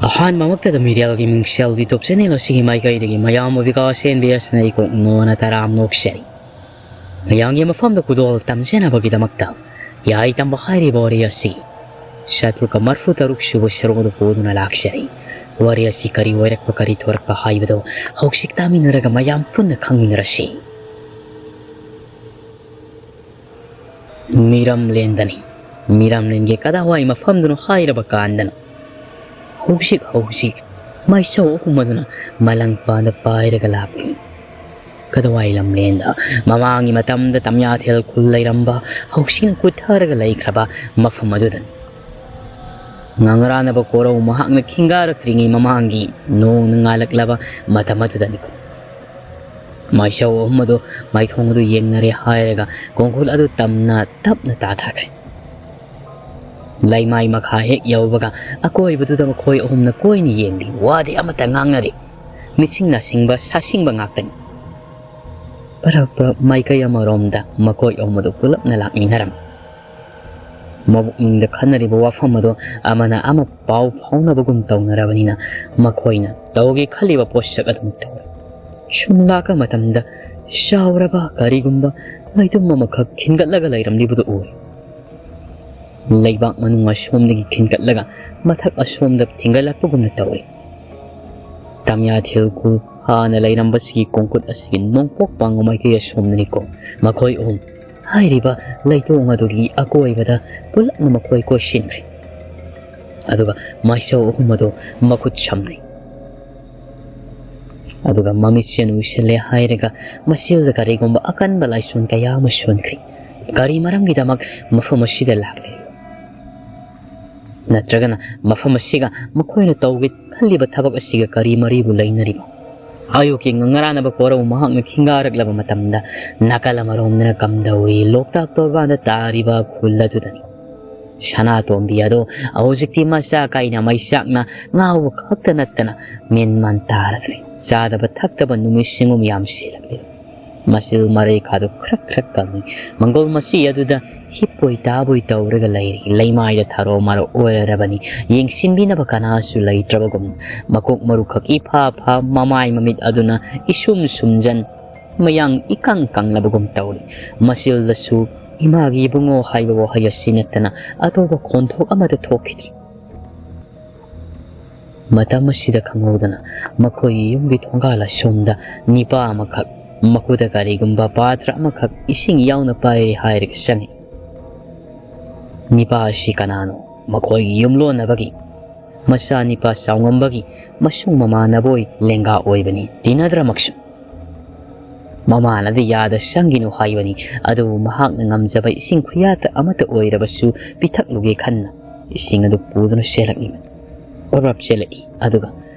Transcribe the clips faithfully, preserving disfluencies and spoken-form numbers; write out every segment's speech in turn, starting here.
ꯑꯍꯥꯟꯕꯃꯛꯇꯗ ꯃꯤꯔꯦꯜꯒꯤ ꯃꯤꯡꯁꯦꯜ YouTube channel ꯑꯁꯤꯒꯤ ꯃꯥꯏꯀꯩꯗꯒꯤ ꯃꯌꯥꯝꯕꯨ ꯕꯤꯀꯥꯁ ꯑꯦꯟ ꯕꯤ ꯑꯦꯁꯅ ꯏꯀꯣꯛ ꯅꯣꯅ ꯇꯔꯥꯝ ꯅꯣꯛꯆꯔꯤ꯫ ꯃꯌꯥꯝꯒꯤ ꯃꯐꯝꯗ ꯈꯨꯗꯣꯜ ꯇꯝꯖꯅꯕꯒꯤꯗꯃꯛꯇ ꯌꯥꯏ ꯇꯝꯕ ꯍꯥꯏꯔꯤꯕ ꯋꯥꯔꯤ ꯑꯁꯤ ꯁꯇ꯭ꯔꯨꯛꯀ ꯃꯔꯐꯨ ꯇꯔꯨꯛ ꯁꯨꯕ ꯁꯔꯨꯛ ꯑꯗꯨ ꯄꯨꯗꯨꯅ ꯂꯥꯛꯆꯔꯤ꯫ ꯋꯥꯔꯤ ꯑꯁꯤ ꯀꯔꯤ ꯑꯣꯏꯔꯛꯄ, ꯀꯔꯤ ꯊꯣꯔꯛꯄ ꯍꯥꯏꯕꯗꯨ ꯍꯧꯖꯤꯛ ꯇꯥꯃꯤꯟꯅꯔꯒ ꯃꯌꯥꯝ ꯄꯨꯟꯅ ꯈꯪꯃꯤꯟꯅꯔꯁꯤ꯫ ꯃꯤꯔꯝꯂꯦꯟꯗꯅꯤ꯫ ꯃꯤꯔꯝꯂꯦꯟꯒꯤ ꯀꯗꯥꯋꯥꯏ ꯃꯐꯝꯗꯅꯣ ꯍꯥꯏꯔꯕ ꯀꯥꯟꯗꯅ, ꯍꯧꯖꯤꯛ ꯍꯧꯖꯤꯛ ꯃꯥꯏꯆꯧ ꯑꯍꯨꯝ ꯑꯗꯨꯅ ꯃꯂꯪꯄꯥꯟꯗ ꯄꯥꯏꯔꯒ ꯂꯥꯛꯂꯤ꯫ ꯀꯗꯥꯋꯥꯏ ꯂꯝꯂꯦꯟꯗ ꯃꯃꯥꯡꯒꯤ ꯃꯇꯝꯗ ꯇꯝꯌꯥꯊꯦꯜ ꯈꯨꯜ ꯂꯩꯔꯝꯕ, ꯍꯧꯖꯤꯛꯅ ꯀꯨꯠꯊꯔꯒ ꯂꯩꯈ꯭ꯔꯕ ꯃꯐꯝ ꯑꯗꯨꯗꯅꯤ꯫ ꯉꯥꯡꯔꯥꯟꯅꯕ ꯀꯣꯔꯧ ꯃꯍꯥꯛꯅ ꯈꯤꯡꯒꯥꯔꯛꯇ꯭ꯔꯤꯉꯩ ꯃꯃꯥꯡꯒꯤ ꯅꯣꯡꯅ ꯉꯥꯜꯂꯛꯂꯕ ꯃꯇꯝ ꯑꯗꯨꯗꯅꯤꯀꯣ꯫ ꯃꯥꯏꯆꯧ ꯑꯍꯨꯝ ꯑꯗꯨ ꯃꯥꯏꯊꯣꯡ ꯑꯗꯨ ꯌꯦꯡꯅꯔꯦ ꯍꯥꯏꯔꯒ ꯀꯣꯡꯀꯨꯠ ꯑꯗꯨ ꯇꯝꯅ ꯇꯞꯅ ꯇꯥꯊꯈ꯭ꯔꯦ꯫ ꯂꯩꯃꯥꯏ ꯃꯈꯥ ꯍꯦꯛ ꯌꯧꯕꯒ ꯑꯀꯣꯏꯕꯗꯨꯗ ꯃꯈꯣꯏ ꯑꯍꯨꯝꯅ ꯀꯣꯏꯅ ꯌꯦꯡꯂꯤ꯫ ꯋꯥꯗꯤ ꯑꯃꯠꯇ ꯉꯥꯡꯅꯗꯦ꯫ ꯃꯤꯁꯤꯡ ꯅꯥꯁꯤꯡꯕ, ꯁꯥꯁꯤꯡꯕ ꯉꯥꯛꯇꯅꯤ꯫ ꯄꯔꯛꯄ ꯃꯥꯏꯀꯩ ꯑꯃꯔꯣꯝꯗ ꯃꯈꯣꯏ ꯑꯍꯨꯝ ꯑꯗꯨ ꯄꯨꯂꯞꯅ ꯂꯥꯛꯃꯤꯟꯅꯔꯝꯃꯤ꯫ ꯃꯕꯨꯛꯅꯤꯡꯗ ꯈꯟꯅꯔꯤꯕ ꯋꯥꯐꯝ ꯑꯗꯨ ꯑꯃꯅ ꯑꯃ ꯄꯥꯎ ꯐꯥꯎꯅꯕꯒꯨꯝ ꯇꯧꯅꯔꯕꯅꯤꯅ ꯃꯈꯣꯏꯅ ꯇꯧꯒꯦ ꯈꯜꯂꯤꯕ ꯄꯣꯠꯁꯛ ꯑꯗꯨꯃꯛ ꯇꯧꯔꯦ꯫ ꯁꯨꯝ ꯂꯥꯛꯄ ꯃꯇꯝꯗ ꯆꯥꯎꯔꯕ ꯀꯔꯤꯒꯨꯝꯕ ꯂꯩꯇꯨꯝ ꯑꯃꯈꯛ ꯈꯤꯟꯒꯠꯂꯒ ꯂꯩꯔꯝꯂꯤꯕꯗꯨ ꯎꯔꯦ꯫ ꯂꯩꯕꯥꯛ ꯃꯅꯨꯡ ꯑꯁꯣꯝꯗꯒꯤ ꯈꯤꯟꯒꯠꯂꯒ ꯃꯊꯛ ꯑꯁꯣꯝꯗ ꯊꯤꯡꯒꯠꯂꯛꯄꯒꯨꯝꯅ ꯇꯧꯔꯤ꯫ ꯇꯝꯌꯥꯊꯦꯜ ꯈꯨꯜ ꯍꯥꯟꯅ ꯂꯩꯔꯝꯕꯁꯤꯒꯤ ꯀꯣꯡꯀꯨꯠ ꯑꯁꯤꯒꯤ ꯅꯣꯡꯄꯣꯛ ꯄꯥꯡꯕ ꯃꯥꯏꯀꯩ ꯑꯁꯣꯝꯗꯅꯤꯀꯣ꯫ ꯃꯈꯣꯏ ꯑꯍꯨꯝ ꯍꯥꯏꯔꯤꯕ ꯂꯩꯇꯣꯡ ꯑꯗꯨꯒꯤ ꯑꯀꯣꯏꯕꯗ ꯄꯨꯂꯞꯅ ꯃꯈꯣꯏ ꯀꯣꯏꯁꯤꯟꯈ꯭ꯔꯦ꯫ ꯑꯗꯨꯒ ꯃꯥꯏꯆꯧ ꯑꯍꯨꯝ ꯑꯗꯨ ꯃꯈꯨꯠ ꯁꯝꯅꯩ꯫ ꯑꯗꯨꯒ ꯃꯃꯤꯠꯁꯦ ꯎꯏꯁꯤꯜꯂꯦ ꯍꯥꯏꯔꯒ ꯃꯁꯤꯗ ꯀꯔꯤꯒꯨꯝꯕ ꯑꯀꯟꯕ ꯂꯥꯏꯁꯣꯟ ꯀꯌꯥ ꯑꯃ ꯁꯣꯟꯈ꯭ꯔꯦ꯫ ꯀꯔꯤ ꯃꯔꯝꯒꯤꯗꯃꯛ ꯃꯐꯝ ꯑꯁꯤꯗ ꯂꯥꯛꯂꯤ? ꯅꯠꯇ꯭ꯔꯒꯅ ꯃꯐꯝ ꯑꯁꯤꯒ ꯃꯈꯣꯏꯅ ꯇꯧꯒꯦ ꯈꯜꯂꯤꯕ ꯊꯕꯛ ꯑꯁꯤꯒ ꯀꯔꯤ ꯃꯔꯤꯕꯨ ꯂꯩꯅꯔꯤꯕ? ꯑꯌꯨꯛꯀꯤ ꯉꯉꯔꯥꯅꯕ ꯀꯣꯔꯧ ꯃꯍꯥꯛꯅ ꯈꯤꯡꯒꯥꯔꯛꯂꯕ ꯃꯇꯝꯗ ꯅꯥꯀꯜ ꯑꯃꯔꯣꯝꯗꯅ ꯀꯝꯗꯧꯔꯤ ꯂꯣꯛꯇꯥꯛ ꯇꯣꯔꯕꯥꯟꯗ ꯇꯥꯔꯤꯕ ꯈꯨꯜ ꯑꯗꯨꯗꯅꯤ꯫ ꯁꯅꯥꯇꯣꯝꯕꯤ ꯑꯗꯣ ꯍꯧꯖꯤꯛꯇꯤ ꯃꯆꯥ ꯀꯥꯏꯅ ꯃꯩꯆꯥꯛꯅ ꯉꯥꯎꯕ ꯈꯛꯇ ꯅꯠꯇꯅ ꯃꯦꯟ ꯃꯥꯟ ꯇꯥꯔꯗ꯭ꯔꯦ꯫ ꯆꯥꯗꯕ ꯊꯛꯇꯕ ꯅꯨꯃꯤꯠꯁꯤꯡ ꯌꯥꯝ ꯁꯤꯜꯂꯛꯂꯦ꯫ ꯃꯁꯤꯜ ꯃꯔꯩ ꯈꯥꯗꯨ ꯈ꯭ꯔꯛ ꯈ꯭ꯔꯛ ꯀꯪꯏ꯫ ꯃꯪꯒꯣꯜ ꯃꯆꯤ ꯑꯗꯨꯗ ꯍꯤꯞꯄꯣꯏ ꯇꯥꯕꯣꯏ ꯇꯧꯔꯒ ꯂꯩꯔꯤ꯫ ꯂꯩꯃꯥꯏꯗ ꯊꯔꯣ ꯃꯥꯔꯣ ꯑꯣꯏꯔꯔꯕꯅꯤ꯫ ꯌꯦꯡꯁꯤꯟꯕꯤꯅꯕ ꯀꯅꯥꯁꯨ ꯂꯩꯇ꯭ꯔꯕꯒꯨꯝ, ꯃꯀꯣꯛ ꯃꯔꯨꯈꯛ ꯏꯐꯥ ꯐꯥ, ꯃꯃꯥꯏ ꯃꯃꯤꯠ ꯑꯗꯨꯅ ꯏꯁꯨꯝ ꯁꯨꯝꯖꯟ, ꯃꯌꯥꯡ ꯏꯀꯪ ꯀꯪꯂꯕꯒꯨꯝ ꯇꯧꯔꯤ꯫ ꯃꯁꯤꯜꯗꯁꯨ "ꯏꯃꯥꯒꯤ ꯏꯕꯨꯡꯉꯣ" ꯍꯥꯏꯕ ꯋꯥꯍꯩ ꯑꯁꯤ ꯅꯠꯇꯅ ꯑꯇꯣꯞꯄ ꯈꯣꯟꯊꯣꯛ ꯑꯃꯠꯇ ꯊꯣꯛꯈꯤꯗ꯭ꯔꯤ꯫ ꯃꯇꯝ ꯑꯁꯤꯗ ꯈꯪꯍꯧꯗꯅ ꯃꯈꯣꯏꯒꯤ ꯌꯨꯝꯒꯤ ꯊꯣꯡꯒꯥꯜ ꯑꯁꯣꯝꯗ ꯅꯤꯄꯥ ꯑꯃꯈꯛ, ꯃꯈꯨꯠꯇ ꯀꯔꯤꯒꯨꯝꯕ ꯄꯥꯇ꯭ꯔ ꯑꯃꯈꯛ ꯏꯁꯤꯡ ꯌꯥꯎꯅ ꯄꯥꯏꯔꯦ ꯍꯥꯏꯔꯒ ꯆꯪꯉꯤ꯫ ꯅꯤꯄꯥ ꯑꯁꯤ ꯀꯅꯥꯅꯣ? ꯃꯈꯣꯏꯒꯤ ꯌꯨꯝꯂꯣꯟꯅꯕꯒꯤ ꯃꯆꯥ ꯅꯤꯄꯥ ꯆꯥꯎꯉꯝꯕꯒꯤ ꯃꯁꯨꯡ ꯃꯃꯥꯟꯅꯕꯣꯏ ꯂꯦꯡꯒꯥ ꯑꯣꯏꯕꯅꯤ, ꯇꯤꯟꯅꯗ꯭ꯔꯃꯛꯁꯨ꯫ ꯃꯃꯥꯅꯗꯤ ꯌꯥꯗ ꯆꯪꯒꯤꯅꯨ ꯍꯥꯏꯕꯅꯤ, ꯑꯗꯨꯕꯨ ꯃꯍꯥꯛꯅ ꯉꯝꯖꯕ ꯏꯁꯤꯡ ꯈꯨꯌꯥꯠꯇ ꯑꯃꯠꯇ ꯑꯣꯏꯔꯕꯁꯨ ꯄꯤꯊꯛꯂꯨꯒꯦ ꯈꯟꯅ ꯏꯁꯤꯡ ꯑꯗꯨ ꯄꯨꯗꯨꯅ ꯆꯦꯜꯂꯛꯂꯤꯕꯅꯤ꯫ ꯄꯔꯞ ꯆꯦꯜꯂꯛꯏ, ꯑꯗꯨꯒ,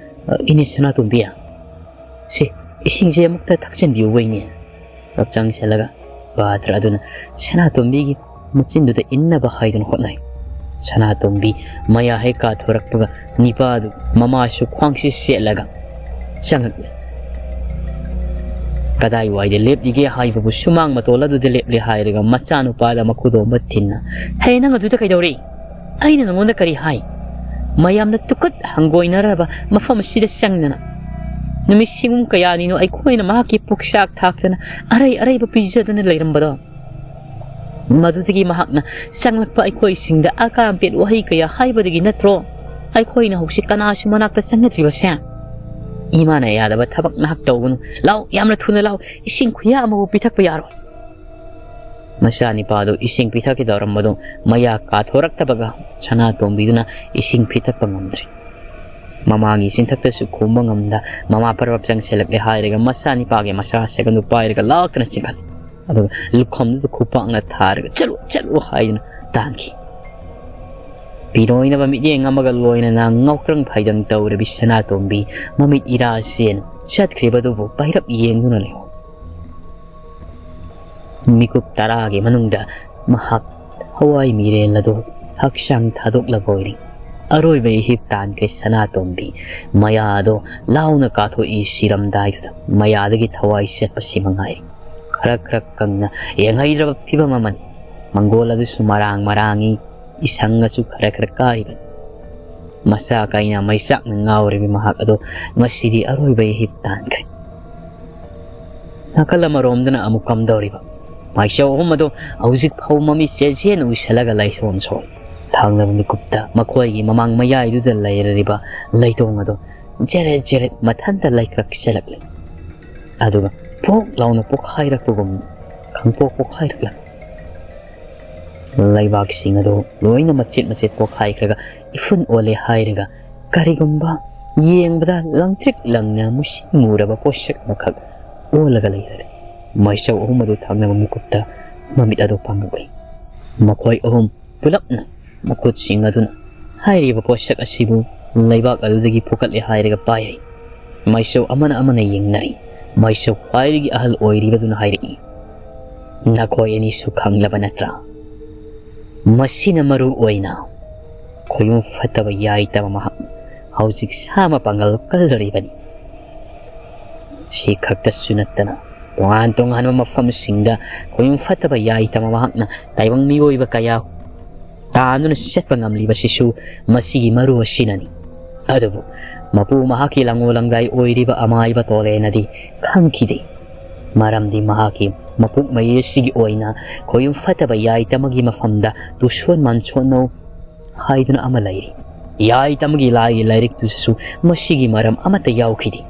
"ꯑ, ꯏꯅꯦ ꯁꯅꯥꯇꯣꯝꯕꯤ, ꯁꯦ, ꯏꯁꯤꯡꯁꯦ ꯑꯃꯨꯛꯇ ꯊꯛꯆꯤꯟꯕꯤꯌꯨꯕ ꯏꯅꯦ"꯫ ꯄꯔꯞ ꯆꯪꯁꯤꯜꯂꯒ ꯄꯥꯇ꯭ꯔ ꯑꯗꯨꯅ ꯁꯅꯥꯇꯣꯝꯕꯤꯒꯤ ꯃꯆꯤꯟꯗꯨꯗ ꯏꯟꯅꯕ ꯍꯥꯏꯗꯨꯅ ꯍꯣꯠꯅꯩ꯫ ꯁꯅꯥꯇꯣꯝꯕꯤ ꯃꯌꯥ ꯍꯦꯛ ꯀꯥꯊꯣꯔꯛꯄꯒ ꯅꯤꯄꯥꯗꯨ ꯃꯃꯥꯁꯨ ꯈ꯭ꯋꯥꯡꯁꯤ ꯁꯦꯠꯂꯒ ꯆꯪꯉꯛꯂꯦ꯫ "ꯀꯗꯥꯏꯋꯥꯏꯗ ꯂꯦꯞꯂꯤꯒꯦ ꯍꯥꯏꯕꯕꯨ ꯁꯨꯃꯥꯡ ꯃꯇꯣꯜ ꯑꯗꯨꯗ ꯂꯦꯞꯂꯦ" ꯍꯥꯏꯔꯒ ꯃꯆꯥꯅꯨꯄꯥꯗ ꯃꯈꯨꯗꯣꯝꯕ ꯊꯤꯟꯅ, "ꯍꯦ, ꯅꯪ ꯑꯗꯨꯗ ꯀꯩꯗꯧꯔꯤ? ꯑꯩꯅ ꯅꯉꯣꯟꯗ ꯀꯔꯤ ꯍꯥꯏ? ꯃꯌꯥꯝꯅ ꯇꯨꯀꯠ ꯍꯪꯒꯣꯏꯅꯔꯕ ꯃꯐꯝ ꯑꯁꯤꯗ ꯆꯪꯗꯅ ꯅꯨꯃꯤꯠ ꯁꯤꯒꯨꯝ ꯀꯌꯥꯅꯤꯅꯣ ꯑꯩꯈꯣꯏꯅ ꯃꯍꯥꯛꯀꯤ ꯄꯣꯛꯆꯥꯛ ꯊꯥꯛꯇꯅ ꯑꯔꯩ ꯑꯔꯩꯕ ꯄꯤꯖꯗꯨꯅ ꯂꯩꯔꯝꯕꯗꯣ? ꯃꯗꯨꯗꯒꯤ ꯃꯍꯥꯛꯅ ꯆꯪꯂꯛꯄ ꯑꯩꯈꯣꯏꯁꯤꯡꯗ ꯑꯀꯥꯝꯄꯦꯠ ꯋꯥꯍꯩ ꯀꯌꯥ ꯍꯥꯏꯕꯗꯒꯤ ꯅꯠꯇ꯭ꯔꯣ ꯑꯩꯈꯣꯏꯅ ꯍꯧꯖꯤꯛ ꯀꯅꯥꯁꯨ ꯃꯅꯥꯛꯇ ꯆꯪꯅꯗ꯭ꯔꯤꯕꯁꯦ? ꯏꯃꯥꯅ ꯌꯥꯗꯕ ꯊꯕꯛ ꯅꯍꯥꯛ ꯇꯧꯒꯅꯨ꯫ ꯂꯥꯎ, ꯌꯥꯝꯅ ꯊꯨꯅ ꯂꯥꯎ, ꯏꯁꯤꯡ ꯈꯨꯌꯥ ꯑꯃꯕꯨ ꯄꯤꯊꯛꯄ ꯌꯥꯔꯣꯏ"꯫ ꯃꯆꯥꯅꯤꯄꯥꯗꯨ ꯏꯁꯤꯡ ꯄꯤꯊꯛꯀꯦ ꯇꯧꯔꯝꯕꯗꯨ ꯃꯌꯥ ꯀꯥꯊꯣꯔꯛꯇꯕꯒ ꯁꯅꯥꯇꯣꯝꯕꯤꯗꯨꯅ ꯏꯁꯤꯡ ꯄꯤꯊꯛꯄ ꯉꯝꯗ꯭ꯔꯦ꯫ ꯃꯃꯥꯒꯤ ꯆꯤꯟꯊꯛꯇꯁꯨ ꯈꯨꯝꯕ ꯉꯝꯗ ꯃꯃꯥ ꯄꯔꯞ ꯆꯪꯁꯤꯜꯂꯛꯂꯦ ꯍꯥꯏꯔꯒ ꯃꯆꯥꯅꯤꯄꯥꯒꯤ ꯃꯆꯥ ꯁꯦꯀꯟꯗꯨ ꯄꯥꯏꯔꯒ ꯂꯥꯛꯇꯅ ꯆꯤꯡꯈꯠꯂꯦ꯫ ꯑꯗꯨꯒ ꯂꯨꯈꯝꯗꯨꯗ ꯈꯨꯄꯥꯛꯅ ꯊꯥꯔꯒ "ꯆꯠꯂꯨ, ꯆꯠꯂꯨ" ꯍꯥꯏꯗꯨꯅ ꯇꯥꯟꯈꯤ꯫ ꯄꯤꯔꯣꯏꯅꯕ ꯃꯤꯠꯌꯦꯡ ꯑꯃꯒ ꯂꯣꯏꯅꯅ ꯉꯥꯎꯇ꯭ꯔꯪ ꯐꯩꯗꯪ ꯇꯧꯔꯕꯤ ꯁꯅꯥꯇꯣꯝꯕꯤ ꯃꯃꯤꯠ ꯏꯔꯥ ꯆꯦꯟ ꯆꯠꯈ꯭ꯔꯤꯕꯗꯨꯕꯨ ꯄꯩꯔꯞ ꯌꯦꯡꯗꯨꯅ ꯂꯩꯍꯧꯏ꯫ ꯃꯤꯀꯨꯞ ꯇꯔꯥꯒꯤ ꯃꯅꯨꯡꯗ ꯃꯍꯥꯛ ꯊꯋꯥꯏ ꯃꯤꯔꯦꯜ ꯑꯗꯨ ꯍꯛꯆꯥꯡ ꯊꯥꯗꯣꯛꯂꯕ ꯑꯣꯏꯔꯤ꯫ ꯑꯔꯣꯏꯕ ꯏꯍꯤꯞ ꯇꯥꯟꯈ꯭ꯔꯦ ꯁꯅꯥꯇꯣꯝꯕꯤ꯫ ꯃꯌꯥꯗꯣ ꯂꯥꯎꯅ ꯀꯥꯊꯣꯛꯏ, ꯁꯤꯔꯝꯗꯥꯏꯗꯨꯗ ꯃꯌꯥꯗꯒꯤ ꯊꯋꯥꯏ ꯆꯠꯄꯁꯤ ꯃꯉꯥꯏꯔꯦ꯫ ꯈꯔ ꯈꯔ ꯀꯪꯅ ꯌꯦꯡꯍꯩꯗ꯭ꯔꯕ ꯐꯤꯕꯝ ꯑꯃꯅꯤ꯫ ꯃꯪꯒꯣꯜ ꯑꯗꯨꯁꯨ ꯃꯔꯥꯡ ꯃꯔꯥꯡꯏ, ꯏꯁꯪ ꯑꯁꯨ ꯈꯔ ꯈꯔ ꯀꯥꯏꯕꯅꯤ꯫ ꯃꯁꯥ ꯀꯥꯏꯅ ꯃꯩꯆꯥꯛꯅ ꯉꯥꯎꯔꯤꯕ ꯃꯍꯥꯛ ꯑꯗꯣ ꯉꯁꯤꯗꯤ ꯑꯔꯣꯏꯕ ꯏꯍꯤꯞ ꯇꯥꯟꯈ꯭ꯔꯦ꯫ ꯅꯥꯀꯜ ꯑꯃꯔꯣꯝꯗꯅ ꯑꯃꯨꯛ ꯀꯝꯗꯧꯔꯤꯕ? ꯃꯥꯏꯆꯧ ꯑꯍꯨꯝ ꯑꯗꯣ ꯍꯧꯖꯤꯛ ꯐꯥꯎ ꯃꯃꯤꯠ ꯆꯦꯠꯆꯦꯠꯅ ꯎꯏꯁꯜꯂꯒ ꯂꯩꯁꯣꯟ ꯁꯣꯜꯂꯤ꯫ ꯊꯥꯡꯅꯕ ꯃꯤꯀꯨꯞꯇ ꯃꯈꯣꯏꯒꯤ ꯃꯃꯥꯡ ꯃꯌꯥꯏꯗꯨꯗ ꯂꯩꯔꯤꯕ ꯂꯩꯇꯣꯡ ꯑꯗꯣ ꯖꯦꯔꯦꯠ ꯖꯦꯔꯦꯠ ꯃꯊꯟꯇ ꯂꯩꯀ꯭ꯔꯛ ꯆꯦꯜꯂꯛꯂꯤ꯫ ꯑꯗꯨꯒ ꯄꯣꯛ ꯂꯥꯎꯅ ꯄꯣꯛꯈꯥꯏꯔꯛꯄꯒꯨꯝ ꯈꯪꯄꯣꯛ ꯄꯣꯛꯈꯥꯏꯔꯛꯂꯝꯃꯤ꯫ ꯂꯩꯕꯥꯛꯁꯤꯡ ꯑꯗꯨ ꯂꯣꯏꯅ ꯃꯆꯦꯠ ꯃꯆꯦꯠ ꯄꯣꯛꯈꯥꯏꯈ꯭ꯔꯒ ꯏꯐꯨꯟ ꯑꯣꯜꯂꯦ ꯍꯥꯏꯔꯒ ꯀꯔꯤꯒꯨꯝꯕ ꯌꯦꯡꯕꯗ ꯂꯪꯇ꯭ꯔꯤꯛ ꯂꯪꯅ ꯃꯨꯁꯤ ꯃꯨꯔꯕ ꯄꯣꯠꯁꯛ ꯑꯃꯈꯛ ꯑꯣꯜꯂꯒ ꯂꯩꯔꯔꯦ꯫ ꯃꯥꯏꯆꯧ ꯑꯍꯨꯝ ꯑꯗꯨ ꯊꯥꯡꯅꯕ ꯃꯤꯀꯨꯞꯇ ꯃꯃꯤꯠ ꯑꯗꯨ ꯄꯥꯡꯂꯛꯂꯤ꯫ ꯃꯈꯣꯏ ꯑꯍꯨꯝ ꯄꯨꯂꯞꯅ ꯃꯈꯨꯠꯁꯤꯡ ꯑꯗꯨꯅ ꯍꯥꯏꯔꯤꯕ ꯄꯣꯠꯁꯛ ꯑꯁꯤꯕꯨ ꯂꯩꯕꯥꯛ ꯑꯗꯨꯗꯒꯤ ꯐꯨꯒꯠꯂꯦ ꯍꯥꯏꯔꯒ ꯄꯥꯏꯔꯤ꯫ ꯃꯥꯏꯆꯧ ꯑꯃꯅ ꯑꯃꯅ ꯌꯦꯡꯅꯔꯤ꯫ ꯃꯥꯏꯆꯧ ꯈ꯭ꯋꯥꯏꯗꯒꯤ ꯑꯍꯜ ꯑꯣꯏꯔꯤꯕꯗꯨꯅ ꯍꯥꯏꯔꯛꯏ, "ꯅꯈꯣꯏ ꯑꯅꯤꯁꯨ ꯈꯪꯂꯕ ꯅꯠꯇ꯭ꯔꯥ? ꯃꯁꯤꯅ ꯃꯔꯨ ꯑꯣꯏꯅ ꯈꯣꯌꯨꯝ ꯐꯠꯇꯕ ꯌꯥꯏꯇꯕ ꯃꯍꯥꯛꯅ ꯍꯧꯖꯤꯛ ꯁꯥ ꯃꯄꯥꯡꯒꯜ ꯀꯜꯂꯔꯤꯕꯅꯤ꯫ ꯁꯤ ꯈꯛꯇꯁꯨ ꯅꯠꯇꯅ ꯇꯣꯉꯥꯟ ꯇꯣꯉꯥꯟꯕ ꯃꯐꯝꯁꯤꯡꯗ ꯈꯣꯌꯨꯝ ꯐꯠꯇꯕ ꯌꯥꯏꯇꯕ ꯃꯍꯥꯛꯅ ꯇꯥꯏꯕꯪ ꯃꯤꯑꯣꯏꯕ ꯀꯌꯥ ꯇꯥꯟꯗꯨꯅ ꯆꯠꯄ ꯉꯝꯂꯤꯕꯁꯤꯁꯨ ꯃꯁꯤꯒꯤ ꯃꯔꯨ ꯑꯁꯤꯅꯅꯤ꯫ ꯑꯗꯨꯕꯨ ꯃꯄꯨ ꯃꯍꯥꯛꯀꯤ ꯂꯪꯉꯣ ꯂꯪꯗꯥꯏ ꯑꯣꯏꯔꯤꯕ ꯑꯃꯥꯏꯕ ꯇꯣꯂꯦꯅꯗꯤ ꯈꯪꯈꯤꯗꯦ꯫ ꯃꯔꯝꯗꯤ ꯃꯍꯥꯛꯀꯤ ꯃꯄꯣꯛ ꯃꯌꯦꯛꯁꯤꯒꯤ ꯑꯣꯏꯅ ꯈꯣꯌꯨꯝ ꯐꯠꯇꯕ ꯌꯥꯏꯇꯃꯒꯤ ꯃꯐꯝꯗ ꯇꯨꯁꯣꯟ ꯃꯥꯟꯁꯣꯟꯅꯧ ꯍꯥꯏꯗꯨꯅ ꯑꯃ ꯂꯩꯔꯤ꯫ ꯌꯥꯏꯇꯃꯒꯤ ꯂꯥꯏꯒꯤ ꯂꯥꯏꯔꯤꯛꯇꯨꯁꯨ ꯃꯁꯤꯒꯤ ꯃꯔꯝ ꯑꯃꯠꯇ ꯌꯥꯎꯈꯤꯗꯦ꯫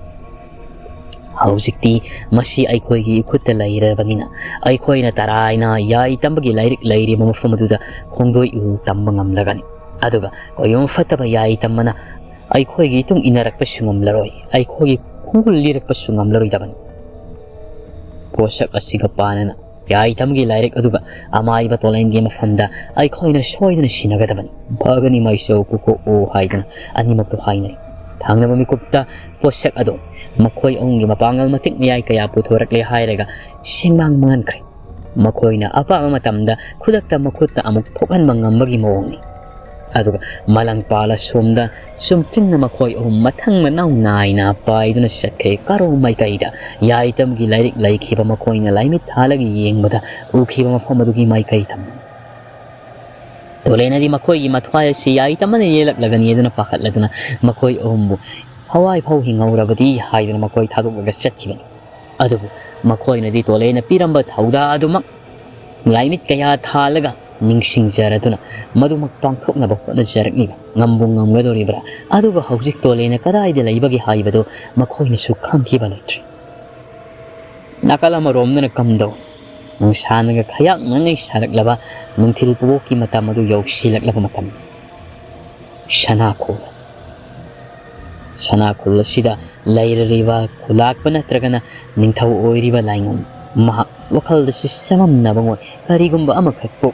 ꯍꯧꯖꯤꯛꯇꯤ ꯃꯁꯤ ꯑꯩꯈꯣꯏꯒꯤ ꯏꯈꯨꯠꯇ ꯂꯩꯔꯕꯅꯤꯅ ꯑꯩꯈꯣꯏꯅ ꯇꯔꯥꯏꯅ ꯌꯥꯏꯇꯃꯒꯤ ꯂꯥꯏꯔꯤꯛ ꯂꯩꯔꯤꯕ ꯃꯐꯝ ꯑꯗꯨꯗ ꯈꯣꯡꯗꯣꯏꯎ ꯇꯝꯕ ꯉꯝꯂꯒꯅꯤ꯫ ꯑꯗꯨꯒ ꯈꯣꯌꯨꯝ ꯐꯠꯇꯕ ꯌꯥꯏꯇꯃꯅ ꯑꯩꯈꯣꯏꯒꯤ ꯏꯇꯨꯡ ꯏꯟꯅꯔꯛꯄꯁꯨ ꯉꯝꯂꯔꯣꯏ, ꯑꯩꯈꯣꯏꯒꯤ ꯈꯣꯡꯒꯨꯜ ꯂꯤꯔꯛꯄꯁꯨ ꯉꯝꯂꯔꯣꯏꯗꯕꯅꯤ꯫ ꯄꯣꯠꯁꯛ ꯑꯁꯤꯒ ꯄꯥꯟꯅꯅ ꯌꯥꯏꯇꯝꯒꯤ ꯂꯥꯏꯔꯤꯛ ꯑꯗꯨꯒ ꯑꯃꯥꯏꯕ ꯇꯣꯂꯦꯟꯒꯤ ꯃꯐꯝꯗ ꯑꯩꯈꯣꯏꯅ ꯁꯣꯏꯗꯅ ꯁꯤꯟꯅꯒꯗꯕꯅꯤ꯫ ꯐꯒꯅꯤ ꯃꯥꯏꯆꯧ ꯄꯨꯀꯣꯛꯑꯣ ꯍꯥꯏꯗꯨꯅ ꯑꯅꯤꯃꯛꯇꯣ ꯍꯥꯏꯅꯔꯦ꯫ ꯊꯥꯡꯅꯕ ꯃꯤꯀꯨꯞꯇ ꯄꯣꯠꯁꯛ ꯑꯗꯨ ꯃꯈꯣꯏ ꯑꯍꯨꯝꯒꯤ ꯃꯄꯥꯡꯒꯜ ꯃꯇꯤꯛ ꯃꯌꯥꯏ ꯀꯌꯥ ꯄꯨꯊꯣꯔꯛꯂꯦ ꯍꯥꯏꯔꯒ ꯁꯦꯡꯃꯥꯡ ꯃꯥꯡꯍꯟꯈ꯭ꯔꯦ꯫ ꯃꯈꯣꯏꯅ ꯑꯄꯥꯝꯕ ꯃꯇꯝꯗ ꯈꯨꯗꯛꯇ ꯃꯈꯨꯠꯇ ꯑꯃꯨꯛ ꯊꯣꯛꯍꯟꯕ ꯉꯝꯕꯒꯤ ꯃꯑꯣꯡꯅꯤ꯫ ꯑꯗꯨꯒ ꯃꯂꯪꯄꯥꯜ ꯑꯁꯣꯝꯗ ꯆꯨꯝꯊꯤꯡꯅ ꯃꯈꯣꯏ ꯑꯍꯨꯝ ꯃꯊꯪ ꯃꯅꯥꯎ ꯅꯥꯏꯅ ꯄꯥꯏꯗꯨꯅ ꯆꯠꯈ꯭ꯔꯦ꯫ ꯀꯥꯔꯣꯡ ꯃꯥꯏꯀꯩꯗ ꯌꯥꯏꯇꯝꯒꯤ ꯂꯥꯏꯔꯤꯛ ꯂꯩꯈꯤꯕ ꯃꯈꯣꯏꯅ ꯂꯥꯏꯃꯤꯠ ꯊꯥꯜꯂꯒ ꯌꯦꯡꯕꯗ ꯎꯈꯤꯕ ꯃꯐꯝ ꯑꯗꯨꯒꯤ ꯃꯥꯏꯀꯩ ꯇꯝꯕꯅꯤ꯫ ꯇꯣꯂꯦꯅꯗꯤ ꯃꯈꯣꯏꯒꯤ ꯃꯊ꯭ꯋꯥꯏ ꯑꯁꯤ ꯌꯥꯏꯇꯝꯅ ꯌꯦꯜꯂꯛꯂꯒꯅꯤ ꯑꯗꯨꯅ ꯄꯥꯈꯠꯂꯗꯨꯅ ꯃꯈꯣꯏ ꯑꯍꯨꯝꯕꯨ ꯊꯋꯥꯏ ꯐꯥꯎ ꯍꯤꯡꯍꯧꯔꯕꯗꯤ ꯍꯥꯏꯗꯨꯅ ꯃꯈꯣꯏ ꯊꯥꯗꯣꯛꯂꯒ ꯆꯠꯈꯤꯕꯅꯤ꯫ ꯑꯗꯨꯕꯨ ꯃꯈꯣꯏꯅꯗꯤ ꯇꯣꯂꯦꯅ ꯄꯤꯔꯝꯕ ꯊꯧꯗꯥ ꯑꯗꯨꯃꯛ ꯂꯥꯏꯃꯤꯠ ꯀꯌꯥ ꯊꯥꯜꯂꯒ ꯅꯤꯡꯁꯤꯡꯖꯔꯗꯨꯅ ꯃꯗꯨꯃꯛ ꯄꯥꯡꯊꯣꯛꯅꯕ ꯍꯣꯠꯅꯖꯔꯛꯂꯤꯕ ꯉꯝꯕꯨ ꯉꯝꯒꯗꯧꯔꯤꯕ꯭ꯔꯥ? ꯑꯗꯨꯒ ꯍꯧꯖꯤꯛ ꯇꯣꯂꯦꯅ ꯀꯗꯥꯏꯗ ꯂꯩꯕꯒꯦ ꯍꯥꯏꯕꯗꯨ ꯃꯈꯣꯏꯅꯁꯨ ꯈꯪꯈꯤꯕ ꯂꯩꯇ꯭ꯔꯤ꯫ ꯅꯥꯀꯜ ꯑꯃꯔꯣꯝꯗꯅ ꯀꯝꯗꯧ ꯅꯨꯡꯁꯥꯅꯒ ꯈꯌꯥꯛꯅꯉꯩ ꯁꯥꯔꯛꯂꯕ ꯅꯨꯡꯊꯤꯜ ꯄꯨꯡꯐꯧꯀꯤ ꯃꯇꯝ ꯑꯗꯨ ꯌꯧꯁꯤꯜꯂꯛꯂꯕ ꯃꯇꯝ꯫ ꯁꯅꯥꯈꯣꯜ꯫ ꯁꯅꯥꯈꯣꯜ ꯑꯁꯤꯗ ꯂꯩꯔꯤꯕ ꯈꯨꯂꯥꯛꯄ ꯅꯠꯇ꯭ꯔꯒꯅ ꯅꯤꯡꯊꯧ ꯑꯣꯏꯔꯤꯕ ꯂꯥꯏꯉꯝ ꯃꯍꯥꯛ ꯋꯥꯈꯜꯗ ꯆꯃꯝꯅꯕ ꯑꯣꯏ꯫ ꯀꯔꯤꯒꯨꯝꯕ ꯑꯃꯈꯛꯄꯨ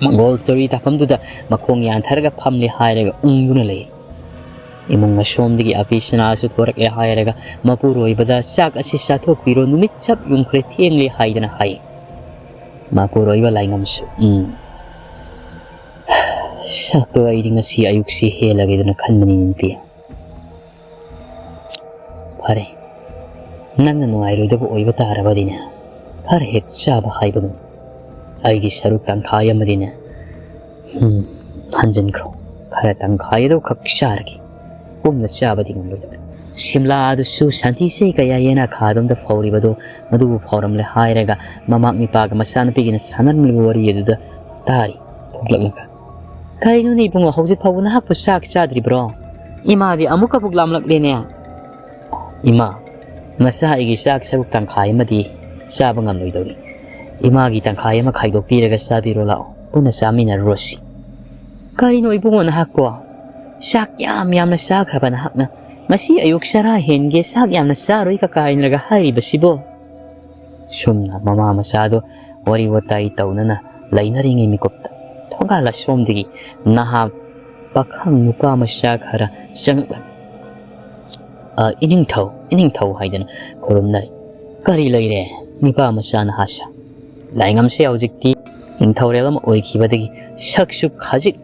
ꯃꯪꯒꯣꯜ ꯆꯧꯔꯤ ꯇꯥꯐꯝꯗꯨꯗ ꯃꯈꯣꯡ ꯌꯥꯟꯊꯔꯒ ꯐꯝꯂꯦ ꯍꯥꯏꯔꯒ ꯎꯪꯗꯨꯅ ꯂꯩ꯫ ꯏꯃꯨꯡ ꯑꯁꯣꯝꯗꯒꯤ ꯑꯄꯤꯁꯅꯥꯁꯨ ꯊꯣꯔꯛꯂꯦ ꯍꯥꯏꯔꯒ ꯃꯄꯨꯔꯣꯏꯕꯗ ꯆꯥꯛ ꯑꯁꯤ ꯆꯥꯊꯣꯛꯄꯤꯔꯣ, ꯅꯨꯃꯤꯠ ꯆꯞ ꯌꯨꯡꯈ꯭ꯔꯦ, ꯊꯦꯡꯂꯦ ꯍꯥꯏꯗꯅ ꯍꯥꯏ꯫ ꯃꯄꯨꯔꯣꯏꯕ ꯂꯥꯏꯉꯝꯁꯨ, "ꯎꯝ, ꯁꯛꯇꯣ ꯑꯩꯗꯤ ꯉꯁꯤ ꯑꯌꯨꯛꯁꯤ ꯍꯦꯜꯂꯒꯦꯗꯅ ꯈꯟꯕꯅꯤ ꯅꯨꯄꯤ꯫ ꯐꯔꯦ, ꯅꯪꯅ ꯅꯨꯡꯉꯥꯏꯔꯣꯏꯗꯕ ꯑꯣꯏꯕ ꯇꯥꯔꯕꯗꯤꯅꯦ, ꯈꯔ ꯍꯦꯛ ꯆꯥꯕ ꯍꯥꯏꯕꯗꯨ ꯑꯩꯒꯤ ꯁꯔꯨꯛ ꯇꯪꯈꯥꯏ ꯑꯃꯗꯤꯅꯦ, ꯎꯝ, ꯍꯟꯖꯤꯟꯈ꯭ꯔꯣ꯫ ꯈꯔ ꯇꯪꯈꯥꯏ ꯑꯗꯨ ꯈꯛ ꯆꯥꯔꯒꯦ꯫ ꯄꯨꯝꯅ ꯆꯥꯕꯗꯤ ꯉꯝꯂꯣꯏꯗꯕ꯫ ꯁꯤꯝꯂꯥ ꯑꯗꯨꯁꯨ ꯁꯟꯊꯤꯁꯦ ꯀꯌꯥ ꯌꯦꯅꯈꯥꯗꯣꯝꯗ ꯐꯧꯔꯤꯕꯗꯣ ꯃꯗꯨꯕꯨ ꯐꯧꯔꯝꯂꯦ ꯍꯥꯏꯔꯒ ꯃꯃꯥ ꯃꯤꯄꯥꯒ ꯃꯆꯥꯅꯨꯄꯤꯒꯤꯅ ꯁꯥꯟꯅꯔꯝꯂꯤꯕ ꯋꯥꯔꯤ ꯑꯗꯨꯗ ꯇꯥꯔꯤ ꯊꯣꯛꯂꯛꯂꯒ꯫ "ꯀꯔꯤꯅꯣꯅꯦ ꯏꯕꯨꯡꯉꯣ, ꯍꯧꯖꯤꯛ ꯐꯥꯎꯕ ꯅꯍꯥꯛꯄꯨ ꯆꯥꯛ ꯆꯥꯗ꯭ꯔꯤꯕ꯭ꯔꯣ? ꯏꯃꯥꯗꯤ ꯑꯃꯨꯛꯀ ꯄꯨꯛ ꯂꯥꯝꯂꯛꯂꯦꯅꯦ꯫" "ꯏꯃꯥ, ꯅꯆꯥ ꯑꯩꯒꯤ ꯆꯥꯛ ꯁꯔꯨꯛ ꯇꯪꯈꯥꯏ ꯑꯃꯗꯤ ꯆꯥꯕ ꯉꯝꯂꯣꯏꯗꯧꯔꯤ꯫ ꯏꯃꯥꯒꯤ ꯇꯪꯈꯥꯏ ꯑꯃ ꯈꯥꯏꯗꯣꯛꯄꯤꯔꯒ ꯆꯥꯕꯤꯔꯣ ꯂꯥꯛꯑꯣ, ꯄꯨꯟꯅ ꯆꯥꯃꯤꯟꯅꯔꯨꯔꯁꯤ꯫" "ꯀꯔꯤꯅꯣ ꯏꯕꯨꯡꯉꯣ ꯅꯍꯥꯛꯄꯣ? ꯆꯥꯛ ꯌꯥꯝ ꯌꯥꯝꯅ ꯆꯥꯈ꯭ꯔꯕ ꯅꯍꯥꯛꯅ꯫ ꯉꯁꯤ ꯑꯌꯨꯛ ꯆꯔꯥ ꯍꯦꯟꯒꯦ, ꯆꯥꯛ ꯌꯥꯝꯅ ꯆꯥꯔꯣꯏ ꯀꯀꯥ ꯍꯥꯏꯅꯔꯒ ꯍꯥꯏꯔꯤꯕꯁꯤꯕꯣ?" ꯁꯨꯝꯅ ꯃꯃꯥ ꯃꯆꯥꯗꯣ ꯋꯥꯔꯤ ꯋꯥꯇꯥꯏ ꯇꯧꯅꯅ ꯂꯩꯅꯔꯤꯉꯩ ꯃꯤꯀꯨꯞꯇ ꯊꯣꯡꯒꯥꯜ ꯑꯁꯣꯝꯗꯒꯤ ꯅꯍꯥ ꯄꯥꯈꯪ ꯅꯨꯄꯥ ꯃꯆꯥ ꯈꯔ ꯆꯪꯂꯛꯂꯝꯃꯤ꯫ "ꯑ, ꯏꯅꯤꯡꯊꯧ, ꯏꯅꯤꯡꯊꯧ" ꯍꯥꯏꯗꯅ ꯈꯨꯔꯨꯝꯅꯔꯤ꯫ "ꯀꯔꯤ ꯂꯩꯔꯦ ꯅꯨꯄꯥ ꯃꯆꯥ ꯅꯍꯥꯁꯥ? ꯂꯥꯏꯉꯝꯁꯦ ꯍꯧꯖꯤꯛꯇꯤ ꯅꯤꯡꯊꯧꯔꯦꯜ ꯑꯃ ꯑꯣꯏꯈꯤꯕꯗꯒꯤ ꯁꯛꯁꯨ ꯈꯖꯤꯛ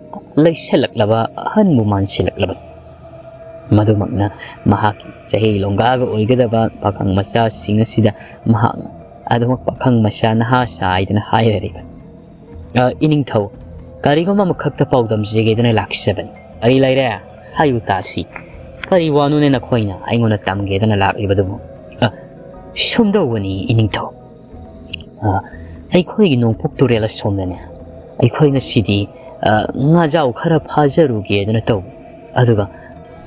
ꯂꯩꯁꯜꯂꯛꯂꯕ, ꯑꯍꯟꯕꯨ ꯃꯥꯟꯁꯤꯜꯂꯛꯂꯕ꯫ ꯃꯗꯨꯃꯛꯅ ꯃꯍꯥꯛꯀꯤ ꯆꯍꯤ ꯂꯣꯡꯒꯥꯒ ꯑꯣꯏꯒꯗꯕ ꯄꯥꯈꯪ ꯃꯆꯥꯁꯤꯡ ꯑꯁꯤꯗ ꯃꯍꯥꯛꯅ ꯑꯗꯨꯃꯛ ꯄꯥꯈꯪ ꯃꯆꯥ ꯅꯍꯥ ꯁꯥꯏꯗꯅ ꯍꯥꯏꯔꯔꯤꯕ꯫ "ꯑ, ꯏꯅꯤꯡꯊꯧ, ꯀꯔꯤꯒꯨꯝꯕ ꯑꯃꯈꯛꯇ ꯄꯥꯎꯗꯝꯖꯒꯦꯗꯅ ꯂꯥꯛꯆꯕꯅꯤ꯫ ꯀꯔꯤ ꯂꯩꯔꯦ? ꯍꯥꯏꯌꯨ ꯇꯥꯁꯤ꯫ ꯀꯔꯤ ꯋꯥꯅꯣꯅꯦ ꯅꯈꯣꯏꯅ ꯑꯩꯉꯣꯟꯗ ꯇꯝꯒꯦꯗꯅ ꯂꯥꯛꯂꯤꯕꯗꯨꯕꯨ?" "ꯑ, ꯁꯨꯝꯗꯧꯕꯅꯤ ꯏꯅꯤꯡꯊꯧ꯫ ꯑ, ꯑꯩꯈꯣꯏꯒꯤ ꯅꯣꯡꯄꯣꯛ ꯇꯨꯔꯦꯜ ꯑꯁꯣꯝꯗꯅꯦ, ꯑꯩꯈꯣꯏ ꯉꯁꯤꯗꯤ, ꯑ, ꯉꯥꯖꯥꯎ ꯈꯔ ꯐꯥꯖꯔꯨꯒꯦꯗꯅ ꯇꯧꯕ꯫ ꯑꯗꯨꯒ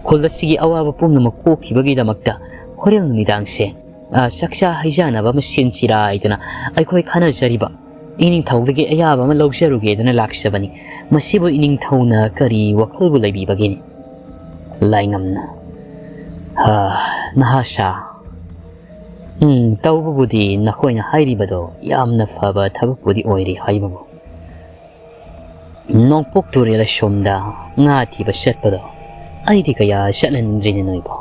ꯈꯨꯜ ꯑꯁꯤꯒꯤ ꯑꯋꯥꯕ ꯄꯨꯝꯅꯃꯛ ꯀꯣꯛꯈꯤꯕꯒꯤꯗꯃꯛꯇ ꯍꯣꯔꯦꯟ ꯅꯨꯃꯤꯗꯥꯡꯁꯦ, ꯑ, ꯆꯥꯛꯆꯥ ꯍꯩꯖꯥꯅꯕ ꯑꯃ ꯁꯤꯟꯁꯤꯔꯥ ꯍꯥꯏꯗꯅ ꯑꯩꯈꯣꯏ ꯈꯟꯅꯖꯔꯤꯕ꯫ ꯏꯅꯤꯡꯊꯧꯗꯒꯤ ꯑꯌꯥꯕ ꯑꯃ ꯂꯧꯖꯔꯨꯒꯦꯗꯅ ꯂꯥꯛꯆꯕꯅꯤ꯫ ꯃꯁꯤꯕꯨ ꯏꯅꯤꯡꯊꯧꯅ ꯀꯔꯤ ꯋꯥꯈꯜꯕꯨ ꯂꯩꯕꯤꯕꯒꯤꯅꯤ?" ꯂꯥꯏꯉꯝꯅ, "ꯑ, ꯅꯍꯥ ꯁꯥ, ꯎꯝ, ꯇꯧꯕꯕꯨꯗꯤ ꯅꯈꯣꯏꯅ ꯍꯥꯏꯔꯤꯕꯗꯣ ꯌꯥꯝꯅ ꯐꯕ ꯊꯕꯛꯄꯨꯗꯤ ꯑꯣꯏꯔꯤ ꯍꯥꯏꯕꯕꯨ, ꯅꯣꯡꯄꯣꯛ ꯇꯨꯔꯦꯜ ꯑꯁꯣꯝꯗ ꯉꯥ ꯊꯤꯕ ꯆꯠꯄꯗꯣ ꯑꯩꯗꯤ ꯀꯌꯥ ꯆꯠꯍꯟꯅꯤꯡꯗ꯭ꯔꯤꯅꯦ ꯅꯣꯏꯕꯣ꯫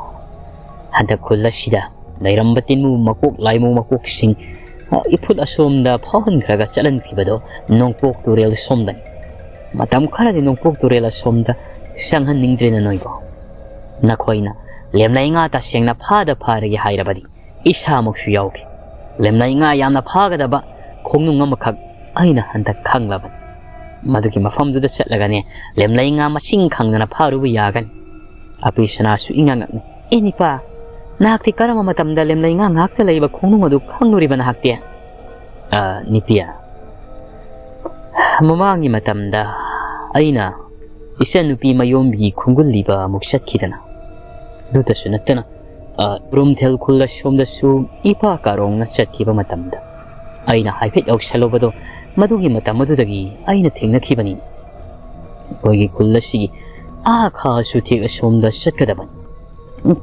ꯍꯟꯗꯛ ꯈꯨꯜ ꯑꯁꯤꯗ ꯂꯩꯔꯝꯕ ꯇꯤꯟꯃꯨ ꯃꯀꯣꯛ ꯂꯥꯏꯃꯨ ꯃꯀꯣꯛꯁꯤꯡ, ꯑ, ꯏꯐꯨꯠ ꯑꯁꯣꯝꯗ ꯐꯥꯎꯍꯟꯈ꯭ꯔꯒ ꯆꯠꯍꯟꯈꯤꯕꯗꯣ ꯅꯣꯡꯄꯣꯛ ꯇꯨꯔꯦꯜ ꯁꯣꯝꯗꯅꯤ꯫ ꯃꯇꯝ ꯈꯔꯗꯤ ꯅꯣꯡꯄꯣꯛ ꯇꯨꯔꯦꯜ ꯑꯁꯣꯝꯗ ꯆꯪꯍꯟꯅꯤꯡꯗ꯭ꯔꯦꯅ ꯅꯣꯏꯕꯣ꯫ ꯅꯈꯣꯏꯅ ꯂꯦꯝꯂꯩ ꯉꯥ ꯇꯁꯦꯡꯅ ꯐꯥꯗ ꯐꯥꯔꯒꯦ ꯍꯥꯏꯔꯕꯗꯤ ꯏꯁꯥꯃꯛꯁꯨ ꯌꯥꯎꯈꯤ꯫ ꯂꯦꯝꯂꯩ ꯉꯥ ꯌꯥꯝꯅ ꯐꯥꯒꯗꯕ ꯈꯣꯡꯅꯨꯡ ꯑꯃꯈꯛ ꯑꯩꯅ ꯍꯟꯗꯛ ꯈꯪꯂꯕꯅꯤ꯫ ꯃꯗꯨꯒꯤ ꯃꯐꯝꯗꯨꯗ ꯆꯠꯂꯒꯅꯦ ꯂꯦꯝꯂꯩ ꯉꯥ ꯃꯁꯤꯡ ꯈꯪꯗꯅ ꯐꯥꯔꯨꯕ ꯌꯥꯒꯅꯤ꯫" ꯑꯄꯤ ꯁꯅꯥꯁꯨ ꯏꯉꯛ ꯉꯛꯅ, "ꯑꯦ ꯅꯤꯄꯥ, ꯅꯍꯥꯛꯇꯤ ꯀꯔꯝꯕ ꯃꯇꯝꯗ ꯂꯦꯝꯂꯩ ꯉꯥ ꯉꯥꯛꯇ ꯂꯩꯕ ꯈꯣꯡꯅꯨꯡ ꯑꯗꯨ ꯈꯪꯂꯨꯔꯤꯕ ꯅꯍꯥꯛꯇꯤ?" "ꯑ, ꯅꯤꯄꯤ, ꯃꯃꯥꯡꯒꯤ ꯃꯇꯝꯗ ꯑꯩꯅ ꯏꯆꯟꯅꯨꯄꯤ ꯃꯌꯣꯝꯕꯤꯒꯤ ꯈꯣꯡꯒꯨꯜ ꯂꯤꯕ ꯑꯃꯨꯛ ꯆꯠꯈꯤꯗꯅ, ꯑꯗꯨꯇꯁꯨ ꯅꯠꯇꯅ, ꯑ, ꯎꯔꯨꯝꯊꯦꯜ ꯈꯨꯜ ꯑꯁꯣꯝꯗꯁꯨ ꯏꯄꯥ ꯀꯥꯔꯣꯡꯅ ꯆꯠꯈꯤꯕ ꯃꯇꯝꯗ ꯑꯩꯅ ꯍꯥꯏꯐꯦꯠ ꯌꯧꯁꯜꯂꯨꯕꯗꯣ, ꯃꯗꯨꯒꯤ ꯃꯇꯝ ꯑꯗꯨꯗꯒꯤ ꯑꯩꯅ ꯊꯦꯡꯅꯈꯤꯕꯅꯤ꯫ ꯑꯩꯈꯣꯏꯒꯤ ꯈꯨꯜ ꯑꯁꯤꯒꯤ ꯑꯥ ꯈꯥ ꯆꯨꯊꯦꯛ ꯑꯁꯣꯝꯗ ꯆꯠꯀꯗꯕꯅꯤ꯫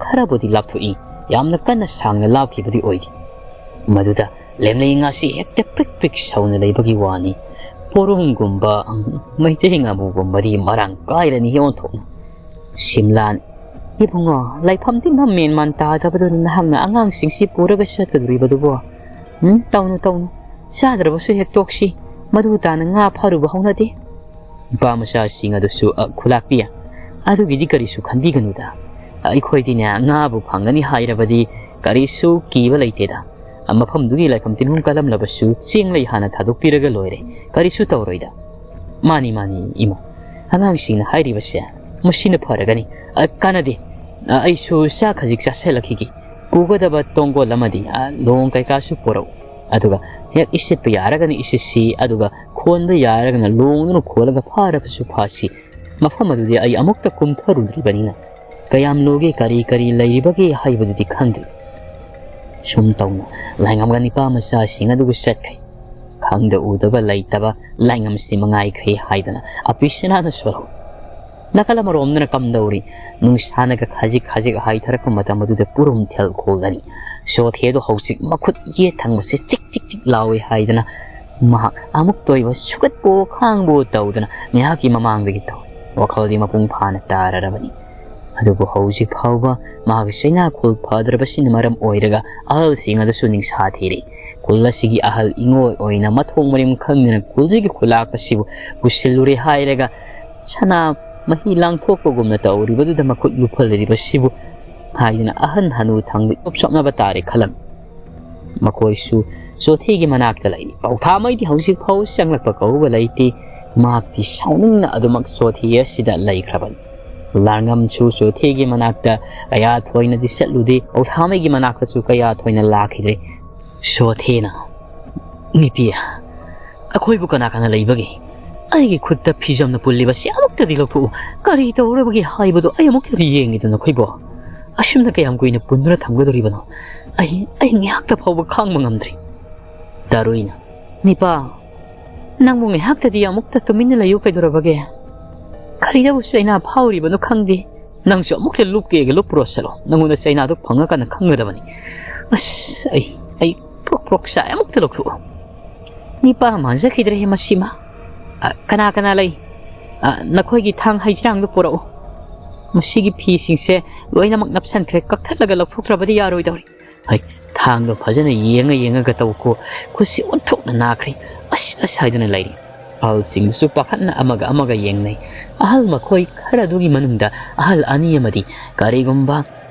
ꯈꯔꯕꯨꯗꯤ ꯂꯥꯞꯊꯣꯛꯏ, ꯌꯥꯝꯅ ꯀꯟꯅ ꯁꯥꯡꯅ ꯂꯥꯞꯈꯤꯕꯗꯤ ꯑꯣꯏꯗꯦ꯫ ꯃꯗꯨꯗ ꯂꯦꯝꯂꯩ ꯉꯥꯁꯤ ꯍꯦꯛꯇ ꯄ꯭ꯔꯤꯛ ꯄ꯭ꯔꯤꯛ ꯁꯧꯅ ꯂꯩꯕꯒꯤ ꯋꯥꯅꯤ꯫ ꯄꯣꯔꯣꯝꯒꯨꯝꯕ, ꯃꯩꯇꯩ ꯉꯥꯃꯨꯒꯨꯝꯕꯗꯤ ꯃꯔꯥꯡ ꯀꯥꯏꯔꯅꯤ ꯑꯣꯟꯊꯣꯛꯅ꯫ ꯁꯤꯝꯂꯥꯟ, ꯏꯕꯨꯡꯉꯣ, ꯂꯩꯐꯝꯗꯤ ꯃꯦꯟ ꯃꯥꯟ ꯇꯥꯗꯕꯗꯨꯅ ꯅꯍꯥꯛꯅ ꯑꯉꯥꯡꯁꯤꯡꯁꯤ ꯄꯨꯔꯒ ꯆꯠꯀꯗꯧꯔꯤꯕꯗꯨꯕꯣ? ꯎꯝ, ꯇꯧꯅꯨ, ꯇꯧꯅꯨ꯫ ꯆꯥꯗ꯭ꯔꯕꯁꯨ ꯍꯦꯛ ꯇꯣꯛꯁꯤ꯫ ꯃꯗꯨ ꯇꯥꯅ ꯉꯥ ꯐꯥꯔꯨꯕ ꯍꯧꯅꯗꯦ꯫ ꯅꯨꯄꯥ ꯃꯆꯥꯁꯤꯡ ꯑꯗꯨꯁꯨ, "ꯑ, ꯈꯨꯂꯥꯛꯄꯤ, ꯑꯗꯨꯒꯤꯗꯤ ꯀꯔꯤꯁꯨ ꯈꯟꯕꯤꯒꯅꯨꯗ꯫ ꯑꯩꯈꯣꯏꯗꯤꯅꯦ, ꯉꯥꯕꯨ ꯐꯪꯒꯅꯤ ꯍꯥꯏꯔꯕꯗꯤ ꯀꯔꯤꯁꯨ ꯀꯤꯕ ꯂꯩꯇꯦꯗ꯫ ꯑ, ꯃꯐꯝꯗꯨꯒꯤ ꯂꯥꯏꯐꯝ ꯇꯤꯟꯐꯝ ꯀꯜꯂꯝꯂꯕꯁꯨ ꯆꯦꯡ ꯂꯩ ꯍꯥꯟꯅ ꯊꯥꯗꯣꯛꯄꯤꯔꯒ ꯂꯣꯏꯔꯦ꯫ ꯀꯔꯤꯁꯨ ꯇꯧꯔꯣꯏꯗ꯫" "ꯃꯥꯅꯤ, ꯃꯥꯅꯤ, ꯏꯃꯥ꯫ ꯑꯉꯥꯡꯁꯤꯡꯅ ꯍꯥꯏꯔꯤꯕꯁꯦ ꯃꯁꯤꯅ ꯐꯔꯒꯅꯤ꯫ ꯑ, ꯀꯥꯟꯅꯗꯦ꯫ ꯑ, ꯑꯩꯁꯨ ꯆꯥꯛ ꯈꯖꯤꯛ ꯆꯥꯁꯤꯜꯂꯛꯈꯤꯒꯦ꯫ ꯄꯨꯒꯗꯕ ꯇꯣꯡꯒꯣꯜ ꯑꯃꯗꯤ, ꯑ, ꯂꯣꯡ ꯀꯩꯀꯥꯁꯨ ꯄꯨꯔꯛꯎ꯫ ꯑꯗꯨꯒ ꯍꯦꯛ ꯏꯁꯤꯠꯄ ꯌꯥꯔꯒꯅ ꯏꯁꯤꯠꯁꯤ, ꯑꯗꯨꯒ ꯈꯣꯟꯕ ꯌꯥꯔꯒꯅ ꯂꯣꯡꯗꯨꯅ ꯈꯣꯜꯂꯒ ꯐꯥꯔꯕꯁꯨ ꯐꯥꯁꯤ꯫ ꯃꯐꯝ ꯑꯗꯨꯗꯤ ꯑꯩ ꯑꯃꯨꯛꯇ ꯀꯨꯝꯊꯔꯨꯗ꯭ꯔꯤꯕꯅꯤꯅ ꯀꯌꯥꯝ ꯂꯨꯒꯦ, ꯀꯔꯤ ꯀꯔꯤ ꯂꯩꯔꯤꯕꯒꯦ ꯍꯥꯏꯕꯗꯨꯗꯤ ꯈꯪꯗꯦ꯫" ꯁꯨꯝ ꯇꯧꯅ ꯂꯥꯏꯉꯝꯒ ꯅꯤꯄꯥ ꯃꯆꯥꯁꯤꯡ ꯑꯗꯨꯒ ꯆꯠꯈ꯭ꯔꯦ꯫ ꯈꯪꯗ ꯎꯗꯕ ꯂꯩꯇꯕ ꯂꯥꯏꯉꯝꯁꯤ ꯃꯉꯥꯏꯈ꯭ꯔꯦ ꯍꯥꯏꯗꯅ ꯑꯄꯤꯁꯅꯥꯅ ꯁꯣꯜꯍꯧ꯫ ꯅꯥꯀꯜ ꯑꯃꯔꯣꯝꯗꯅ ꯀꯝꯗꯧꯔꯤ? ꯅꯨꯡꯁꯥꯅꯒ ꯈꯖꯤꯛ ꯈꯖꯤꯛ ꯍꯥꯏꯊꯔꯛꯄ ꯃꯇꯝ ꯑꯗꯨꯗ ꯄꯨꯔꯨꯝ ꯊꯦꯜ ꯈꯣꯜꯂꯅꯤ꯫ ꯁꯣꯊꯦꯗꯣ ꯍꯧꯖꯤꯛ ꯃꯈꯨꯠ ꯌꯦꯠ ꯊꯪꯕꯁꯦ ꯆꯤꯛ ꯆꯤꯛ ꯆꯤꯛ ꯂꯥꯎꯏ ꯍꯥꯏꯗꯅ ꯃꯍꯥꯛ ꯑꯃꯨꯛꯇ ꯑꯣꯏꯕ ꯁꯨꯒꯠꯄꯣ ꯈꯥꯡꯕꯣ ꯇꯧꯗꯅ ꯃꯤꯍꯥꯛꯀꯤ ꯃꯃꯥꯡꯗꯒꯤ ꯇꯧꯏ꯫ ꯋꯥꯈꯜꯗꯤ ꯃꯄꯨꯡ ꯐꯥꯅ ꯇꯥꯔꯔꯕꯅꯤ꯫ ꯑꯗꯨꯕꯨ ꯍꯧꯖꯤꯛ ꯐꯥꯎꯕ ꯃꯍꯥꯛꯀꯤ ꯆꯩꯅꯥꯈꯣꯜ ꯐꯗ꯭ꯔꯕꯁꯤꯅ ꯃꯔꯝ ꯑꯣꯏꯔꯒ ꯑꯍꯜꯁꯤꯡ ꯑꯗꯨꯁꯨ ꯅꯤꯡꯁꯥ ꯊꯤꯔꯤ꯫ ꯈꯨꯜ ꯑꯁꯤꯒꯤ ꯑꯍꯜ ꯏꯉꯣꯏ ꯑꯣꯏꯅ ꯃꯊꯣꯡ ꯃꯔꯝ ꯈꯪꯗꯅ ꯈꯨꯜꯁꯤꯒꯤ ꯈꯨꯂꯥꯛꯄꯁꯤꯕꯨ ꯄꯨꯁꯤꯜꯂꯨꯔꯦ ꯍꯥꯏꯔꯒ ꯁꯅꯥ ꯃꯍꯤ ꯂꯥꯡꯊꯣꯛꯄꯒꯨꯝꯅ ꯇꯧꯔꯤꯕꯗꯨꯗ ꯃꯈꯨꯠ ꯂꯨꯞꯍꯜꯂꯤꯕꯁꯤꯕꯨ ꯍꯥꯏꯗꯨꯅ ꯑꯍꯟ ꯍꯅꯨ ꯊꯪꯗ ꯏꯆꯣꯞ ꯆꯣꯞꯅꯕ ꯇꯥꯔꯦ ꯈꯜꯂꯝꯃꯤ꯫ ꯃꯈꯣꯏꯁꯨ ꯆꯣꯊꯦꯒꯤ ꯃꯅꯥꯛꯇ ꯂꯩ꯫ ꯄꯥꯎꯊꯥꯃꯩꯗꯤ ꯍꯧꯖꯤꯛ ꯐꯥꯎ ꯆꯪꯂꯛꯄ ꯀꯧꯕ ꯂꯩꯇꯦ꯫ ꯃꯍꯥꯛꯇꯤ ꯁꯥꯎꯅꯤꯡꯅ ꯑꯗꯨꯃꯛ ꯆꯣꯊꯦ ꯑꯁꯤꯗ ꯂꯩꯈ꯭ꯔꯕꯅꯤ꯫ ꯂꯥꯡꯉꯝꯁꯨ ꯆꯣꯊꯦꯒꯤ ꯃꯅꯥꯛꯇ ꯀꯌꯥ ꯊꯣꯏꯅꯗꯤ ꯆꯠꯂꯨꯗꯦ꯫ ꯄꯥꯎꯊꯥꯃꯩꯒꯤ ꯃꯅꯥꯛꯇꯁꯨ ꯀꯌꯥ ꯊꯣꯏꯅ ꯂꯥꯛꯈꯤꯗ꯭ꯔꯦ꯫ ꯆꯣꯊꯦꯅ, "ꯅꯤꯄꯤ, ꯑꯩꯈꯣꯏꯕꯨ ꯀꯅꯥ ꯀꯅꯥ ꯂꯩꯕꯒꯦ? ꯑꯩꯒꯤ ꯈꯨꯠꯇ ꯐꯤꯖꯝꯅ ꯄꯨꯜꯂꯤꯕꯁꯤ ꯑꯃꯨꯛꯇꯗꯤ ꯂꯧꯊꯣꯛꯎ꯫ ꯀꯔꯤ ꯇꯧꯔꯕꯒꯦ ꯍꯥꯏꯕꯗꯨ ꯑꯩ ꯑꯃꯨꯛꯇꯗꯤ ꯌꯦꯡꯒꯦꯗꯅ ꯑꯩꯈꯣꯏꯕꯨ꯫ ꯑꯁꯨꯝꯅ ꯀꯌꯥꯝ ꯀꯨꯏꯅ ꯄꯨꯟꯗꯨꯅ ꯊꯝꯒꯗꯧꯔꯤꯕꯅꯣ? ꯑꯩ, ꯑꯩ ꯉꯥꯏꯍꯥꯛꯇ ꯐꯥꯎꯕ ꯈꯥꯡꯕ ꯉꯝꯗ꯭ꯔꯤ꯫" ꯇꯔꯨꯏꯅ, "ꯅꯤꯄꯥ, ꯅꯪꯕꯨ ꯉꯥꯏꯍꯥꯛꯇꯗꯤ ꯑꯃꯨꯛꯇ ꯇꯨꯃꯤꯟꯅ ꯂꯩꯌꯨ ꯀꯩꯗꯧꯔꯕꯒꯦ? ꯀꯔꯤꯗꯕꯨ ꯆꯩꯅꯥ ꯐꯥꯎꯔꯤꯕꯅꯣ ꯈꯪꯗꯦ꯫ ꯅꯪꯁꯨ ꯑꯃꯨꯛꯇ ꯂꯨꯞꯀꯦꯒ ꯂꯨꯞꯄꯨꯔꯣ ꯆꯠꯂꯣ꯫ ꯅꯪꯉꯣꯟꯗ ꯆꯩꯅꯥꯗꯨ ꯐꯪꯉꯀꯥꯟꯗ ꯈꯪꯒꯗꯕꯅꯤ꯫" "ꯑꯁ, ꯑꯩ, ꯑꯩ ꯄ꯭ꯔꯣꯛ ꯄ꯭ꯔꯣꯛ ꯆꯥꯛꯑꯦ꯫ ꯑꯃꯨꯛꯇ ꯂꯧꯊꯣꯛꯎ꯫" ꯅꯤꯄꯥ ꯃꯥꯟꯖꯈꯤꯗ꯭ꯔꯦ ꯃꯁꯤꯃ꯫ "ꯑ, ꯀꯅꯥ ꯀꯅꯥ ꯂꯩ? ꯑ, ꯅꯈꯣꯏꯒꯤ ꯊꯥꯡ ꯍꯩꯖ꯭ꯔꯥꯡꯗꯨ ꯄꯨꯔꯛꯎ꯫ ꯃꯁꯤꯒꯤ ꯐꯤꯁꯤꯡꯁꯦ ꯂꯣꯏꯅꯃꯛ ꯅꯞꯁꯟꯈ꯭ꯔꯦ꯫ ꯀꯛꯊꯠꯂꯒ ꯂꯧꯊꯣꯛꯇ꯭ꯔꯕꯗꯤ ꯌꯥꯔꯣꯏꯗꯧꯔꯤ꯫" ꯍꯩ, ꯊꯥꯡꯗꯣ ꯐꯖꯅ ꯌꯦꯡꯉ ꯌꯦꯡꯉꯒ ꯇꯧꯀꯣ꯫ ꯈꯨꯠꯁꯤ ꯑꯣꯟꯊꯣꯛꯅ ꯅꯥꯈ꯭ꯔꯦ꯫ "ꯑꯁ, ꯑꯁ" ꯍꯥꯏꯗꯨꯅ ꯂꯩꯔꯤ꯫ ꯑꯍꯜꯁꯤꯡꯗꯨꯁꯨ ꯄꯥꯈꯠꯅ ꯑꯃꯒ ꯑꯃꯒ ꯌꯦꯡꯅꯩ꯫ ꯑꯍꯜ ꯃꯈꯣꯏ ꯈꯔꯗꯨꯒꯤ ꯃꯅꯨꯡꯗ ꯑꯍꯜ ꯑꯅꯤ ꯑꯃꯗꯤ ꯀꯔꯤꯒꯨꯝꯕ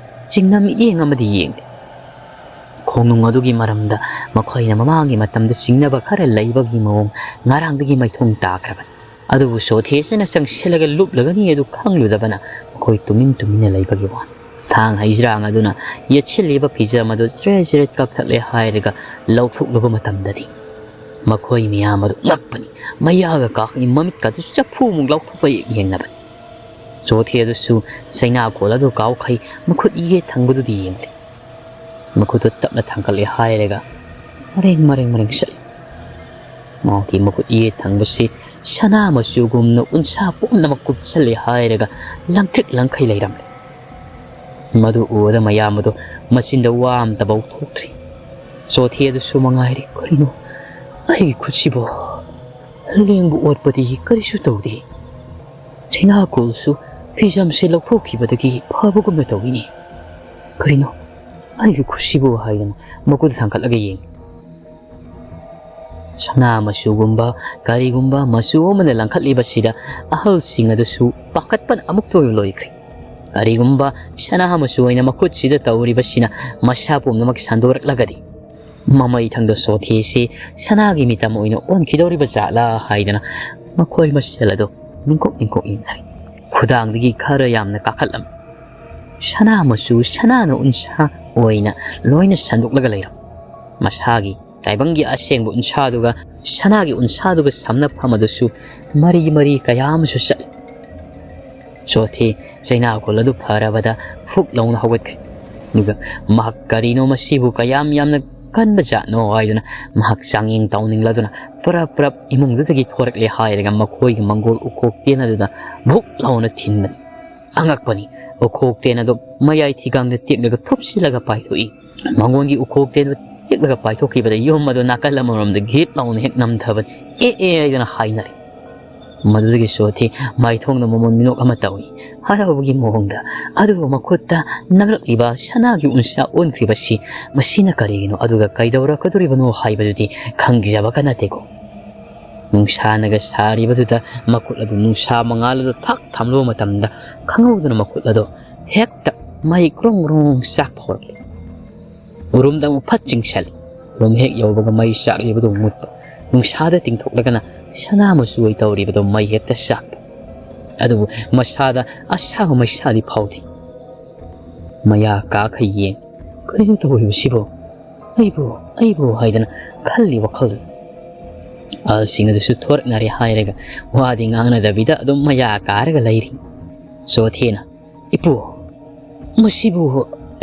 ꯆꯤꯡꯅ ꯃꯤꯠꯌꯦꯡ ꯑꯃꯗꯤ ꯌꯦꯡꯂꯤ꯫ ꯈꯣꯡꯅꯨꯡ ꯑꯗꯨꯒꯤ ꯃꯔꯝꯗ ꯃꯈꯣꯏꯅ ꯃꯃꯥꯡꯒꯤ ꯃꯇꯝꯗ ꯆꯤꯡꯅꯕ ꯈꯔ ꯂꯩꯕꯒꯤ ꯃꯑꯣꯡ ꯉꯔꯥꯡꯗꯒꯤ ꯃꯥꯏꯊꯣꯡ ꯇꯥꯈ꯭ꯔꯕꯅꯤ꯫ ꯑꯗꯨꯕꯨ ꯁꯣꯊꯦꯁꯤꯅ ꯆꯪꯁꯤꯜꯂꯒ ꯂꯨꯞꯂꯒꯅꯤ ꯑꯗꯨ ꯈꯪꯂꯨꯗꯕꯅ ꯃꯈꯣꯏ ꯇꯨꯃꯤꯟ ꯇꯨꯃꯤꯟꯅ ꯂꯩꯕꯒꯤ ꯋꯥꯅꯤ꯫ ꯊꯥꯡ ꯍꯩꯖ꯭ꯔꯥꯡ ꯑꯗꯨꯅ ꯌꯦꯠꯁꯤꯜꯂꯤꯕ ꯐꯤꯖꯝ ꯑꯗꯨ ꯆꯔꯦꯠ ꯆꯔꯦꯠ ꯀꯛꯊꯠꯂꯦ ꯍꯥꯏꯔꯒ ꯂꯧꯊꯣꯛꯂꯨꯕ ꯃꯇꯝꯗꯗꯤ ꯃꯈꯣꯏ ꯃꯤꯌꯥꯝ ꯑꯗꯨ ꯉꯛꯄꯅꯤ꯫ ꯃꯌꯥꯒ ꯀꯥꯈꯩ ꯃꯃꯤꯠꯀ ꯑꯗꯨ ꯆꯐꯨꯃꯨꯛ ꯂꯥꯎꯊꯣꯛꯄ ꯌꯦꯡꯅꯕꯅꯤ꯫ ꯆꯣꯊꯦ ꯑꯗꯨꯁꯨ ꯆꯩꯅꯥꯀꯣꯜ ꯑꯗꯨ ꯀꯥꯎꯈꯩ ꯃꯈꯨꯠ ꯌꯦꯠ ꯊꯪꯕꯗꯨꯗꯤ ꯌꯦꯡꯂꯤ꯫ ꯃꯈꯨꯠꯇꯨ ꯇꯞꯅ ꯊꯥꯡꯒꯠꯂꯦ ꯍꯥꯏꯔꯒ ꯃꯔꯦꯡ ꯃꯔꯦꯡ ꯃꯔꯦꯡ ꯆꯠꯂꯤ꯫ ꯃꯍꯥꯛꯀꯤ ꯃꯈꯨꯠ ꯌꯦꯠ ꯊꯪꯕꯁꯤ ꯁꯅꯥ ꯃꯆꯨꯒꯨꯝꯅ ꯎꯟꯁꯥ ꯄꯨꯝꯅꯃꯛ ꯀꯨꯞꯁꯜꯂꯦ ꯍꯥꯏꯔꯒ ꯂꯪꯇ꯭ꯔꯤꯛ ꯂꯪꯈꯩ ꯂꯩꯔꯝꯂꯦ꯫ ꯃꯗꯨ ꯎꯕꯗ ꯃꯌꯥꯝ ꯑꯗꯨ ꯃꯆꯤꯟꯗ ꯋꯥ ꯑꯃꯇꯐꯥꯎ ꯊꯣꯛꯇ꯭ꯔꯤ꯫ ꯆꯣꯊꯦ ꯑꯗꯨꯁꯨ ꯃꯉꯥꯏꯔꯦ꯫ "ꯀꯔꯤꯅꯣ ꯑꯩꯒꯤ ꯈꯨꯠꯁꯤꯕꯣ? ꯂꯦꯡꯕ ꯑꯣꯠꯄꯗꯤ ꯀꯔꯤꯁꯨ ꯇꯧꯗꯦ꯫ ꯆꯩꯅꯥꯀꯣꯜꯁꯨ ꯐꯤꯖꯝꯁꯦ ꯂꯧꯊꯣꯛꯈꯤꯕꯗꯒꯤ ꯐꯕꯒꯨꯝꯅ ꯇꯧꯏꯅꯦ꯫ ꯀꯔꯤꯅꯣ ꯑꯩꯒꯤ ꯈꯨꯠꯁꯤꯕꯨ?" ꯍꯥꯏꯗꯅ ꯃꯈꯨꯠ ꯊꯥꯡꯒꯠꯂꯒ ꯌꯦꯡꯉꯤ꯫ ꯁꯅꯥ ꯃꯆꯨꯒꯨꯝꯕ ꯀꯔꯤꯒꯨꯝꯕ ꯃꯆꯨ ꯑꯃꯅ ꯂꯪꯈꯠꯂꯤꯕꯁꯤꯗ ꯑꯍꯜꯁꯤꯡ ꯑꯗꯨꯁꯨ ꯄꯥꯈꯠꯄꯅ ꯑꯃꯨꯛꯇ ꯑꯣꯏꯕ ꯂꯣꯏꯈ꯭ꯔꯦ꯫ ꯀꯔꯤꯒꯨꯝꯕ ꯁꯅꯥ ꯃꯆꯨ ꯑꯣꯏꯅ ꯃꯈꯨꯠꯁꯤꯗ ꯇꯧꯔꯤꯕꯁꯤꯅ ꯃꯁꯥ ꯄꯨꯝꯅꯃꯛ ꯁꯟꯗꯣꯔꯛꯂꯒꯗꯤ? ꯃꯃꯩ ꯊꯪꯗ ꯁꯣꯊꯦꯁꯤ ꯁꯅꯥꯒꯤ ꯃꯤꯇꯝ ꯑꯣꯏꯅ ꯑꯣꯟꯈꯤꯗꯧꯔꯤꯕ ꯖꯥꯠꯂꯥ ꯍꯥꯏꯗꯅ ꯃꯈꯣꯏ ꯃꯁꯦꯜ ꯑꯗꯨ ꯅꯤꯡꯀꯣꯛ ꯅꯤꯡꯀꯣꯛ ꯌꯦꯡꯅꯔꯤ꯫ ꯈꯨꯗꯥꯡꯗꯒꯤ ꯈꯔ ꯌꯥꯝꯅ ꯀꯥꯈꯠꯂꯝꯃꯤ꯫ ꯁꯅꯥ ꯃꯆꯨ ꯁꯅꯥꯅ ꯎꯟꯁꯥ ꯑꯣꯏꯅ ꯂꯣꯏꯅ ꯁꯟꯗꯣꯛꯂꯒ ꯂꯩꯔꯝꯃꯤ꯫ ꯃꯁꯥꯒꯤ ꯇꯥꯏꯕꯪꯒꯤ ꯑꯁꯦꯡꯕ ꯎꯟꯁꯥꯗꯨꯒ ꯁꯅꯥꯒꯤ ꯎꯟꯁꯥꯗꯨꯒ ꯁꯝꯅꯐꯝ ꯑꯗꯨꯁꯨ ꯃꯔꯤ ꯃꯔꯤ ꯀꯌꯥ ꯑꯃꯁꯨ ꯆꯠꯂꯤ꯫ ꯆꯣꯊꯦ ꯆꯩꯅꯥꯀꯣꯜ ꯑꯗꯨ ꯐꯔꯕꯗ ꯐꯨꯛ ꯂꯥꯎꯅ ꯍꯧꯒꯠꯈ꯭ꯔꯦ꯫ ꯑꯗꯨꯒ ꯃꯍꯥꯛ "ꯀꯔꯤꯅꯣ ꯃꯁꯤꯕꯨ ꯀꯌꯥꯝ ꯌꯥꯝꯅ ꯀꯟꯕ ꯖꯥꯠꯅꯣ?" ꯍꯥꯏꯗꯨꯅ ꯃꯍꯥꯛ ꯆꯥꯡꯌꯦꯡ ꯇꯧꯅꯤꯡꯂꯗꯨꯅ ꯄꯔꯞ ꯄꯔꯞ ꯏꯃꯨꯡꯗꯨꯗꯒꯤ ꯊꯣꯔꯛꯂꯦ ꯍꯥꯏꯔꯒ ꯃꯈꯣꯏꯒꯤ ꯃꯪꯒꯣꯜ ꯎꯈꯣꯛ ꯇꯦꯟ ꯑꯗꯨꯗ ꯚꯨꯛ ꯂꯥꯎꯅ ꯊꯤꯟꯕꯅꯤ꯫ ꯑꯉꯛꯄꯅꯤ, ꯎꯈꯣꯛ ꯇꯦꯟ ꯑꯗꯨ ꯃꯌꯥꯏ ꯊꯤꯒꯥꯡꯗ ꯇꯦꯛꯂꯒ ꯊꯨꯞꯁꯤꯜꯂꯒ ꯄꯥꯏꯊꯣꯛꯏ꯫ ꯃꯪꯒꯣꯜꯒꯤ ꯎꯈꯣꯛ ꯇꯦꯟ ꯑꯗꯨ ꯇꯦꯛꯂꯒ ꯄꯥꯏꯊꯣꯛꯈꯤꯕꯗ ꯌꯨꯝ ꯑꯗꯨ ꯅꯥꯀꯜ ꯑꯃꯔꯣꯝꯗ ꯒꯤꯠ ꯂꯥꯎꯅ ꯍꯦꯛ ꯅꯝꯊꯕꯅꯤ꯫ "ꯑꯦ ꯑꯦ" ꯍꯥꯏꯗꯨꯅ ꯍꯥꯏꯅꯔꯦ꯫ ꯃꯗꯨꯗꯒꯤ ꯆꯣꯊꯦ ꯃꯥꯏꯊꯣꯡꯗ ꯃꯃꯣꯟ ꯃꯤꯅꯣꯛ ꯑꯃ ꯇꯧꯏ, ꯍꯔꯥꯎꯕꯒꯤ ꯃꯑꯣꯡꯗ꯫ ꯑꯗꯨꯕꯨ ꯃꯈꯨꯠꯇ ꯅꯝꯂꯛꯂꯤꯕ ꯁꯅꯥꯒꯤ ꯎꯟꯁꯥ ꯑꯣꯟꯈ꯭ꯔꯤꯕꯁꯤ ꯃꯁꯤꯅ ꯀꯔꯤꯒꯤꯅꯣ, ꯑꯗꯨꯒ ꯀꯩꯗꯧꯔꯛꯀꯗꯧꯔꯤꯕꯅꯣ ꯍꯥꯏꯕꯗꯨꯗꯤ ꯈꯪꯖꯕꯒ ꯅꯠꯇꯦꯀꯣ꯫ ꯅꯨꯡꯁꯥꯅꯒ ꯁꯥꯔꯤꯕꯗꯨꯗ ꯃꯈꯨꯠ ꯑꯗꯨ ꯅꯨꯡꯁꯥ ꯃꯉꯥꯜ ꯑꯗꯨ ꯊꯛ ꯊꯝꯂꯨꯕ ꯃꯇꯝꯗ ꯈꯪꯍꯧꯗꯅ ꯃꯈꯨꯠ ꯑꯗꯨ ꯍꯦꯛꯇ ꯃꯩ ꯀ꯭ꯔꯣꯡ ꯀ꯭ꯔꯣꯡ ꯆꯥꯛꯄ ꯍꯧꯔꯛꯂꯦ꯫ ꯎꯔꯨꯝꯗ ꯑꯃꯨꯛ ꯐꯠ ꯆꯤꯡꯁꯜꯂꯤ꯫ ꯎꯔꯨꯝ ꯍꯦꯛ ꯌꯧꯕꯒ ꯃꯩ ꯆꯥꯛꯂꯤꯕꯗꯨ ꯃꯨꯠꯄ, ꯅꯨꯡꯁꯥꯗ ꯇꯤꯡꯊꯣꯛꯂꯒꯅ ꯁꯅꯥ ꯃꯆꯨ ꯑꯣꯏ ꯇꯧꯔꯤꯕꯗꯨ ꯃꯩ ꯍꯦꯛꯇ ꯆꯥꯛꯄ꯫ ꯑꯗꯨꯕꯨ ꯃꯁꯥꯗ ꯑꯁꯥꯕ ꯃꯩꯁꯥꯗꯤ ꯐꯥꯎꯗꯦ꯫ ꯃꯌꯥ ꯀꯥꯈꯩ ꯌꯦꯡ, "ꯀꯔꯤꯅꯣ ꯇꯧꯔꯤꯕꯁꯤꯕꯨ? ꯑꯩꯕꯨ, ꯑꯩꯕꯨ?" ꯍꯥꯏꯗꯅ ꯈꯜꯂꯤ ꯋꯥꯈꯜꯗꯨꯗ꯫ ꯑꯍꯜꯁꯤꯡ ꯑꯗꯨꯁꯨ ꯊꯣꯔꯛꯅꯔꯦ ꯍꯥꯏꯔꯒ ꯋꯥꯗꯤ ꯉꯥꯡꯅꯗꯕꯤꯗ ꯑꯗꯨꯝ ꯃꯌꯥ ꯀꯥꯔꯒ ꯂꯩꯔꯤ꯫ ꯆꯣꯊꯦꯅ, "ꯏꯄꯨ, ꯃꯁꯤꯕꯨ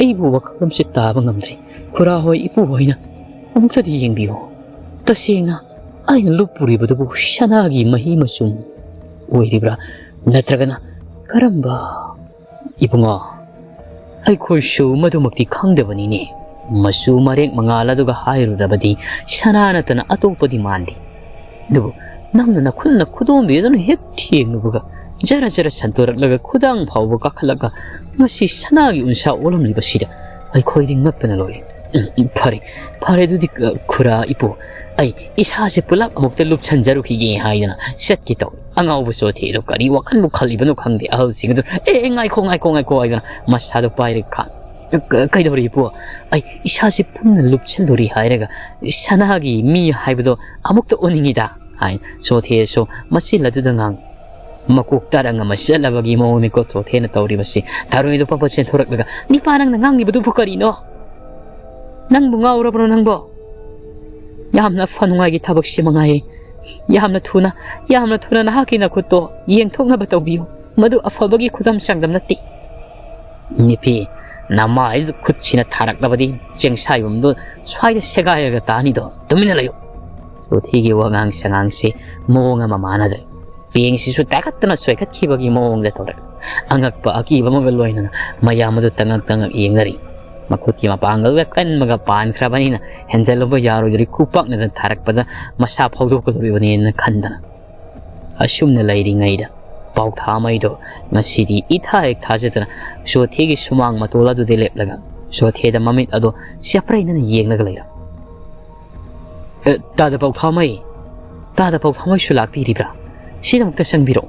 ꯑꯩꯕꯨ ꯋꯥꯈꯜ ꯑꯃꯁꯨ ꯇꯥꯕ ꯉꯝꯗ꯭ꯔꯦ꯫ ꯈꯨꯔꯥ ꯍꯣꯏ, ꯏꯄꯨ ꯍꯣꯏꯅ ꯑꯃꯨꯛꯇꯗꯤ ꯌꯦꯡꯕꯤꯌꯨ꯫ ꯇꯁꯦꯡꯅ ꯑꯩꯅ ꯂꯨꯞꯄꯨꯔꯤꯕꯗꯨꯕꯨ ꯁꯅꯥꯒꯤ ꯃꯍꯤ ꯃꯆꯨꯝ ꯑꯣꯏꯔꯤꯕ꯭ꯔꯥ? ꯅꯠꯇ꯭ꯔꯒꯅ ꯀꯔꯝꯕ?" "ꯏꯕꯨꯡꯉꯣ, ꯑꯩꯈꯣꯏꯁꯨ ꯃꯗꯨꯃꯛꯇꯤ ꯈꯪꯗꯕꯅꯤꯅꯦ꯫ ꯃꯆꯨ ꯃꯔꯦꯛ ꯃꯉꯥꯜ ꯑꯗꯨꯒ ꯍꯥꯏꯔꯨꯔꯕꯗꯤ ꯁꯅꯥ ꯅꯠꯇꯅ ꯑꯇꯣꯞꯄꯗꯤ ꯃꯥꯟꯗꯦ꯫ ꯑꯗꯨꯕꯨ ꯅꯪꯅ ꯅꯈꯨꯠꯅ ꯈꯨꯗꯣꯝꯕꯤꯗꯨꯅ ꯍꯦꯛ ꯊꯦꯡꯂꯨꯕꯒ ꯖꯔ ꯖꯔ ꯁꯟꯇꯣꯔꯛꯂꯒ ꯈꯨꯗꯥꯡ ꯐꯥꯎꯕ ꯀꯥꯈꯠꯂꯒ ꯉꯁꯤ ꯁꯅꯥꯒꯤ ꯎꯟꯁꯥ ꯑꯣꯜꯂꯝꯂꯤꯕꯁꯤꯗ ꯑꯩꯈꯣꯏꯗꯤ ꯉꯛꯄꯅ ꯂꯣꯏꯔꯦ꯫ ꯎꯝ, ꯎꯝ, ꯐꯔꯦ, ꯐꯔꯦ ꯑꯗꯨꯗꯤ, ꯑ, ꯈꯨꯔꯥ ꯏꯄꯨ, ꯑꯩ ꯏꯁꯥꯁꯦ ꯄꯨꯂꯞ ꯑꯃꯨꯛꯇ ꯂꯨꯞꯁꯟꯖꯔꯨꯈꯤꯒꯦ" ꯍꯥꯏꯗꯅ ꯆꯠꯀꯦ ꯇꯧꯏ꯫ ꯑꯉꯥꯎꯕ ꯆꯣꯊꯦꯗꯣ ꯀꯔꯤ ꯋꯥꯈꯜꯕꯨ ꯈꯜꯂꯤꯕꯅꯣ ꯈꯪꯗꯦ꯫ ꯑꯍꯜꯁꯤꯡ ꯑꯗꯨ, "ꯑꯦ, ꯑꯦ, ꯉꯥꯏꯈꯣ, ꯉꯥꯏꯈꯣ, ꯉꯥꯏꯈꯣ" ꯍꯥꯏꯗꯅ ꯃꯁꯥꯗꯣ ꯄꯥꯏꯔꯒ ꯈꯥ-, "ꯀ-, ꯀꯩꯗꯧꯔꯤ ꯏꯄꯨ? ꯑꯩ ꯏꯁꯥꯁꯦ ꯄꯨꯟꯅ ꯂꯨꯞꯁꯜꯂꯨꯔꯤ ꯍꯥꯏꯔꯒ ꯁꯅꯥꯒꯤ ꯃꯤ ꯍꯥꯏꯕꯗꯣ ꯑꯃꯨꯛꯇ ꯑꯣꯟꯅꯤꯡꯉꯤꯗ" ꯍꯥꯏ꯫ ꯆꯣꯊꯦꯁꯨ ꯃꯆꯤꯜ ꯑꯗꯨꯗ ꯉꯥꯡ-, ꯃꯀꯣꯛ ꯇꯔꯪ ꯑꯃ ꯆꯠꯂꯕꯒꯤ ꯃꯑꯣꯡꯅꯤꯀꯣ ꯆꯣꯊꯦꯅ ꯇꯧꯔꯤꯕꯁꯤ꯫ ꯊꯔꯣꯏꯗꯣ ꯄꯠ ꯄꯠ ꯆꯦꯟꯊꯣꯔꯛꯂꯒ, "ꯅꯤꯄꯥ, ꯅꯪꯅ ꯉꯥꯡꯂꯤꯕꯗꯨꯕꯨ ꯀꯔꯤꯅꯣ? ꯅꯪꯕꯨ ꯉꯥꯎꯔꯕ꯭ꯔꯣ ꯅꯪꯕꯣ? ꯌꯥꯝꯅ ꯐ ꯅꯨꯡꯉꯥꯏꯒꯤ ꯊꯕꯛꯁꯤ ꯃꯉꯥꯏꯔꯦ꯫ ꯌꯥꯝꯅ ꯊꯨꯅ, ꯌꯥꯝꯅ ꯊꯨꯅ ꯅꯍꯥꯛꯀꯤ ꯅꯈꯨꯠꯇꯣ ꯌꯦꯡꯊꯣꯛꯅꯕ ꯇꯧꯕꯤꯌꯨ꯫ ꯃꯗꯨ ꯑꯐꯕꯒꯤ ꯈꯨꯗꯝ ꯆꯥꯡꯗꯝ ꯅꯠꯇꯦ꯫ ꯅꯤꯄꯤ, ꯅꯃꯥꯏꯗꯨ ꯈꯨꯠꯁꯤꯅ ꯊꯥꯔꯛꯂꯕꯗꯤ ꯆꯦꯡꯁꯥꯏꯕꯝꯗꯨ ꯁ꯭ꯋꯥꯏꯗ ꯁꯦꯒꯥꯏꯔꯒ ꯇꯥꯅꯤꯗꯣ꯫ ꯇꯨꯃꯤꯟꯅ ꯂꯩꯌꯨ"꯫ ꯆꯣꯊꯦꯒꯤ ꯋꯥꯉꯥꯡ ꯁꯉꯥꯡꯁꯤ ꯃꯑꯣꯡ ꯑꯃ ꯃꯥꯟꯅꯗ꯭ꯔꯦ꯫ ꯄꯦꯡꯁꯤꯁꯨ ꯇꯥꯈꯠꯇꯅ ꯆꯣꯏꯈꯠꯈꯤꯕꯒꯤ ꯃꯑꯣꯡꯗ ꯇꯧꯔꯦ꯫ ꯑꯉꯛꯄ ꯑꯀꯤꯕ ꯑꯃꯒ ꯂꯣꯏꯅꯅ ꯃꯌꯥꯝ ꯑꯗꯨ ꯇꯉꯛ ꯇꯉꯛ ꯌꯦꯡꯅꯔꯤ꯫ ꯃꯈꯨꯠꯀꯤ ꯃꯄꯥꯡꯒꯜꯒ ꯀꯟꯕꯒ ꯄꯥꯟꯈ꯭ꯔꯕꯅꯤꯅ ꯍꯦꯟꯖꯜꯂꯨꯕ ꯌꯥꯔꯣꯏꯗꯧꯔꯤ, ꯈꯨꯄꯥꯛꯅꯗꯅ ꯊꯥꯔꯛꯄꯗ ꯃꯁꯥ ꯐꯥꯎꯗꯣꯛꯀꯗꯧꯔꯤꯕꯅꯦꯅ ꯈꯟꯗꯅ꯫ ꯑꯁꯨꯝꯅ ꯂꯩꯔꯤꯉꯩꯗ ꯄꯥꯎꯊꯥꯃꯩꯗꯣ ꯉꯁꯤꯗꯤ ꯏꯊꯥ ꯍꯦꯛ ꯊꯥꯖꯗꯅ ꯆꯣꯊꯦꯒꯤ ꯁꯨꯃꯥꯡ ꯃꯇꯣꯜ ꯑꯗꯨꯗ ꯂꯦꯞꯂꯒ ꯆꯣꯊꯦꯗ ꯃꯃꯤꯠ ꯑꯗꯣ ꯆꯦꯞꯄ꯭ꯔꯩꯅꯅ ꯌꯦꯡꯂꯒ ꯂꯩꯔꯝ꯫ "ꯑꯦ, ꯇꯥꯗ ꯄꯥꯎꯊꯥꯃꯩ, ꯇꯥꯗ ꯄꯥꯎꯊꯥꯃꯩꯁꯨ ꯂꯥꯛꯄꯤꯔꯤꯕ꯭ꯔꯥ? ꯁꯤꯗꯃꯛꯇ ꯆꯪꯕꯤꯔꯛꯎ꯫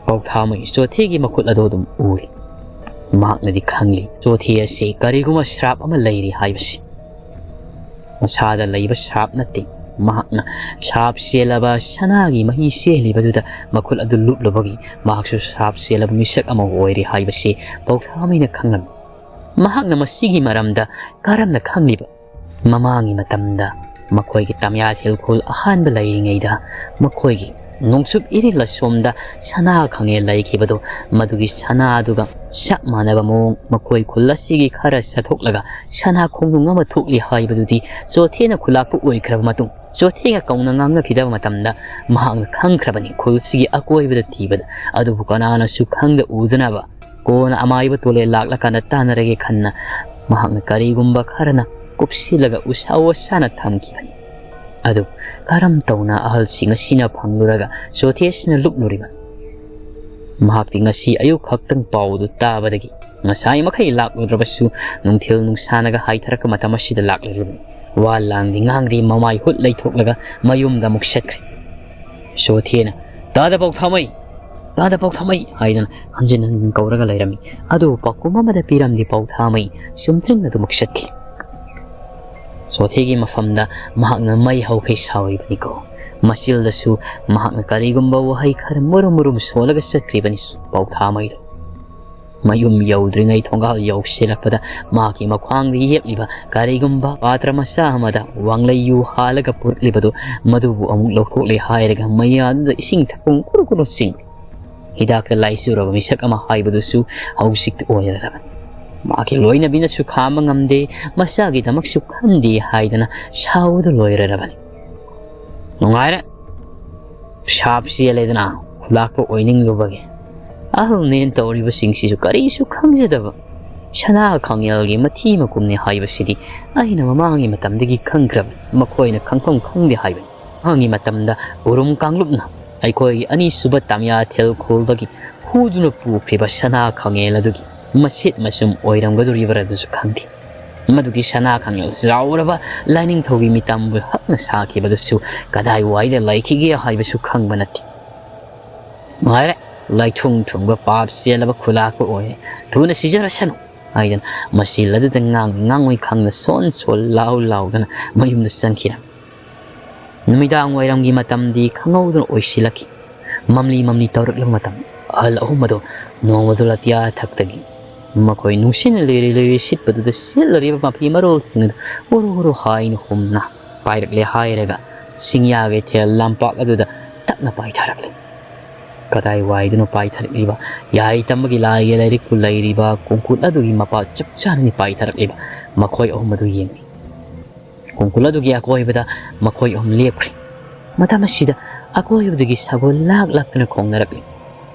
ꯄꯥꯎꯊꯥꯃꯩ ꯆꯣꯊꯦꯒꯤ ꯃꯈꯨꯠ ꯑꯗꯨ ꯑꯗꯨꯝ ꯎꯔꯤ꯫ ꯃꯍꯥꯛꯅꯗꯤ ꯈꯪꯂꯤ, ꯆꯣꯊꯦ ꯑꯁꯤ ꯀꯔꯤꯒꯨꯝꯕ ꯁ꯭ꯔꯥꯞ ꯑꯃ ꯂꯩꯔꯤ ꯍꯥꯏꯕꯁꯤ꯫ ꯃꯁꯥꯗ ꯂꯩꯕ ꯁ꯭ꯔꯥꯞ ꯅꯠꯇꯦ꯫ ꯃꯍꯥꯛꯅ ꯁ꯭ꯔꯥꯞ ꯆꯦꯜꯂꯕ ꯁꯅꯥꯒꯤ ꯃꯍꯤ ꯆꯦꯜꯂꯤꯕꯗꯨꯗ ꯃꯈꯨꯠ ꯑꯗꯨ ꯂꯨꯞꯂꯨꯕꯒꯤ ꯃꯍꯥꯛꯁꯨ ꯁ꯭ꯔꯥꯞ ꯆꯦꯜꯂꯕ ꯃꯤꯁꯛ ꯑꯃ ꯑꯣꯏꯔꯦ ꯍꯥꯏꯕꯁꯤ ꯄꯥꯎꯊꯥꯃꯩꯅ ꯈꯪꯂꯝꯃꯤ꯫ ꯃꯍꯥꯛꯅ ꯃꯁꯤꯒꯤ ꯃꯔꯝꯗ ꯀꯔꯝꯅ ꯈꯪꯂꯤꯕ? ꯃꯃꯥꯡꯒꯤ ꯃꯇꯝꯗ ꯃꯈꯣꯏꯒꯤ ꯇꯃꯤꯌꯥ ꯊꯤꯜꯈꯨꯜ ꯑꯍꯥꯟꯕ ꯂꯩꯔꯤꯉꯩꯗ ꯃꯈꯣꯏꯒꯤ ꯅꯣꯡꯆꯨꯞ ꯏꯔꯤꯜ ꯑꯁꯣꯝꯗ ꯁꯅꯥ ꯈꯥꯡꯉꯦꯜ ꯂꯩꯈꯤꯕꯗꯣ, ꯃꯗꯨꯒꯤ ꯁꯅꯥꯗꯨꯒ ꯆꯞ ꯃꯥꯟꯅꯕ ꯃꯑꯣꯡ ꯃꯈꯣꯏ ꯈꯨꯜ ꯑꯁꯤꯒꯤ ꯈꯔ ꯆꯠꯊꯣꯛꯂꯒ ꯁꯅꯥ ꯈꯣꯡꯅꯨꯡ ꯑꯃ ꯊꯣꯛꯂꯤ ꯍꯥꯏꯕꯗꯨꯗꯤ ꯆꯣꯊꯦꯅ ꯈꯨꯂꯥꯛꯄ ꯑꯣꯏꯈ꯭ꯔꯕ ꯃꯇꯨꯡ ꯆꯣꯊꯦꯒ ꯀꯧꯅ ꯉꯥꯡꯅꯈꯤꯗꯕ ꯃꯇꯝꯗ ꯃꯍꯥꯛꯅ ꯈꯪꯈ꯭ꯔꯕꯅꯤ ꯈꯨꯜꯁꯤꯒꯤ ꯑꯀꯣꯏꯕꯗ ꯊꯤꯕꯗ꯫ ꯑꯗꯨꯕꯨ ꯀꯅꯥꯅꯁꯨ ꯈꯪꯗ ꯎꯗꯅꯕ ꯀꯣꯟꯅ ꯑꯃꯥꯏꯕ ꯇꯣꯂꯦ ꯂꯥꯛꯂꯀꯥꯟꯗ ꯇꯥꯟꯅꯔꯒꯦ ꯈꯟꯅ ꯃꯍꯥꯛꯅ ꯀꯔꯤꯒꯨꯝꯕ ꯈꯔꯅ ꯀꯨꯞꯁꯤꯜꯂꯒ ꯎꯁꯥ ꯋꯥꯁꯥꯅ ꯊꯝꯈꯤꯕꯅꯤ꯫ ꯑꯗꯨ ꯀꯔꯝ ꯇꯧꯅ ꯑꯍꯜꯁꯤꯡ ꯑꯁꯤꯅ ꯐꯪꯂꯨꯔꯒ ꯆꯣꯊꯦꯁꯤꯅ ꯂꯨꯞꯂꯨꯔꯤꯕ? ꯃꯍꯥꯛꯇꯤ ꯉꯁꯤ ꯑꯌꯨꯛ ꯈꯛꯇꯪ ꯄꯥꯎꯗꯨ ꯇꯥꯕꯗꯒꯤ ꯉꯁꯥꯏ ꯃꯈꯩ ꯂꯥꯛꯂꯨꯗ꯭ꯔꯕꯁꯨ ꯅꯨꯡꯊꯤꯜ ꯅꯨꯡꯁꯥꯅꯒ ꯍꯥꯏꯊꯔꯛꯄ ꯃꯇꯝ ꯑꯁꯤꯗ ꯂꯥꯛꯂꯨꯔꯤꯕꯅꯤ꯫ ꯋꯥ ꯂꯥꯡꯗꯤ ꯉꯥꯡꯗꯦ, ꯃꯃꯥꯏ ꯍꯨꯠ ꯂꯩꯊꯣꯛꯂꯒ ꯃꯌꯨꯝꯗ ꯑꯃꯨꯛ ꯆꯠꯈ꯭ꯔꯦ꯫ ꯆꯣꯊꯦꯅ, "ꯇꯥꯗ ꯄꯥꯎꯊꯥꯃꯩ! ꯇꯥꯗ ꯄꯥꯎꯊꯥꯃꯩ!" ꯍꯥꯏꯗꯅ ꯍꯟꯖꯤꯟ ꯍꯟꯖꯤꯟ ꯀꯧꯔꯒ ꯂꯩꯔꯝꯃꯤ꯫ ꯑꯗꯨꯕꯨ ꯄꯥꯎꯈꯨꯝ ꯑꯃꯗ ꯄꯤꯔꯝꯗꯦ ꯄꯥꯎꯊꯥꯃꯩ꯫ ꯆꯨꯝꯗ꯭ꯔꯤꯡ ꯑꯗꯨꯃꯛ ꯆꯠꯈꯤ꯫ ꯆꯣꯊꯦꯒꯤ ꯃꯐꯝꯗ ꯃꯍꯥꯛꯅ ꯃꯩ ꯍꯧꯈꯩ ꯁꯥꯎꯔꯤꯕꯅꯤꯀꯣ꯫ ꯃꯆꯤꯜꯗꯁꯨ ꯃꯍꯥꯛꯅ ꯀꯔꯤꯒꯨꯝꯕ ꯋꯥꯍꯩ ꯈꯔ ꯃꯨꯔꯨꯝ ꯃꯨꯔꯨꯝ ꯁꯣꯜꯂꯒ ꯆꯠꯈ꯭ꯔꯤꯕꯅꯤ ꯄꯥꯎꯊꯥꯃꯩꯗꯣ꯫ ꯃꯌꯨꯝ ꯌꯧꯗ꯭ꯔꯤꯉꯩ ꯊꯣꯡꯒꯥꯜ ꯌꯧꯁꯤꯜꯂꯛꯄꯗ ꯃꯍꯥꯛꯀꯤ ꯃꯈ꯭ꯋꯥꯡꯗ ꯌꯦꯞꯂꯤꯕ ꯀꯔꯤꯒꯨꯝꯕ ꯄꯥꯇ꯭ꯔ ꯃꯆꯥ ꯑꯃꯗ ꯋꯥꯡꯂꯩ ꯌꯨ ꯍꯥꯜꯂꯒ ꯄꯨꯔꯛꯂꯤꯕꯗꯨ ꯃꯗꯨꯕꯨ ꯑꯃꯨꯛ ꯂꯧꯊꯣꯛꯂꯦ ꯍꯥꯏꯔꯒ ꯃꯌꯥꯗꯨꯗ ꯏꯁꯤꯡ ꯊꯛꯐꯝ ꯀꯨꯔꯨ ꯀꯨꯔꯨ ꯆꯤꯡ꯫ ꯍꯤꯗꯥꯛꯇ ꯂꯥꯏꯆꯨꯔꯕ ꯃꯤꯁꯛ ꯑꯃ ꯍꯥꯏꯕꯗꯨꯁꯨ ꯍꯧꯖꯤꯛꯇꯤ ꯑꯣꯏꯔꯔꯕꯅꯤ꯫ ꯃꯍꯥꯛꯀꯤ ꯂꯣꯏꯅꯕꯤꯅꯁꯨ ꯈꯥꯝꯕ ꯉꯝꯗꯦ, ꯃꯆꯥꯒꯤꯗꯃꯛꯁꯨ ꯈꯟꯗꯦ ꯍꯥꯏꯗꯅ ꯁꯥꯎꯕꯗ ꯂꯣꯏꯔꯔꯕꯅꯤ꯫ ꯅꯨꯡꯉꯥꯏꯔꯦ꯫ ꯁꯥꯞ ꯆꯦꯜꯂꯦꯗꯅ ꯈꯨꯂꯥꯛꯄ ꯑꯣꯏꯅꯤꯡꯂꯨꯕꯒꯤ꯫ ꯑꯍꯜꯅꯦꯅ ꯇꯧꯔꯤꯕꯁꯤꯡꯁꯤꯁꯨ ꯀꯔꯤꯁꯨ ꯈꯪꯖꯗꯕ ꯁꯅꯥ ꯈꯥꯡꯉꯦꯜꯒꯤ ꯃꯊꯤ ꯃꯀꯨꯝꯅꯤ ꯍꯥꯏꯕꯁꯤꯗꯤ ꯑꯩꯅ ꯃꯃꯥꯡꯒꯤ ꯃꯇꯝꯗꯒꯤ ꯈꯪꯈ꯭ꯔꯕꯅꯤ꯫ ꯃꯈꯣꯏꯅ ꯈꯪꯐꯝ ꯈꯪꯗꯦ ꯍꯥꯏꯕꯅꯤ꯫ ꯃꯃꯥꯡꯒꯤ ꯃꯇꯝꯗ ꯎꯔꯨꯝ ꯀꯥꯡꯂꯨꯞꯅ ꯑꯩꯈꯣꯏꯒꯤ ꯑꯅꯤꯁꯨꯕ ꯇꯥꯃꯤꯌꯥ ꯊꯦꯜ ꯈꯨꯜꯗꯒꯤ ꯍꯨꯗꯨꯅ ꯄꯨꯈ꯭ꯔꯤꯕ ꯁꯅꯥ ꯈꯥꯡꯉꯦꯜ ꯑꯗꯨꯒꯤ ꯃꯆꯦꯠ ꯃꯆꯨꯝ ꯑꯣꯏꯔꯝꯒꯗꯧꯔꯤꯕ꯭ꯔꯥ ꯑꯗꯨꯁꯨ ꯈꯪꯗꯦ꯫ ꯃꯗꯨꯒꯤ ꯁꯅꯥ ꯈꯪꯂꯦꯜ ꯆꯥꯎꯔꯕ ꯂꯥꯏꯅꯤꯡꯊꯧꯒꯤ ꯃꯤꯇꯝꯕꯨ ꯍꯛꯅ ꯁꯥꯈꯤꯕꯗꯨꯁꯨ ꯀꯗꯥꯏꯋꯥꯏꯗ ꯂꯩꯈꯤꯒꯦ ꯍꯥꯏꯕꯁꯨ ꯈꯪꯕ ꯅꯠꯇꯦ꯫ "ꯉꯥꯏꯔꯦ, ꯂꯥꯏꯊꯨꯡ ꯊꯨꯡꯕ ꯄꯥꯞ ꯆꯦꯜꯂꯕ ꯈꯨꯂꯥꯛꯄ ꯑꯣꯏꯔꯦ, ꯊꯨꯅ ꯁꯤꯖꯔꯁꯅꯨ" ꯍꯥꯏꯗꯅ ꯃꯁꯤꯜ ꯑꯗꯨꯗ ꯉꯥꯡ ꯉꯥꯡꯉꯣꯏ ꯈꯪꯗ ꯁꯣꯟ ꯁꯣꯜ ꯂꯥꯎ ꯂꯥꯎꯗꯅ ꯃꯌꯨꯝꯗ ꯆꯪꯈꯤꯔꯝꯃꯤ꯫ ꯅꯨꯃꯤꯗꯥꯡ ꯋꯥꯏꯔꯝꯒꯤ ꯃꯇꯝꯗꯤ ꯈꯪꯍꯧꯗꯅ ꯑꯣꯏꯁꯤꯜꯂꯛꯈꯤ꯫ ꯃꯝꯂꯤ ꯃꯝꯂꯤ ꯇꯧꯔꯛꯂꯕ ꯃꯇꯝ, ꯑꯍꯜ ꯑꯍꯨꯝ ꯑꯗꯨ ꯅꯣꯡꯃꯗꯨ ꯑꯇꯤꯌꯥ ꯊꯛꯇꯒꯤ ꯃꯈꯣꯏ ꯅꯨꯡꯁꯤꯠꯅ ꯂꯤꯔꯤ ꯂꯤꯔꯤ ꯁꯤꯠꯄꯗꯨꯗ ꯁꯤꯠꯂꯔꯤꯕ ꯃꯐꯤ ꯃꯔꯣꯜꯁꯤꯡ ꯑꯗꯨ ꯎꯔꯨ ꯎꯔꯨ ꯍꯥꯏꯅ ꯍꯨꯝꯅ ꯄꯥꯏꯔꯛꯂꯦ ꯍꯥꯏꯔꯒ ꯁꯤꯡꯌꯥ ꯀꯩꯊꯦꯜ ꯂꯝꯄꯥꯛ ꯑꯗꯨꯗ ꯇꯞꯅ ꯄꯥꯏꯊꯔꯛꯂꯦ꯫ ꯀꯗꯥꯏꯋꯥꯏꯗꯅꯣ ꯄꯥꯏꯊꯔꯛꯂꯤꯕ ꯌꯥꯏꯇꯝꯕꯒꯤ ꯂꯥꯏꯒꯤ ꯂꯥꯏꯔꯤꯛꯄꯨ ꯂꯩꯔꯤꯕ ꯀꯣꯡꯀꯨꯠ ꯑꯗꯨꯒꯤ ꯃꯄꯥ ꯆꯞ ꯆꯥꯅꯅꯤ ꯄꯥꯏꯊꯔꯛꯂꯤꯕ? ꯃꯈꯣꯏ ꯑꯍꯨꯝ ꯑꯗꯨ ꯌꯦꯡꯂꯤ꯫ ꯀꯣꯡꯀꯨꯠ ꯑꯗꯨꯒꯤ ꯑꯀꯣꯏꯕꯗ ꯃꯈꯣꯏ ꯑꯍꯨꯝ ꯂꯦꯞꯈ꯭ꯔꯦ꯫ ꯃꯇꯝ ꯑꯁꯤꯗ ꯑꯀꯣꯏꯕꯗꯒꯤ ꯁꯒꯣꯜ ꯂꯥꯛ ꯂꯥꯛꯇꯨꯅ ꯈꯣꯡꯅꯔꯛꯂꯤ꯫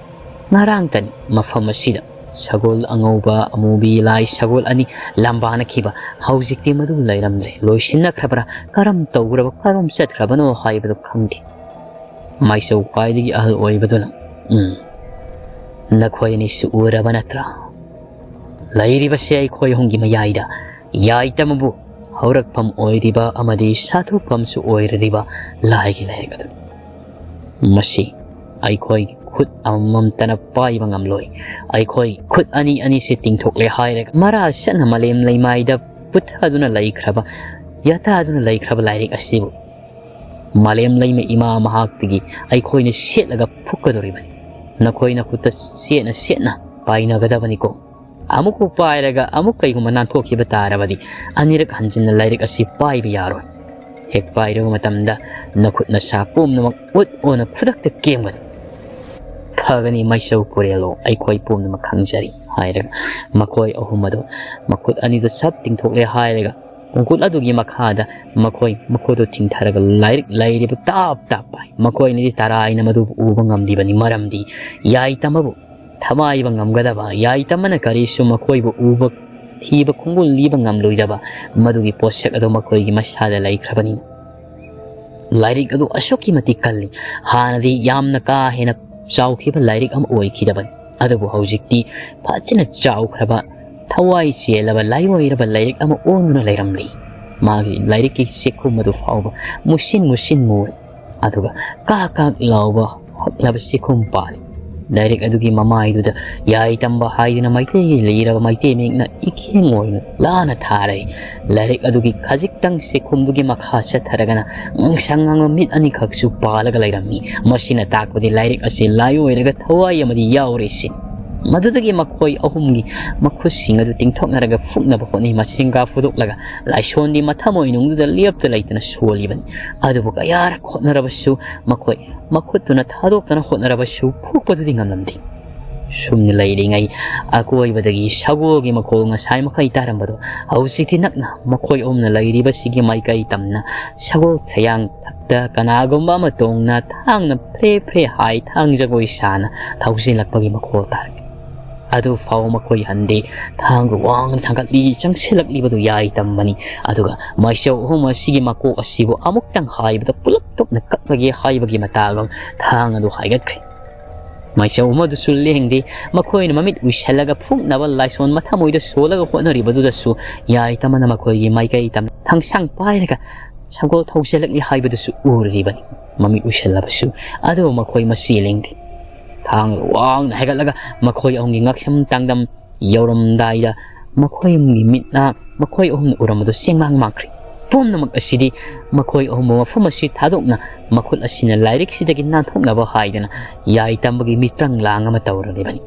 ꯉꯔꯥꯡꯇꯅꯤ ꯃꯐꯝ ꯑꯁꯤꯗ ꯁꯒꯣꯜ ꯑꯉꯧꯕ ꯑꯃꯨꯕꯤ ꯂꯥꯏ ꯁꯒꯣꯜ ꯑꯅꯤ ꯂꯝꯕꯥꯅꯈꯤꯕ꯫ ꯍꯧꯖꯤꯛꯇꯤ ꯃꯗꯨ ꯂꯩꯔꯝꯗ꯭ꯔꯦ꯫ ꯂꯣꯏꯁꯤꯟꯅꯈ꯭ꯔꯕ꯭ꯔꯥ, ꯀꯔꯝ ꯇꯧꯈ꯭ꯔꯕ, ꯀꯔꯝ ꯆꯠꯈ꯭ꯔꯕꯅꯣ ꯍꯥꯏꯕꯗꯨ ꯈꯪꯗꯦ꯫ ꯃꯥꯏꯆꯧ ꯈ꯭ꯋꯥꯏꯗꯒꯤ ꯑꯍꯜ ꯑꯣꯏꯕꯗꯨꯅ, "ꯎꯝ, ꯅꯈꯣꯏ ꯑꯅꯤꯁꯨ ꯎꯔꯕ ꯅꯠꯇ꯭ꯔꯥ? ꯂꯩꯔꯤꯕꯁꯦ ꯑꯩꯈꯣꯏ ꯑꯍꯨꯝꯒꯤ ꯃꯌꯥꯏꯗ ꯌꯥꯏꯇꯝꯕꯨ ꯍꯧꯔꯛꯐꯝ ꯑꯣꯏꯔꯤꯕ ꯑꯃꯗꯤ ꯁꯥꯊꯨꯐꯝꯁꯨ ꯑꯣꯏꯔꯤꯕ ꯂꯥꯏꯒꯤ ꯂꯥꯏꯔꯤꯛ ꯑꯗꯨ꯫ ꯃꯁꯤ ꯑꯩꯈꯣꯏ ꯈꯨꯠ ꯑꯃꯃꯝꯇꯅ ꯄꯥꯏꯕ ꯉꯝꯂꯣꯏ꯫ ꯑꯩꯈꯣꯏ ꯈꯨꯠ ꯑꯅꯤ ꯑꯅꯤꯁꯤ ꯇꯤꯡꯊꯣꯛꯂꯦ ꯍꯥꯏꯔꯒ ꯃꯔꯥ ꯁꯠꯅ ꯃꯥꯂꯦꯝ ꯂꯩꯃꯥꯏꯗ ꯄꯨꯊꯗꯨꯅ ꯂꯩꯈ꯭ꯔꯕ, ꯌꯥꯇꯥꯗꯨꯅ ꯂꯩꯈ꯭ꯔꯕ ꯂꯥꯏꯔꯤꯛ ꯑꯁꯤꯕꯨ ꯃꯥꯂꯦꯝ ꯂꯩꯃ ꯏꯃꯥ ꯃꯍꯥꯛꯇꯒꯤ ꯑꯩꯈꯣꯏꯅ ꯁꯦꯠꯂꯒ ꯐꯨꯛꯀꯗꯧꯔꯤꯕꯅꯤ꯫ ꯅꯈꯣꯏꯅ ꯈꯨꯠꯇ ꯁꯦꯠꯅ ꯁꯦꯠꯅ ꯄꯥꯏꯅꯒꯗꯕꯅꯤꯀꯣ꯫ ꯑꯃꯨꯛꯄꯨ ꯄꯥꯏꯔꯒ ꯑꯃꯨꯛ ꯀꯩꯒꯨꯝꯕ ꯅꯥꯟꯊꯣꯛꯈꯤꯕ ꯇꯥꯔꯕꯗꯤ ꯑꯅꯤꯔꯛ ꯍꯟꯖꯤꯟꯅ ꯂꯥꯏꯔꯤꯛ ꯑꯁꯤ ꯄꯥꯏꯕ ꯌꯥꯔꯣꯏ꯫ ꯍꯦꯛ ꯄꯥꯏꯔꯕ ꯃꯇꯝꯗ ꯅꯈꯨꯠ ꯅꯁꯥ ꯄꯨꯝꯅꯃꯛ ꯎꯠ ꯑꯣꯅ ꯈꯨꯗꯛꯇ ꯀꯦꯝꯒꯅꯤ꯫ ꯐꯒꯅꯤ ꯃꯥꯏꯆꯧ ꯀꯨꯔꯦꯜꯂꯣ, ꯑꯩꯈꯣꯏ ꯄꯨꯝꯅꯃꯛ ꯈꯪꯖꯔꯤ" ꯍꯥꯏꯔꯒ ꯃꯈꯣꯏ ꯑꯍꯨꯝ ꯑꯗꯨ ꯃꯈꯨꯠ ꯑꯅꯤꯗꯨ ꯁꯠ ꯇꯤꯡꯊꯣꯛꯂꯦ ꯍꯥꯏꯔꯒ ꯀꯣꯡꯀꯨꯠ ꯑꯗꯨꯒꯤ ꯃꯈꯥꯗ ꯃꯈꯣꯏ ꯃꯈꯨꯠꯇꯨ ꯊꯤꯡꯊꯔꯒ ꯂꯥꯏꯔꯤꯛ ꯂꯩꯔꯤꯕ ꯇꯥꯞ ꯇꯥꯞ ꯄꯥꯏ꯫ ꯃꯈꯣꯏꯅꯗꯤ ꯇꯔꯥꯏꯅ ꯃꯗꯨꯕꯨ ꯎꯕ ꯉꯝꯂꯤꯕꯅꯤ, ꯃꯔꯝꯗꯤ ꯌꯥꯏꯇꯝꯕꯕꯨ ꯊꯃꯥꯏꯕ ꯉꯝꯒꯗꯕ, ꯌꯥꯏꯇꯝꯕꯅ ꯀꯔꯤꯁꯨ ꯃꯈꯣꯏꯕꯨ ꯎꯕ, ꯊꯤꯕ ꯈꯣꯡꯒꯨꯜ ꯂꯤꯕ ꯉꯝꯂꯣꯏꯗꯕ ꯃꯗꯨꯒꯤ ꯄꯣꯠꯁꯛ ꯑꯗꯨ ꯃꯈꯣꯏꯒꯤ ꯃꯁꯥꯗ ꯂꯩꯈ꯭ꯔꯕꯅꯤꯅ꯫ ꯂꯥꯏꯔꯤꯛ ꯑꯗꯨ ꯑꯁꯨꯛꯀꯤ ꯃꯇꯤꯛ ꯀꯜꯂꯤ꯫ ꯍꯥꯟꯅꯗꯤ ꯌꯥꯝꯅ ꯀꯥ ꯍꯦꯟꯅ ꯆꯥꯎꯈꯤꯕ ꯂꯥꯏꯔꯤꯛ ꯑꯃ ꯑꯣꯏꯈꯤꯗꯕꯅꯤ, ꯑꯗꯨꯕꯨ ꯍꯧꯖꯤꯛꯇꯤ ꯐꯖꯅ ꯆꯥꯎꯈ꯭ꯔꯕ ꯊꯋꯥꯏ ꯆꯦꯜꯂꯕ ꯂꯥꯏꯑꯣꯏꯔꯕ ꯂꯥꯏꯔꯤꯛ ꯑꯃ ꯑꯣꯟꯗꯨꯅ ꯂꯩꯔꯝꯂꯤ꯫ ꯃꯥꯒꯤ ꯂꯥꯏꯔꯤꯛꯀꯤ ꯆꯦꯛꯈꯨꯝ ꯑꯗꯨ ꯐꯥꯎꯕ ꯃꯨꯁꯤꯟ ꯃꯨꯁꯤꯟ ꯃꯨꯔꯦ꯫ ꯑꯗꯨꯒ ꯀꯥꯛ ꯀꯥꯛ ꯂꯥꯎꯕ ꯍꯛꯂꯕ ꯆꯦꯛꯈꯨꯝ ꯄꯥꯜꯂꯤ꯫ ꯂꯥꯏꯔꯤꯛ ꯑꯗꯨꯒꯤ ꯃꯃꯥꯏꯗꯨꯗ ꯌꯥꯏ ꯇꯝꯕ ꯍꯥꯏꯗꯨꯅ ꯃꯩꯇꯩꯒꯤ ꯂꯤꯔꯕ ꯃꯩꯇꯩ ꯃꯌꯦꯛꯅ ꯏꯈꯦꯡ ꯑꯣꯏꯅ ꯂꯥꯅ ꯊꯥꯔꯛꯏ꯫ ꯂꯥꯏꯔꯤꯛ ꯑꯗꯨꯒꯤ ꯈꯖꯤꯛꯇꯪ ꯆꯦꯛꯈꯨꯝꯗꯨꯒꯤ ꯃꯈꯥ ꯆꯠꯊꯔꯒꯅ ꯉꯥꯡꯁꯪ ꯉꯥꯡꯕ ꯃꯤꯠ ꯑꯅꯤꯈꯛꯁꯨ ꯄꯥꯜꯂꯒ ꯂꯩꯔꯝꯃꯤ꯫ ꯃꯁꯤꯅ ꯇꯥꯛꯄꯗꯤ ꯂꯥꯏꯔꯤꯛ ꯑꯁꯤ ꯂꯥꯏꯑꯣꯏꯔꯒ ꯊꯋꯥꯏ ꯑꯃꯗꯤ ꯌꯥꯎꯔꯦ ꯁꯤꯅꯤ꯫ ꯃꯗꯨꯗꯒꯤ ꯃꯈꯣꯏ ꯑꯍꯨꯝꯒꯤ ꯃꯈꯨꯠꯁꯤꯡ ꯑꯗꯨ ꯇꯤꯡꯊꯣꯛꯅꯔꯒ ꯐꯨꯛꯅꯕ ꯍꯣꯠꯅꯩ꯫ ꯃꯁꯤꯡꯒꯥ ꯐꯨꯗꯣꯛꯂꯒ ꯂꯥꯏꯁꯣꯟꯗꯤ ꯃꯊꯃꯣꯏ ꯅꯨꯡꯗꯨꯗ ꯂꯦꯞꯇ ꯂꯩꯇꯅ ꯁꯣꯜꯂꯤꯕꯅꯤ꯫ ꯑꯗꯨꯕꯨ ꯀꯌꯥꯔꯛ ꯍꯣꯠꯅꯔꯕꯁꯨ ꯃꯈꯣꯏ ꯃꯈꯨꯠꯇꯨꯅ ꯊꯥꯗꯣꯛꯇꯅ ꯍꯣꯠꯅꯔꯕꯁꯨ ꯐꯨꯛꯄꯗꯨꯗꯤ ꯉꯝꯂꯝꯗꯦ꯫ ꯁꯨꯝꯅ ꯂꯩꯔꯤꯉꯩ ꯑꯀꯣꯏꯕꯗꯒꯤ ꯁꯒꯣꯜꯒꯤ ꯃꯈꯣꯜ ꯉꯁꯥꯏ ꯃꯈꯩ ꯇꯥꯔꯝꯕꯗꯣ ꯍꯧꯖꯤꯛꯇꯤ ꯅꯛꯅ ꯃꯈꯣꯏ ꯑꯍꯨꯝꯅ ꯂꯩꯔꯤꯕꯁꯤꯒꯤ ꯃꯥꯏꯀꯩ ꯇꯝꯅ ꯁꯒꯣꯜ ꯁꯌꯥꯡ ꯊꯛꯇ ꯀꯅꯥꯒꯨꯝꯕ ꯑꯃ ꯇꯣꯡꯅ ꯊꯥꯡꯅ ꯐ꯭ꯔꯦ ꯐ꯭ꯔꯦ ꯍꯥꯏ ꯊꯥꯡ ꯖꯒꯣꯏ ꯁꯥꯅ ꯊꯧꯖꯤꯜꯂꯛꯄꯒꯤ ꯃꯈꯣꯜ ꯇꯥꯔꯛꯏ꯫ ꯑꯗꯨ ꯐꯥꯎ ꯃꯈꯣꯏ ꯍꯟꯗꯦ꯫ ꯊꯥꯡꯗꯨ ꯋꯥꯡꯅ ꯊꯥꯡꯒꯠꯂꯤ꯫ ꯆꯪꯁꯤꯜꯂꯛꯂꯤꯕꯗꯨ ꯌꯥꯏ ꯇꯝꯕꯅꯤ꯫ ꯑꯗꯨꯒ ꯃꯥꯏꯆꯧ ꯑꯍꯨꯝ ꯑꯁꯤꯒꯤ ꯃꯀꯣꯛ ꯑꯁꯤꯕꯨ ꯑꯃꯨꯛꯇꯪ ꯍꯥꯏꯕꯗ ꯄꯨꯂꯞ ꯇꯨꯞꯅ ꯀꯛꯂꯒꯦ ꯍꯥꯏꯕꯒꯤ ꯃꯇꯥꯒꯨꯝ ꯊꯥꯡ ꯑꯗꯨ ꯍꯥꯏꯒꯠꯈ꯭ꯔꯦ꯫ ꯃꯥꯏꯆꯧ ꯑꯃꯗꯨꯁꯨ ꯂꯦꯡꯗꯦ꯫ ꯃꯈꯣꯏꯅ ꯃꯃꯤꯠ ꯎꯏꯁꯜꯂꯒ ꯐꯨꯛꯅꯕ ꯂꯥꯏꯁꯣꯟ ꯃꯊꯃꯣꯏꯗ ꯁꯣꯜꯂꯒ ꯍꯣꯠꯅꯔꯤꯕꯗꯨꯗꯁꯨ ꯌꯥꯏ ꯇꯝꯕꯅ ꯃꯈꯣꯏꯒꯤ ꯃꯥꯏꯀꯩ ꯇꯝ ꯊꯥꯡꯁꯥꯡ ꯄꯥꯏꯔꯒ ꯁꯒꯣꯜ ꯊꯧꯖꯤꯜꯂꯛꯂꯤ ꯍꯥꯏꯕꯗꯨꯁꯨ ꯎꯔꯤꯕꯅꯤ꯫ ꯃꯃꯤꯠ ꯎꯏꯁꯜꯂꯕꯁꯨ ꯑꯗꯨꯕꯨ ꯃꯈꯣꯏ ꯃꯁꯤ ꯂꯦꯡꯗꯦ꯫ ꯊꯥꯡ ꯋꯥꯡꯅ ꯍꯥꯏꯒꯠꯂꯒ ꯃꯈꯣꯏ ꯑꯍꯨꯝꯒꯤ ꯉꯛꯁꯝ ꯇꯥꯡꯗꯝ ꯌꯧꯔꯝꯗꯥꯏꯗ ꯃꯈꯣꯏ ꯑꯍꯨꯝꯒꯤ ꯃꯤꯠꯅ ꯃꯈꯣꯏ ꯑꯍꯨꯝꯅ ꯎꯔꯝꯕꯗꯨ ꯆꯦꯡꯃꯥꯡ ꯃꯥꯡꯈ꯭ꯔꯦ꯫ ꯄꯨꯝꯅꯃꯛ ꯑꯁꯤꯗꯤ ꯃꯈꯣꯏ ꯑꯍꯨꯝꯕꯨ ꯃꯐꯝ ꯑꯁꯤ ꯊꯥꯗꯣꯛꯅ ꯃꯈꯨꯠ ꯑꯁꯤꯅ ꯂꯥꯏꯔꯤꯛꯁꯤꯗꯒꯤ ꯅꯥꯟꯊꯣꯛꯅꯕ ꯍꯥꯏꯗꯅ ꯌꯥꯏ ꯇꯝꯕꯒꯤ ꯃꯤꯇ꯭ꯔꯪ ꯂꯥꯡ ꯑꯃ ꯇꯧꯔꯤꯕꯅꯤ꯫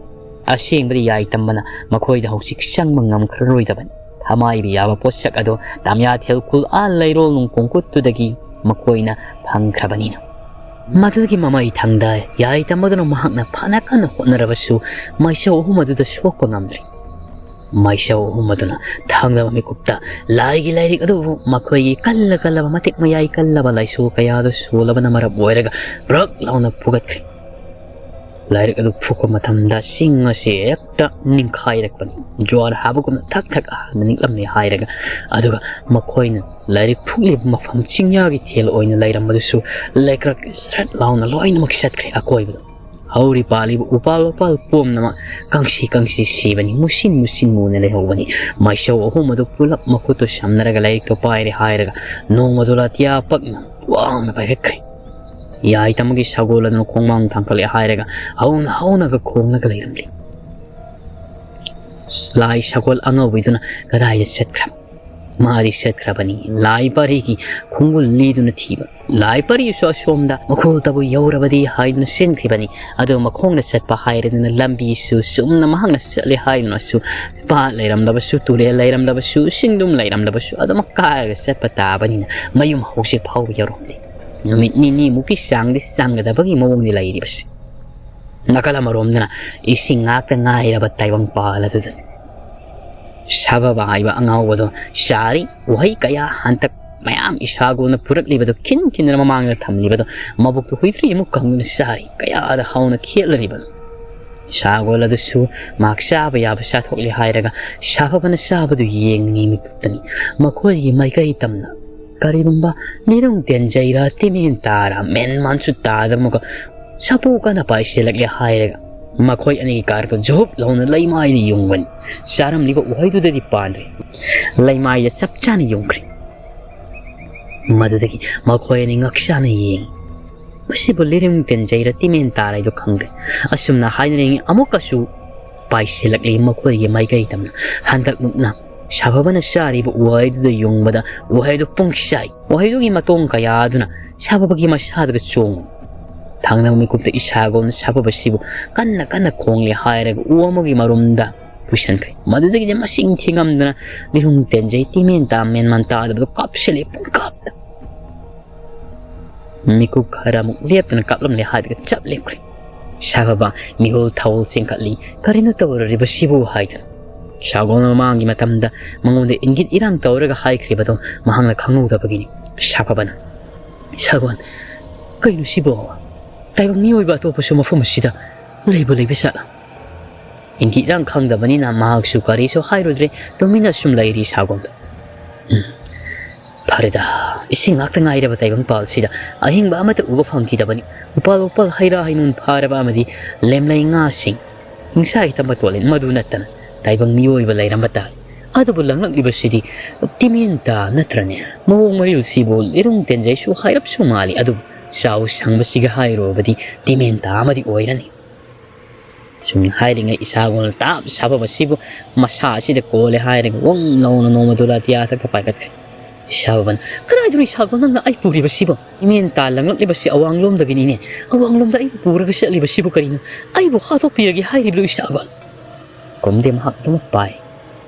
ꯑꯁꯦꯡꯕꯗꯤ ꯌꯥꯏ ꯇꯝꯕꯅ ꯃꯈꯣꯏꯗ ꯍꯧꯖꯤꯛ ꯆꯪꯕ ꯉꯝꯈ꯭ꯔꯔꯣꯏꯗꯕꯅꯤ꯫ ꯊꯃꯥꯏꯕ ꯌꯥꯕ ꯄꯣꯠꯁꯛ ꯑꯗꯣ ꯇꯥꯃꯤꯌꯥ ꯊꯦꯜ ꯈꯨꯜ ꯑꯥ ꯂꯩꯔꯣꯜ ꯅꯣꯡꯄꯣꯡ ꯀꯨꯠꯇꯨꯗꯒꯤ ꯃꯈꯣꯏꯅ ꯐꯪꯈ꯭ꯔꯕꯅꯤꯅ꯫ ꯃꯗꯨꯒꯤ ꯃꯃꯩ ꯊꯪꯗ ꯌꯥꯏ ꯇꯝꯕꯗꯨꯅ ꯃꯍꯥꯛꯅ ꯐꯅ ꯀꯟꯅ ꯍꯣꯠꯅꯔꯕꯁꯨ ꯃꯥꯏꯆꯧ ꯑꯍꯨꯝ ꯑꯗꯨꯗ ꯁꯣꯛꯄ ꯉꯝꯗ꯭ꯔꯦ꯫ ꯃꯥꯏꯆꯧ ꯑꯍꯨꯝ ꯑꯗꯨꯅ ꯊꯥꯡꯗꯕ ꯃꯤꯀꯨꯞꯇ ꯂꯥꯏꯒꯤ ꯂꯥꯏꯔꯤꯛ ꯑꯗꯨꯕꯨ ꯃꯈꯣꯏꯒꯤ ꯀꯜꯂ ꯀꯜꯂꯕ ꯃꯇꯤꯛ ꯃꯌꯥꯏ ꯀꯜꯂꯕ ꯂꯥꯏꯁꯣ ꯀꯌꯥꯗꯨ ꯁꯣꯜꯂꯕꯅ ꯃꯔꯝ ꯑꯣꯏꯔꯒ ꯕ꯭ꯔꯛ ꯂꯥꯎꯅ ꯐꯨꯒꯠꯈ꯭ꯔꯦ꯫ ꯂꯥꯏꯔꯤꯛ ꯑꯗꯨ ꯐꯨꯛꯄ ꯃꯇꯝꯗ ꯆꯤꯡ ꯑꯁꯤ ꯍꯦꯛꯇ ꯅꯤꯡꯈꯥꯏꯔꯛꯄꯅꯤ꯫ ꯖ꯭ꯋꯥꯔ ꯍꯥꯕꯒꯨꯝꯅ ꯊꯛ ꯊꯛ ꯍꯥꯟꯅ ꯅꯤꯛꯂꯝꯃꯤ ꯍꯥꯏꯔꯒ, ꯑꯗꯨꯒ ꯃꯈꯣꯏꯅ ꯂꯥꯏꯔꯤꯛ ꯐꯨꯛꯂꯤꯕ ꯃꯐꯝ ꯆꯤꯡꯌꯥꯒꯤ ꯊꯦꯜ ꯑꯣꯏꯅ ꯂꯩꯔꯝꯕꯗꯨꯁꯨ ꯂꯩꯀ꯭ꯔꯛ ꯁ꯭ꯔꯠ ꯂꯥꯎꯅ ꯂꯣꯏꯅꯃꯛ ꯆꯠꯈ꯭ꯔꯦ ꯑꯀꯣꯏꯕꯗ꯫ ꯍꯧꯔꯤ ꯄꯥꯜꯂꯤꯕ ꯎꯄꯥꯜ ꯋꯥꯄꯥꯜ ꯄꯨꯝꯅꯃꯛ ꯀꯪꯁꯤ ꯀꯪꯁꯤ ꯁꯤꯕꯅꯤ, ꯃꯨꯁꯤꯟ ꯃꯨꯁꯤꯟ ꯃꯨꯅ ꯂꯩꯍꯧꯕꯅꯤ꯫ ꯃꯩꯁꯧ ꯑꯍꯨꯝ ꯑꯗꯨ ꯄꯨꯂꯞ ꯃꯈꯨꯠꯇꯨ ꯁꯝꯅꯔꯒ ꯂꯥꯏꯔꯤꯛꯇꯣ ꯄꯥꯏꯔꯦ ꯍꯥꯏꯔꯒ ꯅꯣꯡꯃꯗꯨ ꯂꯥꯇꯤꯌꯥ ꯄꯛꯅ ꯋꯥꯡꯅ ꯄꯥꯏꯈꯠꯈ꯭ꯔꯦ꯫ ꯌꯥꯏ ꯇꯝꯃꯒꯤ ꯁꯒꯣꯜ ꯑꯗꯨꯅ ꯈꯣꯡꯃꯥꯡ ꯊꯥꯡꯀꯠꯂꯦ ꯍꯥꯏꯔꯒ ꯍꯧꯅ ꯍꯧꯅꯒ ꯈꯣꯡꯂꯒ ꯂꯩꯔꯝꯂꯤ꯫ ꯂꯥꯏ ꯁꯒꯣꯜ ꯑꯉꯧꯕꯤꯗꯨꯅ ꯀꯗꯥꯏꯗ ꯆꯠꯈ꯭ꯔꯕ? ꯃꯥꯗꯤ ꯆꯠꯈ꯭ꯔꯕꯅꯤ꯫ ꯂꯥꯏ ꯄꯔꯤꯒꯤ ꯈꯣꯡꯒꯨꯜ ꯂꯤꯗꯨꯅ ꯊꯤꯕ꯫ ꯂꯥꯏ ꯄꯔꯤꯁꯨ ꯑꯁꯣꯝꯗ ꯃꯈꯣꯜꯇꯕꯨ ꯌꯧꯔꯕꯗꯤ ꯍꯥꯏꯗꯨꯅ ꯆꯦꯟꯈꯤꯕꯅꯤ꯫ ꯑꯗꯨ ꯃꯈꯣꯡꯅ ꯆꯠꯄ ꯍꯥꯏꯔꯗꯅ ꯂꯝꯕꯤꯁꯨ ꯆꯨꯝꯅ ꯃꯍꯥꯛꯅ ꯆꯠꯂꯦ ꯍꯥꯏꯗꯨꯅꯁꯨ ꯄꯥꯠ ꯂꯩꯔꯝꯂꯕꯁꯨ, ꯇꯨꯔꯦꯜ ꯂꯩꯔꯝꯂꯕꯁꯨ, ꯆꯤꯡꯗꯨꯝ ꯂꯩꯔꯝꯂꯕꯁꯨ ꯑꯗꯨꯃꯛ ꯀꯥꯔꯒ ꯆꯠꯄ ꯇꯥꯕꯅꯤꯅ ꯃꯌꯨꯝ ꯍꯧꯖꯤꯛ ꯐꯥꯎꯕ ꯌꯧꯔꯝꯗꯦ꯫ ꯅꯨꯃꯤꯠ ꯅꯤꯅꯤꯃꯨꯛꯀꯤ ꯆꯥꯡꯗꯤ ꯆꯪꯒꯗꯕꯒꯤ ꯃꯑꯣꯡꯗꯤ ꯂꯩꯔꯤꯕꯁꯦ꯫ ꯅꯥꯀꯜ ꯑꯃꯔꯣꯝꯗꯅ ꯏꯁꯤꯡ ꯉꯥꯛꯇ ꯉꯥꯏꯔꯕ ꯇꯥꯏꯕꯪꯄꯥꯜ ꯑꯗꯨꯗꯅꯤ꯫ ꯁꯥꯕꯕ ꯍꯥꯏꯕ ꯑꯉꯥꯎꯕꯗꯣ ꯆꯥꯔꯤ꯫ ꯎꯍꯩ ꯀꯌꯥ ꯍꯟꯇꯛ ꯃꯌꯥꯝ ꯏꯁꯥꯒꯣꯅ ꯄꯨꯔꯛꯂꯤꯕꯗꯣ ꯈꯤꯟ ꯈꯤꯟꯗꯨꯅ ꯃꯃꯥꯡꯗ ꯊꯝꯂꯤꯕꯗꯣ ꯃꯕꯨꯛꯇꯨ ꯍꯨꯏꯗ꯭ꯔꯤ ꯑꯃꯨꯛ ꯀꯪꯗꯨꯅ ꯆꯥꯔꯤ꯫ ꯀꯌꯥꯗ ꯍꯥꯎꯅ ꯈꯦꯠꯂꯔꯤꯕꯅꯣ! ꯏꯁꯥꯒꯣꯜ ꯑꯗꯨꯁꯨ ꯃꯍꯥꯛ ꯆꯥꯕ ꯌꯥꯕ ꯆꯥꯊꯣꯛꯂꯦ ꯍꯥꯏꯔꯒ ꯁꯥꯐꯕꯅ ꯆꯥꯕꯗꯨ ꯌꯦꯡꯂꯤꯉꯩ ꯃꯤꯀꯨꯞꯇꯅꯤ ꯃꯈꯣꯏꯒꯤ ꯃꯥꯏꯀꯩ ꯇꯝꯅ ꯀꯔꯤꯒꯨꯝꯕ ꯂꯤꯔꯨꯡ ꯇꯦꯟꯖꯩꯔꯥ ꯇꯤꯃꯦꯟ ꯇꯥꯔꯥ ꯃꯦꯟ ꯃꯥꯟꯁꯨ ꯇꯥꯗꯕ ꯑꯃꯒ ꯁꯥꯄꯨ ꯀꯟꯅ ꯄꯥꯏꯁꯤꯜꯂꯛꯂꯦ ꯍꯥꯏꯔꯒ ꯃꯈꯣꯏ ꯑꯅꯤꯒꯤ ꯀꯥꯔꯛꯇ ꯖꯨꯞ ꯂꯥꯎꯅ ꯂꯩꯃꯥꯏꯗ ꯌꯨꯡꯕꯅꯤ꯫ ꯆꯥꯔꯝꯂꯤꯕ ꯎꯍꯩꯗꯨꯗꯗꯤ ꯄꯥꯟꯗ꯭ꯔꯦ꯫ ꯂꯩꯃꯥꯏꯗ ꯆꯞ ꯆꯥꯅ ꯌꯨꯡꯈ꯭ꯔꯦ꯫ ꯃꯗꯨꯗꯒꯤ ꯃꯈꯣꯏ ꯑꯅꯤ ꯉꯛꯆꯥꯅ ꯌꯦꯡꯉꯤ꯫ ꯃꯁꯤꯕꯨ ꯂꯤꯔꯨꯡ ꯇꯦꯟꯖꯩꯔꯥ ꯇꯤꯃꯦꯟ ꯇꯥꯔꯥ ꯍꯥꯏꯗꯨ ꯈꯪꯗ꯭ꯔꯦ꯫ ꯑꯁꯨꯝꯅ ꯍꯥꯏꯅꯔꯤꯉꯩ ꯑꯃꯨꯛꯀꯁꯨ ꯄꯥꯏꯁꯤꯜꯂꯛꯂꯤ ꯃꯈꯣꯏꯒꯤ ꯃꯥꯏꯀꯩ ꯇꯝꯅ꯫ ꯍꯟꯗꯛꯃꯨꯛꯅ ꯁꯥꯐꯕꯅ ꯆꯥꯔꯤꯕ ꯎꯍꯩꯗꯨꯗ ꯌꯨꯡꯕꯗ ꯎꯍꯩꯗꯨ ꯄꯨꯡꯆꯥꯏ꯫ ꯎꯍꯩꯗꯨꯒꯤ ꯃꯇꯣꯡ ꯀꯌꯥ ꯑꯗꯨꯅ ꯁꯥꯐꯕꯒꯤ ꯃꯁꯥꯗꯨꯗ ꯆꯣꯡꯉꯤ꯫ ꯊꯥꯡꯅꯕ ꯃꯤꯀꯨꯞꯇ ꯏꯁꯥꯒꯣꯜꯅ ꯁꯥꯐꯕꯁꯤꯕꯨ ꯀꯟꯅ ꯀꯟꯅ ꯈꯣꯡꯂꯦ ꯍꯥꯏꯔꯒ ꯎ ꯑꯃꯒꯤ ꯃꯔꯨꯝꯗ ꯄꯨꯁꯤꯟꯈ꯭ꯔꯦ꯫ ꯃꯗꯨꯗꯒꯤꯗꯤ ꯃꯁꯤꯡ ꯊꯤꯉꯝꯗꯅ ꯂꯤꯔꯨꯡ ꯇꯦꯟꯖꯩ ꯇꯤꯃꯦꯟ ꯇꯥ ꯃꯦꯟ ꯃꯥꯟ ꯇꯥꯗꯕꯗꯨ ꯀꯥꯞꯁꯤꯜꯂꯦ ꯄꯨꯡꯀꯥꯞꯇ꯫ ꯃꯤꯀꯨꯞ ꯈꯔ ꯑꯃꯨꯛ ꯂꯦꯞꯇꯅ ꯀꯥꯞꯂꯝꯂꯦ ꯍꯥꯏꯗꯨꯒ ꯆꯞ ꯂꯦꯞꯈ꯭ꯔꯦ꯫ ꯁꯥꯐꯕ ꯃꯤꯍꯨꯜ ꯊꯥꯍꯨꯜ ꯆꯦꯟꯈꯠꯂꯤ꯫ "ꯀꯔꯤꯅꯣ ꯇꯧꯔꯤꯕꯁꯤꯕꯨ?" ꯍꯥꯏꯗꯨꯅ꯫ ꯁꯥꯒꯣꯜꯅ ꯃꯃꯥꯡꯒꯤ ꯃꯇꯝꯗ ꯃꯉꯣꯟꯗ ꯏꯪꯒꯤꯠ ꯏꯔꯥꯡ ꯇꯧꯔꯒ ꯍꯥꯏꯈ꯭ꯔꯤꯕꯗꯣ ꯃꯍꯥꯛꯅ ꯈꯪꯍꯧꯗꯕꯒꯤꯅꯤ꯫ ꯁꯥꯐꯕꯅ, "ꯁꯥꯒꯣꯜ, ꯀꯩꯅꯣ ꯁꯤꯕꯣ? ꯇꯥꯏꯕꯪ ꯃꯤꯑꯣꯏꯕ ꯑꯇꯣꯞꯄꯁꯨ ꯃꯐꯝ ꯑꯁꯤꯗ ꯂꯩꯕꯨ ꯂꯩꯕ ꯖꯥꯠꯂꯥ?" ꯏꯪꯒꯤꯠ ꯏꯔꯥꯡ ꯈꯪꯗꯕꯅꯤꯅ ꯃꯍꯥꯛꯁꯨ ꯀꯔꯤꯁꯨ ꯍꯥꯏꯔꯨꯗ꯭ꯔꯦ, ꯇꯨꯃꯤꯟꯅ ꯁꯨꯝ ꯂꯩꯔꯤ ꯁꯥꯒꯣꯜꯗꯣ꯫ "ꯎꯝ, ꯐꯔꯦꯗ, ꯏꯁꯤꯡ ꯉꯥꯛꯇ ꯉꯥꯏꯔꯕ ꯇꯥꯏꯕꯪꯄꯥꯜꯁꯤꯗ ꯑꯍꯤꯡꯕ ꯑꯃꯠꯇ ꯎꯕ ꯐꯪꯈꯤꯗꯕꯅꯤ꯫ ꯎꯄꯥꯜ ꯋꯥꯄꯥꯜ, ꯍꯩꯔꯥ ꯍꯩꯅꯨꯡ ꯐꯥꯔꯕ ꯑꯃꯗꯤ ꯂꯦꯝꯂꯩ ꯉꯥꯁꯤꯡ ꯍꯤꯡꯁꯥꯒꯤ ꯇꯝꯕ ꯇꯣꯜꯂꯦ꯫ ꯃꯗꯨ ꯅꯠꯇꯅ ꯇꯥꯏꯕꯪ ꯃꯤꯑꯣꯏꯕ ꯂꯩꯔꯝꯕ ꯇꯥꯏ꯫ ꯑꯗꯨꯕꯨ ꯂꯪꯂꯛꯂꯤꯕꯁꯤꯗꯤ ꯇꯤꯃꯦꯟꯇꯥ ꯅꯠꯇ꯭ꯔꯅꯦ? ꯃꯑꯣꯡ ꯃꯔꯤꯜꯁꯤꯕꯨ ꯂꯤꯔꯨꯡ ꯇꯦꯟꯖꯩꯁꯨ ꯍꯥꯏꯔꯞꯁꯨ ꯃꯥꯜꯂꯤ, ꯑꯗꯨꯕꯨ ꯆꯥꯎ ꯁꯥꯡꯕꯁꯤꯒ ꯍꯥꯏꯔꯨꯔꯕꯗꯤ ꯇꯤꯃꯦꯟꯇꯥ ꯑꯃꯗꯤ ꯑꯣꯏꯔꯅꯤ꯫ ꯁꯨꯝ ꯍꯥꯏꯔꯤꯉꯩ ꯏꯁꯥꯒꯣꯟ ꯇꯥꯞ ꯁꯥꯕꯕꯁꯤꯕꯨ ꯃꯁꯥ ꯑꯁꯤꯗ ꯀꯣꯜꯂꯦ ꯍꯥꯏꯔꯒ ꯋꯪ ꯂꯥꯎꯅ ꯅꯣꯡꯃꯗꯨ ꯂꯥꯇꯤꯌꯥ ꯊꯛꯇ ꯄꯥꯏꯈꯠꯈ꯭ꯔꯦ꯫ ꯏꯁꯥꯕꯣꯟ, "ꯀꯗꯥꯏꯗꯅꯣ ꯏꯁꯥꯕꯣꯟ ꯅꯪꯅ ꯑꯩ ꯄꯨꯔꯤꯕꯁꯤꯕꯣ? ꯏꯃꯦꯟ ꯇꯥ ꯂꯪꯂꯛꯂꯤꯕꯁꯤ ꯑꯋꯥꯡꯂꯣꯝꯗꯒꯤꯅꯤꯅꯦ꯫ ꯑꯋꯥꯡꯂꯣꯝꯗ ꯑꯩꯕꯨ ꯄꯨꯔꯒ ꯆꯠꯂꯤꯕꯁꯤꯕꯨ ꯀꯔꯤꯅꯣ? ꯑꯩꯕꯨ ꯍꯥꯠꯇꯣꯛꯄꯤꯔꯒꯦ ꯍꯥꯏꯔꯤꯕ꯭ꯔꯣ ꯏꯁꯥꯕꯣꯟ?" ꯀꯨꯝꯗꯦ ꯃꯍꯥꯛ ꯑꯗꯨꯃꯛ ꯄꯥꯏ꯫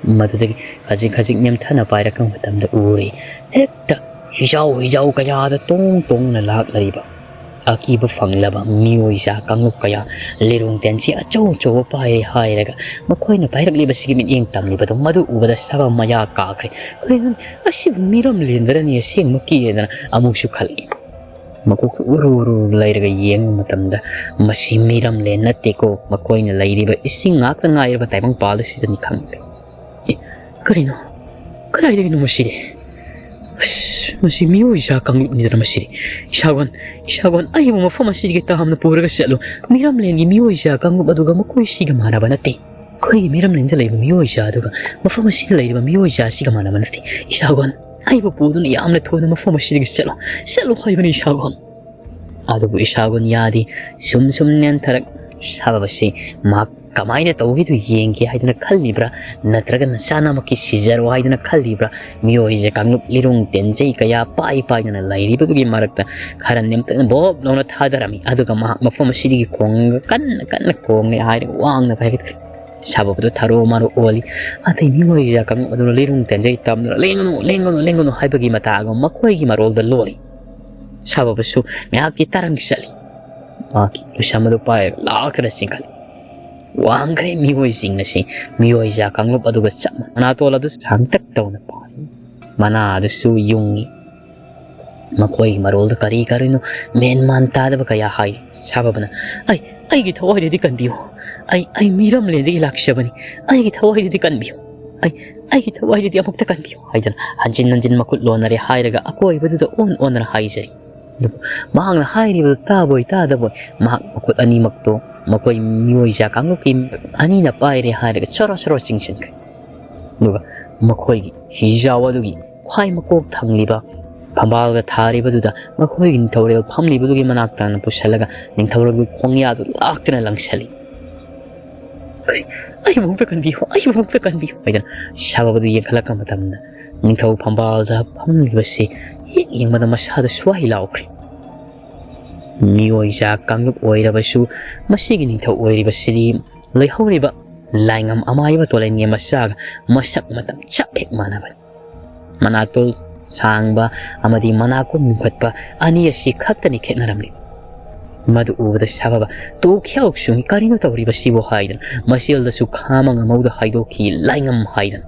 ꯃꯗꯨꯗꯒꯤ ꯈꯖꯤꯛ ꯈꯖꯤꯛ ꯅꯦꯝꯊꯅ ꯄꯥꯏꯔꯛꯄ ꯃꯇꯝꯗ ꯎꯔꯦ, ꯍꯦꯛꯇ ꯍꯤꯖꯥꯎ ꯍꯤꯖꯥꯎ ꯀꯌꯥꯗ ꯇꯣꯡ ꯇꯣꯡꯅ ꯂꯥꯛꯂꯤꯕ ꯑꯀꯤꯕ ꯐꯪꯂꯕ ꯃꯤꯑꯣꯏꯖꯥ ꯀꯥꯡꯂꯨꯞ ꯀꯌꯥ, ꯂꯤꯔꯨꯡ ꯇꯦꯟꯁꯤ ꯑꯆꯧ ꯑꯆꯧꯕ ꯄꯥꯏ ꯍꯥꯏꯔꯒ ꯃꯈꯣꯏꯅ ꯄꯥꯏꯔꯛꯂꯤꯕꯁꯤꯒꯤ ꯃꯤꯠꯌꯦꯡ ꯇꯝꯂꯤꯕꯗꯨ ꯃꯗꯨ ꯎꯕꯗ ꯁꯥꯕ ꯃꯌꯥ ꯀꯥꯈ꯭ꯔꯦ꯫ "ꯀꯔꯤꯅꯣ? ꯑꯁꯤꯕꯨ ꯃꯤꯔꯝ ꯂꯦꯟꯗꯔꯅꯤ ꯑꯁꯦꯡꯕꯀꯤ?" ꯍꯥꯏꯗꯅ ꯑꯃꯨꯛꯁꯨ ꯈꯜꯂꯤ꯫ ꯃꯀꯣꯛꯇ ꯎꯔꯨ ꯎꯔꯨ ꯂꯩꯔꯒ ꯌꯦꯡꯕ ꯃꯇꯝꯗ ꯃꯁꯤ ꯃꯤꯔꯝꯂꯦꯟ ꯅꯠꯇꯦꯀꯣ, ꯃꯈꯣꯏꯅ ꯂꯩꯔꯤꯕ ꯏꯁꯤꯡ ꯉꯥꯛꯇ ꯉꯥꯏꯔꯕ ꯇꯥꯏꯕꯪꯄꯥꯜ ꯑꯁꯤꯗꯅꯤ ꯈꯪꯂꯦ꯫ "ꯑꯦ, ꯀꯔꯤꯅꯣ? ꯀꯗꯥꯏꯗꯒꯤꯅꯣ ꯃꯁꯤꯗꯤ? ꯑꯁ, ꯃꯁꯤ ꯃꯤꯑꯣꯏꯖꯥ ꯀꯥꯡꯂꯨꯞꯅꯤꯗꯅ ꯃꯁꯤꯗꯤ꯫ ꯏꯁꯥꯒꯣꯟ, ꯏꯁꯥꯒꯣꯟ, ꯑꯩꯕꯨ ꯃꯐꯝ ꯑꯁꯤꯗꯒꯤ ꯇꯥꯝꯅ ꯄꯨꯔꯒ ꯆꯠꯂꯨ꯫ ꯃꯤꯔꯝꯂꯦꯟꯒꯤ ꯃꯤꯑꯣꯏꯖꯥ ꯀꯥꯡꯂꯨꯞ ꯑꯗꯨꯒ ꯃꯈꯣꯏꯁꯤꯒ ꯃꯥꯟꯅꯕ ꯅꯠꯇꯦ꯫ ꯑꯩꯈꯣꯏꯒꯤ ꯃꯤꯔꯝꯂꯦꯟꯗ ꯂꯩꯕ ꯃꯤꯑꯣꯏꯖꯥ ꯑꯗꯨꯒ ꯃꯐꯝ ꯑꯁꯤꯗ ꯂꯩꯔꯤꯕ ꯃꯤꯑꯣꯏꯖꯥ ꯑꯁꯤꯒ ꯃꯥꯟꯅꯕ ꯅꯠꯇꯦ꯫ ꯏꯁꯥꯒꯣꯟ, ꯑꯩꯕꯨ ꯄꯨꯗꯨꯅ ꯌꯥꯝꯅ ꯊꯨꯅ ꯃꯐꯝ ꯑꯁꯤꯗꯒꯤ ꯆꯠꯂꯣ꯫ ꯆꯠꯂꯣ ꯍꯥꯏꯕꯅꯤ ꯏꯁꯥꯒꯣꯟ꯫" ꯑꯗꯨꯕꯨ ꯏꯁꯥꯒꯣꯟ ꯌꯥꯗꯦ꯫ ꯁꯨꯝ ꯁꯨꯝ ꯅꯦꯝꯊꯔꯛ ꯁꯥꯕꯕꯁꯤ ꯃꯍꯥꯛ ꯀꯃꯥꯏꯅ ꯇꯧꯒꯦꯗꯨ ꯌꯦꯡꯒꯦ ꯍꯥꯏꯗꯨꯅ ꯈꯜꯂꯤꯕ꯭ꯔꯥ, ꯅꯠꯇ꯭ꯔꯒꯅ ꯆꯥꯅꯃꯛꯀꯤ ꯁꯤꯖꯔꯣ ꯍꯥꯏꯗꯨꯅ ꯈꯜꯂꯤꯕ꯭ꯔꯥ? ꯃꯤꯑꯣꯏꯁꯦ ꯀꯥꯡꯂꯨꯞ ꯂꯤꯔꯨꯡ ꯇꯦꯟꯖꯩ ꯀꯌꯥ ꯄꯥꯏ ꯄꯥꯏꯗꯨꯅ ꯂꯩꯔꯤꯕꯗꯨꯒꯤ ꯃꯔꯛꯇ ꯈꯔ ꯅꯦꯝꯇꯛꯅ ꯕꯣꯞ ꯂꯥꯎꯅ ꯊꯥꯗꯔꯝꯃꯤ꯫ ꯑꯗꯨꯒ ꯃꯍꯥꯛ ꯃꯐꯝ ꯑꯁꯤꯗꯒꯤ ꯈꯣꯡꯒ ꯀꯟꯅ ꯀꯟꯅ ꯈꯣꯡꯂꯦ ꯍꯥꯏꯔꯒ ꯋꯥꯡꯅ ꯄꯥꯏꯈꯠꯈ꯭ꯔꯦ꯫ ꯁꯥꯕꯕꯗꯨ ꯊꯔꯣ ꯃꯥꯔꯣ ꯑꯣꯜꯂꯤ꯫ ꯑꯇꯩ ꯃꯤꯑꯣꯏ ꯀꯌꯥ ꯀꯥꯡꯂꯨꯞ ꯑꯗꯨꯅ ꯂꯤꯔꯨꯡ ꯇꯦꯟꯖꯩ ꯇꯝꯗꯨꯅ "ꯂꯦꯡꯒꯅꯨ, ꯂꯦꯡꯒꯅꯨ, ꯂꯦꯡꯒꯅꯨ" ꯍꯥꯏꯕꯒꯤ ꯃꯇꯥꯒ ꯃꯈꯣꯏꯒꯤ ꯃꯔꯣꯜꯗ ꯂꯣꯜꯂꯤ꯫ ꯁꯥꯕꯕꯁꯨ ꯉꯥꯏꯍꯥꯛꯀꯤ ꯇꯔꯪ ꯆꯠꯂꯤ꯫ ꯃꯍꯥꯛꯀꯤ ꯂꯨꯁꯝ ꯑꯗꯨ ꯄꯥꯏꯔꯒ ꯂꯥꯛꯇꯅ ꯆꯤꯡꯈꯠꯂꯤ꯫ ꯋꯥꯡꯈ꯭ꯔꯦ ꯃꯤꯑꯣꯏꯁꯤꯡ ꯑꯁꯤ꯫ ꯃꯤꯑꯣꯏꯖꯥ ꯀꯥꯡꯂꯨꯞ ꯑꯗꯨꯒ ꯆꯞ ꯃꯥꯟꯅꯩ꯫ ꯃꯅꯥꯇꯣꯜ ꯑꯗꯨ ꯁꯥꯡꯇꯛ ꯇꯧꯅ ꯄꯥꯜꯂꯤ꯫ ꯃꯅꯥ ꯑꯗꯨꯁꯨ ꯌꯨꯡꯉꯤ꯫ ꯃꯈꯣꯏꯒꯤ ꯃꯔꯣꯜꯗ ꯀꯔꯤ ꯀꯔꯤꯅꯣ ꯃꯦꯟ ꯃꯥꯟ ꯇꯥꯗꯕ ꯀꯌꯥ ꯍꯥꯏꯔꯤ꯫ ꯁꯥꯕꯕꯅ, "ꯑꯩ, ꯑꯩꯒꯤ ꯊꯋꯥꯏꯗꯗꯤ ꯀꯟꯕꯤꯌꯨ꯫ ꯑꯩ, ꯑꯩ ꯃꯤꯔꯝꯂꯦꯟꯗꯒꯤ ꯂꯥꯛꯆꯕꯅꯤ꯫ ꯑꯩꯒꯤ ꯊꯋꯥꯏꯗꯗꯤ ꯀꯟꯕꯤꯌꯨ꯫ ꯑꯩ, "ꯑꯩꯒꯤ ꯊꯋꯥꯏꯗꯨꯗꯤ ꯑꯃꯨꯛꯇ ꯀꯟꯕꯤꯌꯨ" ꯍꯥꯏꯗꯅ ꯍꯟꯖꯤꯟ ꯍꯟꯖꯤꯟ ꯃꯈꯨꯠ ꯂꯣꯟꯅꯔꯦ ꯍꯥꯏꯔꯒ ꯑꯀꯣꯏꯕꯗꯨꯗ ꯑꯣꯟ ꯑꯣꯟꯅꯔ ꯍꯥꯏꯖꯔꯤ꯫ ꯑꯗꯨꯕꯨ ꯃꯍꯥꯛꯅ ꯍꯥꯏꯔꯤꯕꯗꯨ ꯇꯥꯕꯣꯏ ꯇꯥꯗꯕꯣꯏ ꯃꯍꯥꯛ ꯃꯈꯨꯠ ꯑꯅꯤꯃꯛꯇꯣ ꯃꯈꯣꯏ ꯃꯤꯑꯣꯏꯖꯥ ꯀꯥꯡꯂꯨꯞꯀꯤ ꯑꯅꯤꯅ ꯄꯥꯏꯔꯦ ꯍꯥꯏꯔꯒ ꯆꯣꯔꯣ ꯆꯣꯔꯣ ꯆꯤꯡꯁꯤꯟꯈ꯭ꯔꯦ꯫ ꯑꯗꯨꯒ ꯃꯈꯣꯏꯒꯤ ꯍꯤꯖꯥꯎ ꯑꯗꯨꯒꯤ ꯈ꯭ꯋꯥꯏ ꯃꯀꯣꯛ ꯊꯪꯂꯤꯕ ꯐꯝꯕꯥꯜꯒ ꯊꯥꯔꯤꯕꯗꯨꯗ ꯃꯈꯣꯏꯒꯤ ꯅꯤꯡꯊꯧꯔꯦꯜ ꯐꯝꯂꯤꯕꯗꯨꯒꯤ ꯃꯅꯥꯛ ꯇꯥꯅ ꯄꯨꯁꯜꯂꯒ ꯅꯤꯡꯊꯧꯔꯦꯜꯒꯤ ꯈꯣꯡꯌꯥꯗꯨ ꯂꯥꯛꯇꯨꯅ ꯂꯪꯁꯜꯂꯤ꯫ "ꯑꯩꯕꯨ ꯑꯃꯨꯛꯇ ꯀꯟꯕꯤꯌꯨ, ꯑꯩꯕꯨ ꯑꯃꯨꯛꯇ ꯀꯟꯕꯤꯌꯨ" ꯍꯥꯏꯗꯅ ꯁꯥꯕꯕꯗꯨ ꯌꯦꯡꯈꯠꯂꯛꯄ ꯃꯇꯝꯗ ꯅꯤꯡꯊꯧ ꯐꯝꯕꯥꯜꯗ ꯐꯝꯂꯤꯕꯁꯤ ꯍꯦꯛ ꯌꯦꯡꯕꯗ ꯃꯁꯥꯗ ꯁ꯭ꯋꯥꯏ ꯂꯥꯎꯈ꯭ꯔꯦ꯫ ꯃꯤꯑꯣꯏꯖꯥ ꯀꯥꯡꯂꯨꯞ ꯑꯣꯏꯔꯕꯁꯨ ꯃꯁꯤꯒꯤ ꯅꯤꯡꯊꯧ ꯑꯣꯏꯔꯤꯕꯁꯤꯗꯤ ꯂꯩꯍꯧꯔꯤꯕ ꯂꯥꯏꯉꯝ ꯑꯃꯥꯏꯕ ꯇꯣꯂꯦꯟꯒꯤ ꯃꯆꯥꯒ ꯃꯁꯛ ꯃꯇꯧ ꯆꯞ ꯍꯦꯛ ꯃꯥꯟꯅꯕꯅꯤ꯫ ꯃꯅꯥꯇꯣꯜ ꯁꯥꯡꯕ ꯑꯃꯗꯤ ꯃꯅꯥꯀꯣꯡ ꯂꯤꯡꯈꯠꯄ ꯑꯅꯤ ꯑꯁꯤ ꯈꯛꯇꯅꯤ ꯈꯦꯠꯅꯔꯝꯂꯤ꯫ ꯃꯗꯨ ꯎꯕꯗ ꯁꯥꯕꯕ ꯇꯣꯛ ꯈ꯭ꯌꯥꯎ ꯆꯨꯡꯏ꯫ "ꯀꯔꯤꯅꯣ ꯇꯧꯔꯤꯕꯁꯤꯕꯨ?" ꯍꯥꯏꯗꯅ ꯃꯆꯦꯜꯗꯁꯨ ꯈꯥꯡꯕ ꯉꯝꯍꯧꯗ ꯍꯥꯏꯗꯣꯛꯈꯤ, "ꯂꯥꯏꯉꯝ" ꯍꯥꯏꯗꯅ꯫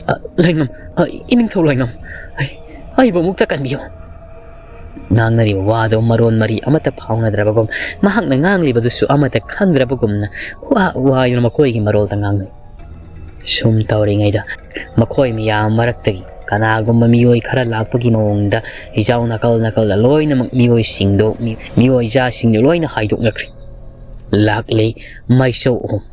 "ꯑ, ꯂꯥꯏꯉꯝ, ꯑ, ꯏꯅꯤꯡꯊꯧ ꯂꯥꯏꯉꯝ, ꯑꯩ, ꯑꯩꯕꯨ ꯑꯃꯨꯛꯇ ꯀꯟꯕꯤꯌꯨ"꯫ ꯉꯥꯡꯅꯔꯤꯕ ꯋꯥꯗꯣ ꯃꯔꯣꯟ ꯃꯔꯤ ꯑꯃꯠꯇ ꯐꯥꯎꯅꯗ꯭ꯔꯕꯒꯨꯝ ꯃꯍꯥꯛꯅ ꯉꯥꯡꯂꯤꯕꯗꯨꯁꯨ ꯑꯃꯠꯇ ꯈꯪꯗ꯭ꯔꯕꯒꯨꯝꯅ ꯋꯥ ꯋꯥ ꯍꯥꯏꯗꯨꯅ ꯃꯈꯣꯏꯒꯤ ꯃꯔꯣꯜꯗ ꯉꯥꯡꯅꯩ꯫ ꯁꯨꯝ ꯇꯧꯔꯤꯉꯩꯗ ꯃꯈꯣꯏ ꯃꯌꯥꯝ ꯃꯔꯛꯇꯒꯤ ꯀꯅꯥꯒꯨꯝꯕ ꯃꯤꯑꯣꯏ ꯈꯔ ꯂꯥꯛꯄꯒꯤ ꯃꯑꯣꯡꯗ ꯍꯤꯖꯥꯎ ꯅꯥꯀꯜ ꯅꯥꯀꯜꯗ ꯂꯣꯏꯅꯃꯛ ꯃꯤꯑꯣꯏꯁꯤꯡꯗꯣ, ꯃꯤ-, ꯃꯤꯑꯣꯏꯖꯥꯁꯤꯡꯗꯣ ꯂꯣꯏꯅ ꯍꯥꯏꯗꯣꯛꯅꯈ꯭ꯔꯦ꯫ ꯂꯥꯛꯂꯤ ꯃꯩꯁꯧ ꯑꯍꯨꯝ꯫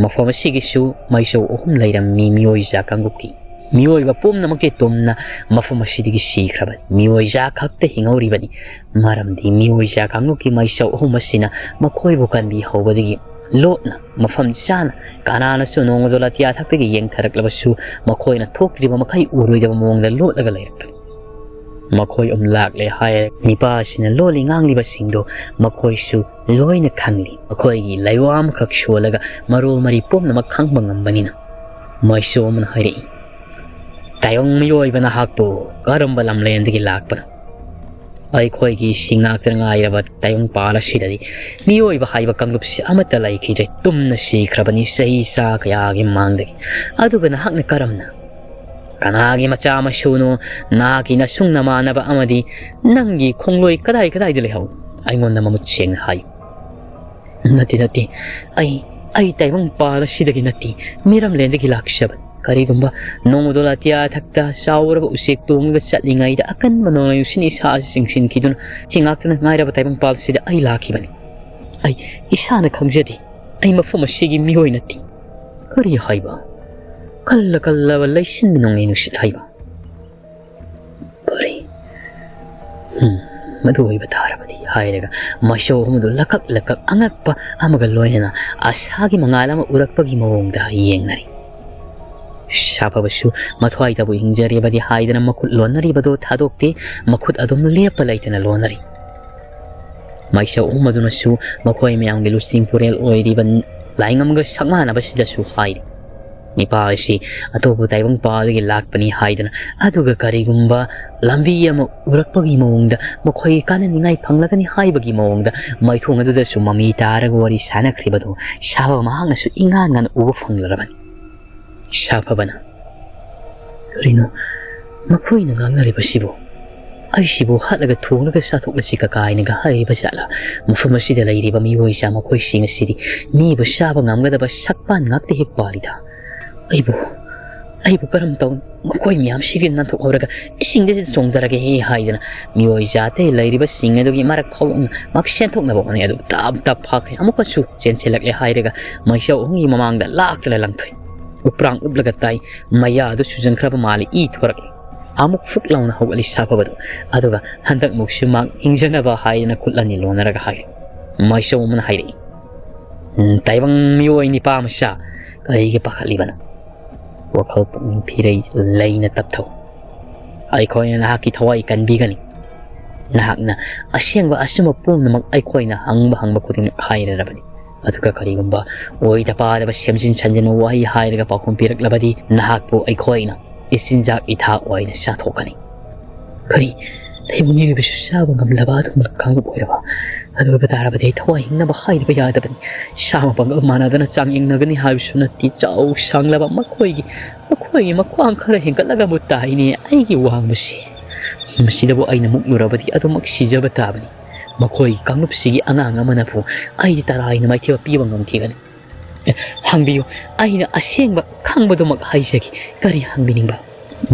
ꯃꯐꯝ ꯑꯁꯤꯒꯤꯁꯨ ꯃꯩꯁꯧ ꯑꯍꯨꯝ ꯂꯩꯔꯝꯃꯤ꯫ ꯃꯤꯑꯣꯏꯖꯥ ꯀꯥꯡꯂꯨꯞꯀꯤ ꯃꯤꯑꯣꯏꯕ ꯄꯨꯝꯅꯃꯛꯀꯤ ꯇꯨꯝꯅ ꯃꯐꯝ ꯑꯁꯤꯗꯒꯤ ꯁꯤꯈ꯭ꯔꯕꯅꯤ꯫ ꯃꯤꯑꯣꯏꯖꯥ ꯈꯛꯇ ꯍꯤꯡꯍꯧꯔꯤꯕꯅꯤ꯫ ꯃꯔꯝꯗꯤ ꯃꯤꯑꯣꯏꯖꯥ ꯀꯥꯡꯂꯨꯞꯀꯤ ꯃꯩꯁꯧ ꯑꯍꯨꯝ ꯑꯁꯤꯅ ꯃꯈꯣꯏꯕꯨ ꯀꯟꯕꯤꯍꯧꯕꯗꯒꯤ ꯂꯣꯠꯅ ꯃꯐꯝ ꯆꯥꯅ ꯀꯅꯥꯅꯁꯨ ꯅꯣꯡꯃꯗꯣ ꯂꯥꯇꯤꯌꯥ ꯊꯛꯇꯒꯤ ꯌꯦꯡꯊꯔꯛꯂꯕꯁꯨ ꯃꯈꯣꯏꯅ ꯊꯣꯛꯇ꯭ꯔꯤꯕ ꯃꯈꯩ ꯎꯔꯣꯏꯗꯕ ꯃꯑꯣꯡꯗ ꯂꯣꯠꯂꯒ ꯂꯩꯔꯛꯄꯅꯤ꯫ ꯃꯈꯣꯏ ꯑꯍꯨꯝ ꯂꯥꯛꯂꯦ ꯍꯥꯏꯔꯦ꯫ ꯅꯤꯄꯥ ꯑꯁꯤꯅ ꯂꯣꯜꯂꯤ ꯉꯥꯡꯂꯤꯕꯁꯤꯡꯗꯣ ꯃꯈꯣꯏꯁꯨ ꯂꯣꯏꯅ ꯈꯪꯂꯤ꯫ ꯃꯈꯣꯏꯒꯤ ꯂꯩꯋꯥ ꯑꯃꯈꯛ ꯁꯣꯜꯂꯒ ꯃꯔꯣꯜ ꯃꯔꯤ ꯄꯨꯝꯅꯃꯛ ꯈꯪꯕ ꯉꯝꯕꯅꯤꯅ꯫ ꯃꯩꯁꯧ ꯑꯃꯅ ꯍꯥꯏꯔꯛꯏ, "ꯇꯥꯏꯕꯪ ꯃꯤꯑꯣꯏꯕ ꯅꯍꯥꯛꯄꯨ ꯀꯔꯝꯕ ꯂꯝꯂꯦꯟꯗꯒꯤ ꯂꯥꯛꯄꯅꯣ? ꯑꯩꯈꯣꯏꯒꯤ ꯁꯤ ꯉꯥꯛꯇ ꯉꯥꯏꯔꯕ ꯇꯥꯏꯕꯪꯄꯥꯜ ꯑꯁꯤꯗꯗꯤ ꯃꯤꯑꯣꯏꯕ ꯍꯥꯏꯕ ꯀꯥꯡꯂꯨꯞꯁꯤ ꯑꯃꯠꯇ ꯂꯩꯈꯤꯗ꯭ꯔꯦ꯫ ꯇꯨꯝꯅ ꯁꯤꯈ꯭ꯔꯕꯅꯤ ꯆꯍꯤ ꯆꯥ ꯀꯌꯥꯒꯤ ꯃꯃꯥꯡꯗꯒꯤ꯫ ꯑꯗꯨꯒ ꯅꯍꯥꯛꯅ ꯀꯔꯝꯅ? ꯀꯅꯥꯒꯤ ꯃꯆꯥ ꯃꯁꯨꯅꯣ? ꯅꯍꯥꯛꯀꯤ ꯅꯁꯨꯡ ꯅꯃꯥꯟꯅꯕ ꯑꯃꯗꯤ ꯅꯪꯒꯤ ꯈꯣꯡꯂꯣꯏ ꯀꯗꯥꯏ ꯀꯗꯥꯏꯗ ꯂꯩꯍꯧ? ꯑꯩꯉꯣꯟꯗ ꯃꯃꯨꯠ ꯁꯦꯡꯅ ꯍꯥꯏꯌꯨ"꯫ "ꯅꯠꯇꯦ, ꯅꯠꯇꯦ, ꯑꯩ, ꯑꯩ ꯇꯥꯏꯕꯪꯄꯥꯜ ꯑꯁꯤꯗꯒꯤ ꯅꯠꯇꯦ, ꯃꯤꯔꯝꯂꯦꯟꯗꯒꯤ ꯂꯥꯛꯆꯕꯅꯤ꯫ ꯀꯔꯤꯒꯨꯝꯕ ꯅꯣꯡꯃꯗꯣ ꯑꯇꯤꯌꯥ ꯊꯛꯇ ꯆꯥꯎꯔꯕ ꯎꯆꯦꯛ ꯇꯣꯡꯂꯒ ꯆꯠꯂꯤꯉꯩꯗ ꯑꯀꯟꯕ ꯅꯣꯡꯂꯩ ꯅꯨꯡꯁꯤꯠꯅ ꯏꯁꯥ ꯑꯁꯤ ꯆꯤꯡꯁꯤꯟꯈꯤꯗꯨꯅ ꯆꯤꯡꯉꯥꯛꯇꯅ ꯉꯥꯏꯔꯕ ꯇꯥꯏꯕꯪꯄꯥꯜ ꯑꯁꯤꯗ ꯑꯩ ꯂꯥꯛꯈꯤꯕꯅꯤ꯫ ꯑꯩ ꯏꯁꯥꯅ ꯈꯪꯖꯗꯦ꯫ ꯑꯩ ꯃꯐꯝ ꯑꯁꯤꯒꯤ ꯃꯤꯑꯣꯏ ꯅꯠꯇꯦ꯫ ꯀꯔꯤ ꯍꯥꯏꯕ? ꯀꯜꯂ ꯀꯜꯂꯕ ꯂꯩꯁꯤꯟꯕ ꯅꯣꯡꯂꯩ ꯅꯨꯡꯁꯤꯠ ꯍꯥꯏꯕ꯫ ꯐꯔꯦ꯫ ꯎꯝ, ꯃꯗꯨ ꯑꯣꯏꯕ ꯇꯥꯔꯕꯗꯤ ꯍꯥꯏꯔꯒ ꯃꯥꯏꯁꯧ ꯑꯍꯨꯝꯗꯨ ꯂꯀꯛ ꯂꯀꯛ ꯑꯉꯛꯄ ꯑꯃꯒ ꯂꯣꯏꯅꯅ ꯑꯁꯥꯒꯤ ꯃꯉꯥꯜ ꯑꯃ ꯎꯔꯛꯄꯒꯤ ꯃꯑꯣꯡꯗ ꯌꯦꯡꯅꯔꯤ꯫ ꯁꯥꯐꯕꯁꯨ ꯃꯊ꯭ꯋꯥꯏꯗꯕꯨ ꯍꯤꯡꯖꯔꯤꯕꯗꯤ ꯍꯥꯏꯗꯅ ꯃꯈꯨꯠ ꯂꯣꯟꯅꯔꯤꯕꯗꯨ ꯊꯥꯗꯣꯛꯇꯦ, ꯃꯈꯨꯠ ꯑꯗꯨꯝ ꯂꯦꯞꯄ ꯂꯩꯇꯅ ꯂꯣꯟꯅꯔꯤ꯫ ꯃꯥꯏꯁꯧ ꯑꯍꯨꯝ ꯑꯗꯨꯅꯁꯨ ꯃꯈꯣꯏ ꯃꯌꯥꯝꯒꯤ ꯂꯨꯆꯤꯡ ꯄꯨꯔꯦꯜ ꯑꯣꯏꯔꯤꯕ ꯂꯥꯏꯉꯝꯒ ꯁꯛꯃꯥꯟꯅꯕꯁꯤꯗꯁꯨ ꯍꯥꯏꯔꯤ, "ꯅꯤꯄꯥ ꯑꯁꯤ ꯑꯇꯣꯞꯄ ꯇꯥꯏꯕꯪꯄꯥꯜꯗꯒꯤ ꯂꯥꯛꯄꯅꯤ" ꯍꯥꯏꯗꯅ, ꯑꯗꯨꯒ ꯀꯔꯤꯒꯨꯝꯕ ꯂꯝꯕꯤ ꯑꯃ ꯎꯔꯛꯄꯒꯤ ꯃꯑꯣꯡꯗ, ꯃꯈꯣꯏꯒꯤ ꯀꯥꯟꯅꯅꯤꯡꯉꯥꯏ ꯐꯪꯂꯒꯅꯤ ꯍꯥꯏꯕꯒꯤ ꯃꯑꯣꯡꯗ ꯃꯥꯏꯊꯣꯡ ꯑꯗꯨꯗꯁꯨ ꯃꯃꯤ ꯇꯥꯔꯒ ꯋꯥꯔꯤ ꯁꯥꯟꯅꯈ꯭ꯔꯤꯕꯗꯨ ꯁꯥꯐꯕ ꯃꯍꯥꯛꯅꯁꯨ ꯏꯉꯥꯟ ꯉꯥꯟꯅ ꯎꯕ ꯐꯪꯂꯔꯕꯅꯤ꯫ ꯁꯥꯐꯕꯅ, "ꯀꯔꯤꯅꯣ ꯃꯈꯣꯏꯅ ꯉꯥꯡꯅꯔꯤꯕꯁꯤꯕꯨ? ꯑꯩꯁꯤꯕꯨ ꯍꯥꯠꯂꯒ ꯊꯣꯡꯂꯒ ꯆꯥꯊꯣꯛꯂꯁꯤ ꯀꯀꯥ" ꯍꯥꯏꯅꯒ ꯍꯥꯏꯔꯤꯕ ꯖꯥꯠꯂ? ꯃꯐꯝ ꯑꯁꯤꯗ ꯂꯩꯔꯤꯕ ꯃꯤꯑꯣꯏ ꯆꯥ ꯃꯈꯣꯏꯁꯤꯡ ꯑꯁꯤꯗꯤ ꯃꯤꯕꯨ ꯆꯥꯕ ꯉꯝꯒꯗꯕ ꯁꯛꯄꯥꯟ ꯉꯥꯛꯇ ꯍꯦꯛ ꯄꯥꯜꯂꯤꯗ꯫ ꯑꯩꯕꯨ, ꯑꯩꯕꯨ ꯀꯔꯝ ꯇꯧꯅ ꯃꯈꯣꯏ ꯃꯌꯥꯝꯁꯤꯒꯤ ꯅꯥꯟꯊꯣꯛꯍꯧꯔꯒ ꯏꯁꯤꯡꯗ ꯆꯣꯡꯊꯔꯒꯦ ꯍꯥꯏꯗꯅ ꯃꯤꯑꯣꯏ ꯖꯥꯠꯇ ꯂꯩꯔꯤꯕꯁꯤꯡ ꯑꯗꯨꯒꯤ ꯃꯔꯛ ꯐꯥꯎꯗꯣꯛꯅ ꯃꯥꯛ ꯁꯦꯟꯊꯣꯛꯅꯕ ꯍꯣꯠꯅꯩ꯫ ꯑꯗꯨ ꯇꯥꯞ ꯇꯥꯞ ꯐꯥꯈ꯭ꯔꯦ꯫ ꯑꯃꯨꯛꯀꯁꯨ ꯆꯦꯟꯁꯤꯜꯂꯛꯂꯦ ꯍꯥꯏꯔꯒ ꯃꯩꯁꯧ ꯑꯍꯨꯝꯒꯤ ꯃꯃꯥꯡꯗ ꯂꯥꯛꯇꯅ ꯂꯪꯊꯣꯛꯏ꯫ ꯎꯄ꯭ꯔꯥꯡ ꯎꯞꯂꯒ ꯇꯥꯏ꯫ ꯃꯌꯥ ꯑꯗꯨ ꯁꯨꯖꯟꯈ꯭ꯔꯕ ꯃꯥꯜꯂꯤ꯫ ꯏ ꯊꯣꯔꯛꯂꯤ꯫ ꯑꯃꯨꯛ ꯐꯨꯛ ꯂꯥꯎꯅ ꯍꯧꯒꯠꯂꯤ ꯁꯥꯐꯕꯗꯨ꯫ ꯑꯗꯨꯒ ꯍꯟꯗꯛꯃꯨꯛꯁꯨ ꯃꯥꯛ ꯍꯤꯡꯖꯅꯕ ꯍꯥꯏꯗꯅ ꯈꯨꯠ ꯑꯅꯤ ꯂꯣꯟꯅꯔꯒ ꯍꯥꯏꯔꯤ꯫ ꯃꯥꯏꯁꯧ ꯑꯃꯅ ꯍꯥꯏꯔꯛꯏ, "ꯎꯝ, ꯇꯥꯏꯕꯪ ꯃꯤꯑꯣꯏ ꯅꯤꯄꯥ ꯃꯆꯥ, ꯀꯔꯤꯒꯤ ꯄꯥꯈꯠꯂꯤꯕꯅꯣ? ꯋꯥꯈꯜ ꯄꯨꯛꯅꯤꯡ ꯐꯤꯔꯩ ꯂꯩꯅ ꯇꯞꯊꯧ꯫ ꯑꯩꯈꯣꯏꯅ ꯅꯍꯥꯛꯀꯤ ꯊꯋꯥꯏ ꯀꯟꯕꯤꯒꯅꯤ꯫ ꯅꯍꯥꯛꯅ ꯑꯁꯦꯡꯕ ꯑꯆꯨꯝꯕ ꯄꯨꯝꯅꯃꯛ ꯑꯩꯈꯣꯏꯅ ꯍꯪꯕ ꯍꯪꯕ ꯈꯨꯗꯤꯡꯃꯛ ꯍꯥꯏꯔꯔꯕꯅꯤ꯫ ꯑꯗꯨꯒ ꯀꯔꯤꯒꯨꯝꯕ ꯑꯣꯏꯗ ꯄꯥꯗꯕ ꯁꯦꯝꯖꯤꯟ ꯁꯥꯖꯤꯟꯕ ꯋꯥꯍꯩ ꯍꯥꯏꯔꯒ ꯄꯥꯎꯈꯨꯝ ꯄꯤꯔꯛꯂꯕꯗꯤ ꯅꯍꯥꯛꯄꯨ ꯑꯩꯈꯣꯏꯅ ꯏꯆꯤꯟꯖꯥꯛ ꯏꯊꯥꯛ ꯑꯣꯏꯅ ꯆꯥꯊꯣꯛꯀꯅꯤ"꯫ ꯀꯔꯤ? ꯑꯩꯕꯨ ꯃꯤꯑꯣꯏꯕꯁꯨ ꯆꯥꯕ ꯉꯝꯂꯕ ꯑꯗꯨꯒꯨꯝꯕ ꯀꯥꯡꯂꯨꯞ ꯑꯣꯏꯔꯕ? ꯑꯗꯨ ꯑꯣꯏꯕ ꯇꯥꯔꯕꯗꯤ ꯑꯩ ꯊꯋꯥꯏ ꯍꯤꯡꯅꯕ ꯍꯥꯏꯔꯤꯕ ꯌꯥꯗꯕꯅꯤ꯫ ꯁꯥ ꯑꯃ ꯄꯥꯡꯒꯜ ꯃꯥꯟꯅꯗꯅ ꯆꯥꯡꯌꯦꯡꯅꯒꯅꯤ ꯍꯥꯏꯕꯁꯨ ꯅꯠꯇꯦ꯫ ꯆꯥꯎ ꯁꯥꯡꯂꯕ ꯃꯈꯣꯏꯒꯤ, ꯃꯈꯣꯏꯒꯤ ꯃꯈ꯭ꯋꯥꯡ ꯈꯔ ꯍꯦꯟꯒꯠꯂꯒꯕꯨ ꯇꯥꯏꯅꯦ ꯑꯩꯒꯤ ꯋꯥꯡꯕꯁꯤ꯫ ꯃꯁꯤꯗꯕꯨ ꯑꯩꯅ ꯃꯨꯛꯂꯨꯔꯕꯗꯤ ꯑꯗꯨꯃꯛ ꯁꯤꯖꯕ ꯇꯥꯕꯅꯤ꯫ ꯃꯈꯣꯏꯒꯤ ꯀꯥꯡꯂꯨꯞꯁꯤꯒꯤ ꯑꯉꯥꯡ ꯑꯃꯅꯕꯨ ꯑꯩꯗꯤ ꯇꯔꯥꯏꯅ ꯃꯥꯏꯊꯤꯕ ꯄꯤꯕ ꯉꯝꯈꯤꯒꯅꯤ꯫ "ꯍꯪꯕꯤꯌꯨ, ꯑꯩꯅ ꯑꯁꯦꯡꯕ ꯈꯪꯕꯗꯨꯃꯛ ꯍꯥꯏꯖꯒꯦ꯫ ꯀꯔꯤ ꯍꯪꯕꯤꯅꯤꯡꯕ?"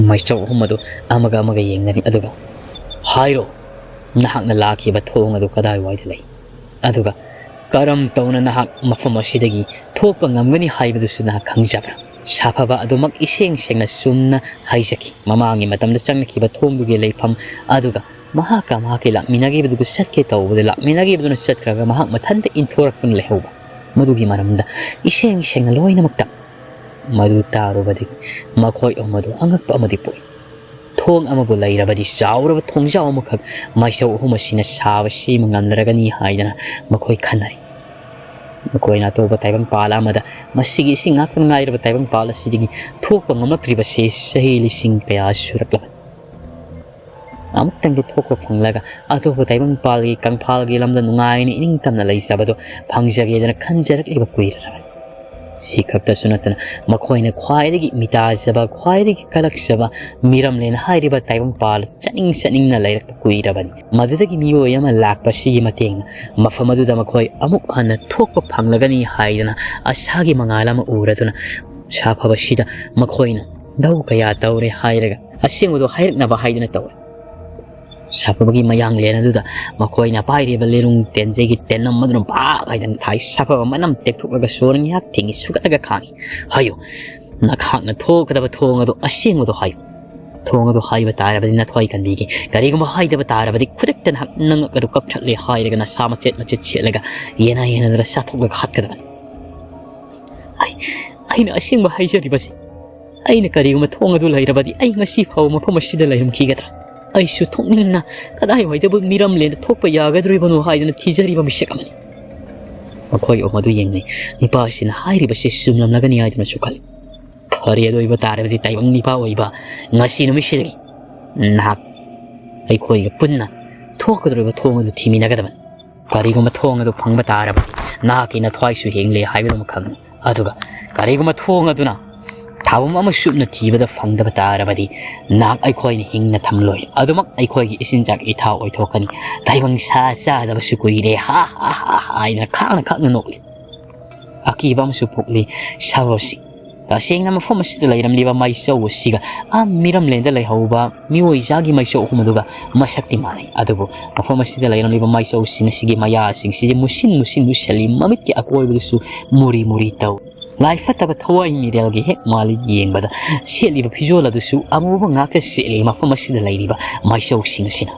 ꯃꯥꯏꯆꯧ ꯑꯍꯨꯝ ꯑꯗꯨ ꯑꯃꯒ ꯑꯃꯒ ꯌꯦꯡꯅꯔꯤ, ꯑꯗꯨꯒ, "ꯍꯥꯏꯔꯣ, ꯅꯍꯥꯛꯅ ꯂꯥꯛꯈꯤꯕ ꯊꯣꯡ ꯑꯗꯨ ꯀꯗꯥꯏꯋꯥꯏꯗ ꯂꯩ? ꯑꯗꯨꯒ ꯀꯔꯝ ꯇꯧꯅ ꯅꯍꯥꯛ ꯃꯐꯝ ꯑꯁꯤꯗꯒꯤ ꯊꯣꯛꯄ ꯉꯝꯒꯅꯤ ꯍꯥꯏꯕꯗꯨꯁꯨ ꯅꯍꯥꯛ ꯈꯪꯖꯕ꯭ꯔꯥ?" ꯁꯥꯐꯕ ꯑꯗꯨꯃꯛ ꯏꯁꯦꯡ ꯁꯦꯡꯅ ꯆꯨꯝꯅ ꯍꯥꯏꯖꯈꯤ꯫ ꯃꯃꯥꯡꯒꯤ ꯃꯇꯝꯗ ꯆꯪꯂꯛꯈꯤꯕ ꯊꯣꯡꯗꯨꯒꯤ ꯂꯩꯐꯝ, ꯑꯗꯨꯒ ꯃꯍꯥꯛꯀ ꯃꯍꯥꯛꯀꯤ ꯂꯥꯛꯃꯤꯟꯅꯈꯤꯕꯗꯨꯒ ꯆꯠꯀꯦ ꯇꯧꯕꯗ ꯂꯥꯛꯃꯤꯟꯅꯈꯤꯕꯗꯨꯅ ꯆꯠꯈ꯭ꯔꯒ ꯃꯍꯥꯛ ꯃꯊꯟꯇ ꯏꯟꯊꯣꯔꯛꯇꯨꯅ ꯂꯩꯍꯧꯕ, ꯃꯗꯨꯒꯤ ꯃꯔꯝꯗ ꯏꯁꯦꯡ ꯁꯦꯡꯅ ꯂꯣꯏꯅꯃꯛꯇ꯫ ꯃꯗꯨ ꯇꯥꯔꯨꯕꯗꯒꯤ ꯃꯈꯣꯏ ꯑꯍꯨꯝ ꯑꯗꯨ ꯑꯉꯛꯄ ꯑꯃꯗꯤ ꯄꯣꯛꯏ꯫ ꯊꯣꯡ ꯑꯃꯕꯨ ꯂꯩꯔꯕꯗꯤ ꯆꯥꯎꯔꯕ ꯊꯣꯡꯖꯥꯎ ꯑꯃꯈꯛ ꯃꯥꯏꯆꯧ ꯑꯍꯨꯝ ꯑꯁꯤꯅ ꯁꯥꯕ ꯁꯦꯝꯕ ꯉꯝꯂꯔꯒꯅꯤ ꯍꯥꯏꯗꯅ ꯃꯈꯣꯏ ꯈꯟꯅꯔꯤ꯫ ꯃꯈꯣꯏꯅ ꯑꯇꯣꯞꯄ ꯇꯥꯏꯕꯪꯄꯥꯜ ꯑꯃꯗ ꯃꯁꯤꯒꯤ ꯏꯁꯤꯡ ꯉꯥꯛꯇ ꯉꯥꯏꯔꯕ ꯇꯥꯏꯕꯪꯄꯥꯜ ꯑꯁꯤꯗꯒꯤ ꯊꯣꯛꯄ ꯉꯝꯂꯛꯇ꯭ꯔꯤꯕꯁꯤ ꯆꯍꯤ ꯂꯤꯁꯤꯡ ꯀꯌꯥ ꯁꯨꯔꯛꯂꯕꯅꯤ꯫ ꯑꯃꯨꯛꯇꯪꯗꯤ ꯊꯣꯛꯄ ꯐꯪꯂꯒ ꯑꯇꯣꯞꯄ ꯇꯥꯏꯕꯪꯄꯥꯜꯒꯤ ꯀꯪꯐꯥꯜꯒꯤ ꯂꯝꯗ ꯅꯨꯡꯉꯥꯏꯅ ꯏꯅꯤꯡꯇꯝꯅ ꯂꯩꯖꯕꯗꯨ ꯐꯪꯖꯒꯦꯗꯅ ꯈꯟꯖꯔꯛꯂꯤꯕ ꯀꯨꯏꯔꯔꯕꯅꯤ꯫ ꯁꯤ ꯈꯛꯇꯁꯨ ꯅꯠꯇꯅ ꯃꯈꯣꯏꯅ ꯈ꯭ꯋꯥꯏꯗꯒꯤ ꯃꯤꯇꯥꯖꯕ, ꯈ꯭ꯋꯥꯏꯗꯒꯤ ꯀꯜꯂꯛꯆꯕ ꯃꯤꯔꯝꯂꯦꯟ ꯍꯥꯏꯔꯤꯕ ꯇꯥꯏꯕꯪꯄꯥꯜ ꯆꯠꯅꯤꯡ ꯆꯠꯅꯤꯡꯅ ꯂꯩꯔꯛꯄ ꯀꯨꯏꯔꯕꯅꯤ꯫ ꯃꯗꯨꯗꯒꯤ ꯃꯤꯑꯣꯏ ꯑꯃ ꯂꯥꯛꯄꯁꯤꯒꯤ ꯃꯇꯦꯡꯅ ꯃꯐꯝ ꯑꯗꯨꯗ ꯃꯈꯣꯏ ꯑꯃꯨꯛ ꯍꯟꯅ ꯊꯣꯛꯄ ꯐꯪꯂꯒꯅꯤ ꯍꯥꯏꯗꯅ ꯑꯁꯥꯒꯤ ꯃꯉꯥꯜ ꯑꯃ ꯎꯔꯗꯨꯅ ꯁꯥꯐꯕꯁꯤꯗ ꯃꯈꯣꯏꯅ ꯂꯧ ꯀꯌꯥ ꯇꯧꯔꯦ ꯍꯥꯏꯔꯒ ꯑꯁꯦꯡꯕꯗꯨ ꯍꯥꯏꯔꯛꯅꯕ ꯍꯥꯏꯗꯨꯅ ꯇꯧꯔꯦ꯫ ꯁꯥꯐꯕꯒꯤ ꯃꯌꯥꯡꯂꯦꯟ ꯑꯗꯨꯗ ꯃꯈꯣꯏꯅ ꯄꯥꯏꯔꯤꯕ ꯂꯦꯔꯨꯡ ꯇꯦꯟꯖꯩꯒꯤ ꯇꯦꯟꯅꯝ ꯑꯗꯨꯅ ꯄꯥꯛ ꯍꯥꯏꯗꯅ ꯊꯥꯏ꯫ ꯁꯥꯐꯕ ꯃꯅꯝ ꯇꯦꯛꯊꯣꯛꯂꯒ ꯁꯣꯔ ꯉꯥꯏꯍꯥꯛ ꯊꯤꯡꯏ, ꯁꯨꯒꯠꯂꯒ ꯈꯥꯡꯏ꯫ "ꯍꯥꯏꯌꯨ, ꯅꯈꯥꯛꯅ ꯊꯣꯛꯀꯗꯕ ꯊꯣꯡ ꯑꯗꯨ ꯑꯁꯦꯡꯕꯗꯨ ꯍꯥꯏꯌꯨ꯫ ꯊꯣꯡ ꯑꯗꯨ ꯍꯥꯏꯕ ꯇꯥꯔꯕꯗꯤ ꯅꯊ꯭ꯋꯥꯏ ꯀꯟꯕꯤꯒꯦ꯫ ꯀꯔꯤꯒꯨꯝꯕ ꯍꯥꯏꯗꯕ ꯇꯥꯔꯕꯗꯤ ꯈꯨꯗꯛꯇ ꯅꯍꯥꯛ ꯅꯉꯛ ꯑꯗꯨ ꯀꯛꯊꯠꯂꯦ ꯍꯥꯏꯔꯒ ꯅꯁꯥ ꯃꯆꯦꯠ ꯃꯆꯦꯠ ꯁꯦꯠꯂꯒ ꯌꯦꯅꯥ ꯌꯦꯅꯥꯗꯨꯅ ꯆꯥꯊꯣꯛꯂꯒ ꯍꯥꯠꯀꯗꯕꯅꯤ꯫ ꯑꯩ, ꯑꯩꯅ ꯑꯁꯦꯡꯕ ꯍꯥꯏꯖꯔꯤꯕꯁꯤ꯫ ꯑꯩꯅ ꯀꯔꯤꯒꯨꯝꯕ ꯊꯣꯡ ꯑꯗꯨ ꯂꯩꯔꯕꯗꯤ ꯑꯩ ꯉꯁꯤ ꯐꯥꯎꯕ ꯃꯐꯝ ꯑꯁꯤꯗ ꯂꯩꯔꯝꯈꯤꯒꯗ꯭ꯔꯥ? ꯑꯩꯁꯨ ꯊꯣꯛꯅꯤꯡꯅ ꯀꯗꯥꯏꯋꯥꯏꯗꯕꯨ ꯃꯤꯔꯝꯂꯦꯟꯗ ꯊꯣꯛꯄ ꯌꯥꯒꯗꯧꯔꯤꯕꯅꯣ ꯍꯥꯏꯗꯨꯅ ꯊꯤꯖꯔꯤꯕ ꯃꯤꯁꯛ ꯑꯃꯅꯤ꯫" ꯃꯈꯣꯏ ꯑꯍꯨꯝ ꯑꯗꯨ ꯌꯦꯡꯅꯩ꯫ ꯅꯤꯄꯥꯁꯤꯅ ꯍꯥꯏꯔꯤꯕꯁꯤ ꯆꯨꯝꯂꯝꯂꯒꯅꯤ ꯍꯥꯏꯗꯨꯅꯁꯨ ꯈꯜꯂꯤ꯫ "ꯐꯔꯦ, ꯑꯗꯨ ꯑꯣꯏꯕ ꯇꯥꯔꯕꯗꯤ ꯇꯥꯏꯕꯪ ꯅꯤꯄꯥ ꯑꯣꯏꯕ, ꯉꯁꯤ ꯅꯨꯃꯤꯠꯁꯤꯗꯒꯤ ꯅꯍꯥꯛ ꯑꯩꯈꯣꯏꯒ ꯄꯨꯟꯅ ꯊꯣꯛꯀꯗꯧꯔꯤꯕ ꯊꯣꯡ ꯑꯗꯨ ꯊꯤꯃꯤꯟꯅꯒꯗꯕꯅꯤ꯫ ꯀꯔꯤꯒꯨꯝꯕ ꯊꯣꯡ ꯑꯗꯨ ꯐꯪꯕ ꯇꯥꯔꯕꯗꯤ ꯅꯍꯥꯛꯀꯤ ꯅꯊ꯭ꯋꯥꯏꯁꯨ ꯍꯤꯡꯂꯦ ꯍꯥꯏꯕꯗꯨꯃ ꯈꯪꯉꯨ꯫ ꯑꯗꯨꯒ ꯀꯔꯤꯒꯨꯝꯕ ꯊꯣꯡ ꯑꯗꯨꯅ ꯊꯥꯕꯨꯝ ꯑꯃ ꯆꯨꯞꯅ ꯊꯤꯕꯗ ꯐꯪꯗꯕ ꯇꯥꯔꯕꯗꯤ ꯅꯍꯥꯛ ꯑꯩꯈꯣꯏꯅ ꯍꯤꯡꯅ ꯊꯝꯂꯣꯏ꯫ ꯑꯗꯨꯃꯛ ꯑꯩꯈꯣꯏꯒꯤ ꯏꯆꯤꯟꯖꯥꯛ ꯏꯊꯥ ꯑꯣꯏꯊꯣꯛꯀꯅꯤ꯫ ꯇꯥꯏꯕꯪ ꯁꯥ ꯆꯥꯗꯕꯁꯨ ꯀꯨꯏꯔꯦ, ꯍꯥ ꯍꯥ ꯍꯥ ꯍꯥ" ꯍꯥꯏꯗꯅ ꯈꯥꯡꯅ ꯈꯥꯡꯅ ꯅꯣꯛꯂꯤ꯫ ꯑꯀꯤꯕ ꯑꯃꯁꯨ ꯄꯣꯛꯂꯤ꯫ ꯁꯥꯐꯕꯁꯤ, ꯇꯁꯦꯡꯅ ꯃꯐꯝ ꯑꯁꯤꯗ ꯂꯩꯔꯝꯂꯤꯕ ꯃꯥꯏꯆꯧ ꯑꯁꯤꯒ ꯑꯥ ꯃꯤꯔꯝꯂꯦꯟꯗ ꯂꯩꯍꯧꯕ ꯃꯤꯑꯣꯏ ꯖꯥꯒꯤ ꯃꯥꯏꯆꯧ ꯑꯍꯨꯝ ꯑꯗꯨꯒ ꯃꯁꯛꯇꯤ ꯃꯥꯟꯅꯩ꯫ ꯑꯗꯨꯕꯨ ꯃꯐꯝ ꯑꯁꯤꯗ ꯂꯩꯔꯝꯂꯤꯕ ꯃꯥꯏꯆꯧꯁꯤꯡ ꯑꯁꯤꯒꯤ ꯃꯌꯥꯁꯤꯡꯁꯤꯗꯤ ꯃꯨꯁꯤꯟ ꯃꯨꯁꯤꯟ ꯃꯨꯁꯜꯂꯤ, ꯃꯃꯤꯠꯀꯤ ꯑꯀꯣꯏꯕꯗꯁꯨ ꯃꯨꯔꯤ ꯃꯨꯔꯤ ꯇꯧꯏ꯫ ꯂꯥꯏ ꯐꯠꯇꯕ ꯊꯋꯥꯏ ꯃꯤꯔꯦꯜꯒꯤ ꯍꯦꯛ ꯃꯥꯜꯂꯤ ꯌꯦꯡꯕꯗ꯫ ꯁꯦꯠꯂꯤꯕ ꯐꯤꯖꯣꯜ ꯑꯗꯨꯁꯨ ꯑꯃꯨꯕ ꯉꯥꯛꯇ ꯁꯦꯠꯂꯤ ꯃꯐꯝ ꯑꯁꯤꯗ ꯂꯩꯔꯤꯕ ꯃꯥꯏꯆꯧꯁꯤꯡ ꯑꯁꯤꯅ꯫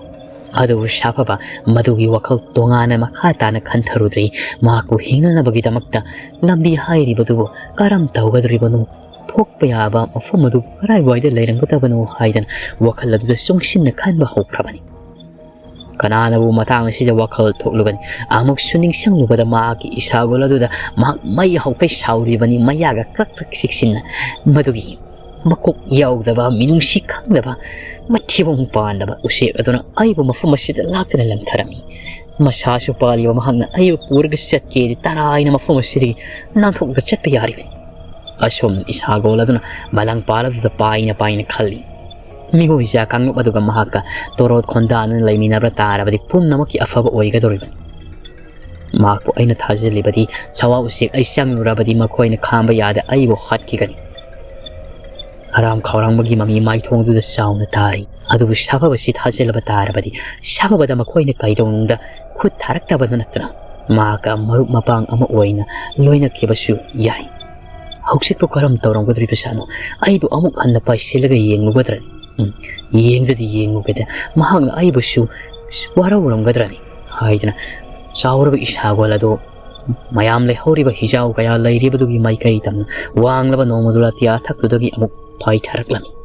ꯑꯗꯨꯕꯨ ꯁꯥꯐꯕ ꯃꯗꯨꯒꯤ ꯋꯥꯈꯜ ꯇꯣꯉꯥꯟꯅ ꯃꯈꯥ ꯇꯥꯅ ꯈꯟꯊꯔꯨꯗ꯭ꯔꯤ꯫ ꯃꯍꯥꯛꯄꯨ ꯍꯤꯡꯅꯅꯕꯒꯤꯗꯃꯛꯇ ꯂꯝꯕꯤ ꯍꯥꯏꯔꯤꯕꯗꯨꯕꯨ ꯀꯔꯝ ꯇꯧꯒꯗꯧꯔꯤꯕꯅꯣ? ꯊꯣꯛꯄ ꯌꯥꯕ ꯃꯐꯝ ꯑꯗꯨ ꯀꯗꯥꯏꯋꯥꯏꯗ ꯂꯩꯔꯝꯒꯗꯕꯅꯣ ꯍꯥꯏꯗꯅ ꯋꯥꯈꯜ ꯑꯗꯨꯗ ꯆꯨꯡꯁꯤꯟꯅ ꯈꯟꯕ ꯍꯧꯈ꯭ꯔꯕꯅꯤ꯫ ꯀꯅꯥꯅꯕꯨ ꯃꯇꯥꯡ ꯑꯁꯤꯗ ꯋꯥꯈꯜ ꯊꯣꯛꯂꯨꯒꯅꯤ? ꯑꯃꯨꯛꯁꯨ ꯅꯤꯡꯁꯤꯡꯂꯨꯕꯗ ꯃꯍꯥꯛꯀꯤ ꯏꯁꯥꯒꯣꯜ ꯑꯗꯨꯗ ꯃꯍꯥꯛ ꯃꯩ ꯍꯧꯈꯩ ꯁꯥꯎꯔꯤꯕꯅꯤ, ꯃꯌꯥꯒ ꯀ꯭ꯔꯛ ꯀ꯭ꯔꯛ ꯆꯤꯛꯁꯤꯟꯅ꯫ ꯃꯗꯨꯒꯤ ꯃꯀꯣꯛ ꯌꯥꯎꯗꯕ, ꯃꯤꯅꯨꯡꯁꯤ ꯈꯪꯗꯕ, ꯃꯊꯤꯕꯣꯡ ꯄꯥꯟꯗꯕ ꯎꯆꯦꯛ ꯑꯗꯨꯅ ꯑꯩꯕꯨ ꯃꯐꯝ ꯑꯁꯤꯗ ꯂꯥꯛꯇꯨꯅ ꯂꯪꯊꯔꯝꯃꯤ꯫ ꯃꯁꯥꯁꯨ ꯄꯥꯜꯂꯤꯕ ꯃꯍꯥꯛꯅ ꯑꯩꯕꯨ ꯄꯨꯔꯒ ꯆꯠꯀꯦꯗꯤ ꯇꯔꯥꯏꯅ ꯃꯐꯝ ꯑꯁꯤꯗꯒꯤ ꯅꯥꯟꯊꯣꯛꯂꯒ ꯆꯠꯄ ꯌꯥꯔꯤꯕꯅꯤ꯫ ꯑꯁꯣꯝ ꯏꯁꯥꯒꯣꯜ ꯑꯗꯨꯅ ꯃꯂꯪ ꯄꯥꯜ ꯑꯗꯨꯗ ꯄꯥꯏꯅ ꯄꯥꯏꯅ ꯈꯜꯂꯤ꯫ ꯃꯤꯑꯣꯏꯖꯥ ꯀꯥꯡꯂꯨꯞ ꯑꯗꯨꯒ ꯃꯍꯥꯛꯀ ꯇꯣꯔꯣꯠ ꯈꯣꯟꯗꯥꯗꯨꯅ ꯂꯩꯃꯤꯟꯅꯕ ꯇꯥꯔꯕꯗꯤ ꯄꯨꯝꯅꯃꯛꯀꯤ ꯑꯐꯕ ꯑꯣꯏꯒꯗꯧꯔꯤꯕꯅꯤ꯫ ꯃꯍꯥꯛꯄꯨ ꯑꯩꯅ ꯊꯥꯖꯜꯂꯤꯕꯗꯤ ꯁꯋꯥ ꯎꯆꯦꯛ ꯑꯩ ꯆꯪꯂꯨꯔꯕꯗꯤ ꯃꯈꯣꯏꯅ ꯈꯥꯝꯕ ꯌꯥꯗ ꯑꯩꯕꯨ ꯍꯥꯠꯈꯤꯒꯅꯤ꯫ ꯍꯔꯥꯝ ꯈꯧꯔꯥꯡꯕꯒꯤ ꯃꯃꯤ ꯃꯥꯏꯊꯣꯡꯗꯨꯗ ꯆꯥꯎꯅ ꯇꯥꯔꯤ꯫ ꯑꯗꯨꯕꯨ ꯁꯥꯐꯕꯁꯤ ꯊꯥꯖꯜꯂꯕ ꯇꯥꯔꯕꯗꯤ ꯁꯥꯐꯕꯗ ꯃꯈꯣꯏꯅ ꯀꯩꯗꯧꯅꯨꯡꯗ ꯈꯨꯠ ꯊꯥꯔꯛꯇꯕꯗ ꯅꯠꯇꯅ ꯃꯍꯥꯛꯀ ꯃꯔꯨꯞ ꯃꯄꯥꯡ ꯑꯃ ꯑꯣꯏꯅ ꯂꯣꯏꯅꯈꯤꯕꯁꯨ ꯌꯥꯏ꯫ ꯍꯧꯖꯤꯛꯄꯨ ꯀꯔꯝ ꯇꯧꯔꯝꯒꯗꯧꯔꯤꯕꯖꯥꯠꯅꯣ? ꯑꯩꯕꯨ ꯑꯃꯨꯛ ꯍꯟꯅ ꯄꯥꯏꯁꯤꯜꯂꯒ ꯌꯦꯡꯂꯨꯒꯗ꯭ꯔꯅꯤ? ꯎꯝ, ꯌꯦꯡꯗꯗꯤ ꯌꯦꯡꯂꯨꯒꯗ ꯃꯍꯥꯛꯅ ꯑꯩꯕꯨꯁꯨ ꯋꯥꯔꯧꯔꯝꯒꯗ꯭ꯔꯅꯤ ꯍꯥꯏꯗꯅ ꯆꯥꯎꯔꯕ ꯏꯁꯥꯒꯣꯜ ꯑꯗꯨ ꯃꯌꯥꯝ ꯂꯩꯍꯧꯔꯤꯕ ꯍꯤꯖꯥꯎ ꯀꯌꯥ ꯂꯩꯔꯤꯕꯗꯨꯒꯤ ꯃꯥꯏꯀꯩ ꯇꯝꯅ ꯋꯥꯡꯂꯕ ꯅꯣꯡꯃꯗꯨ ꯂꯥꯇꯤꯌꯥ ꯊꯛꯇꯨꯗꯒꯤ ꯑꯃꯨꯛ ꯄꯥꯏꯊꯔꯛꯂꯝꯃꯤ꯫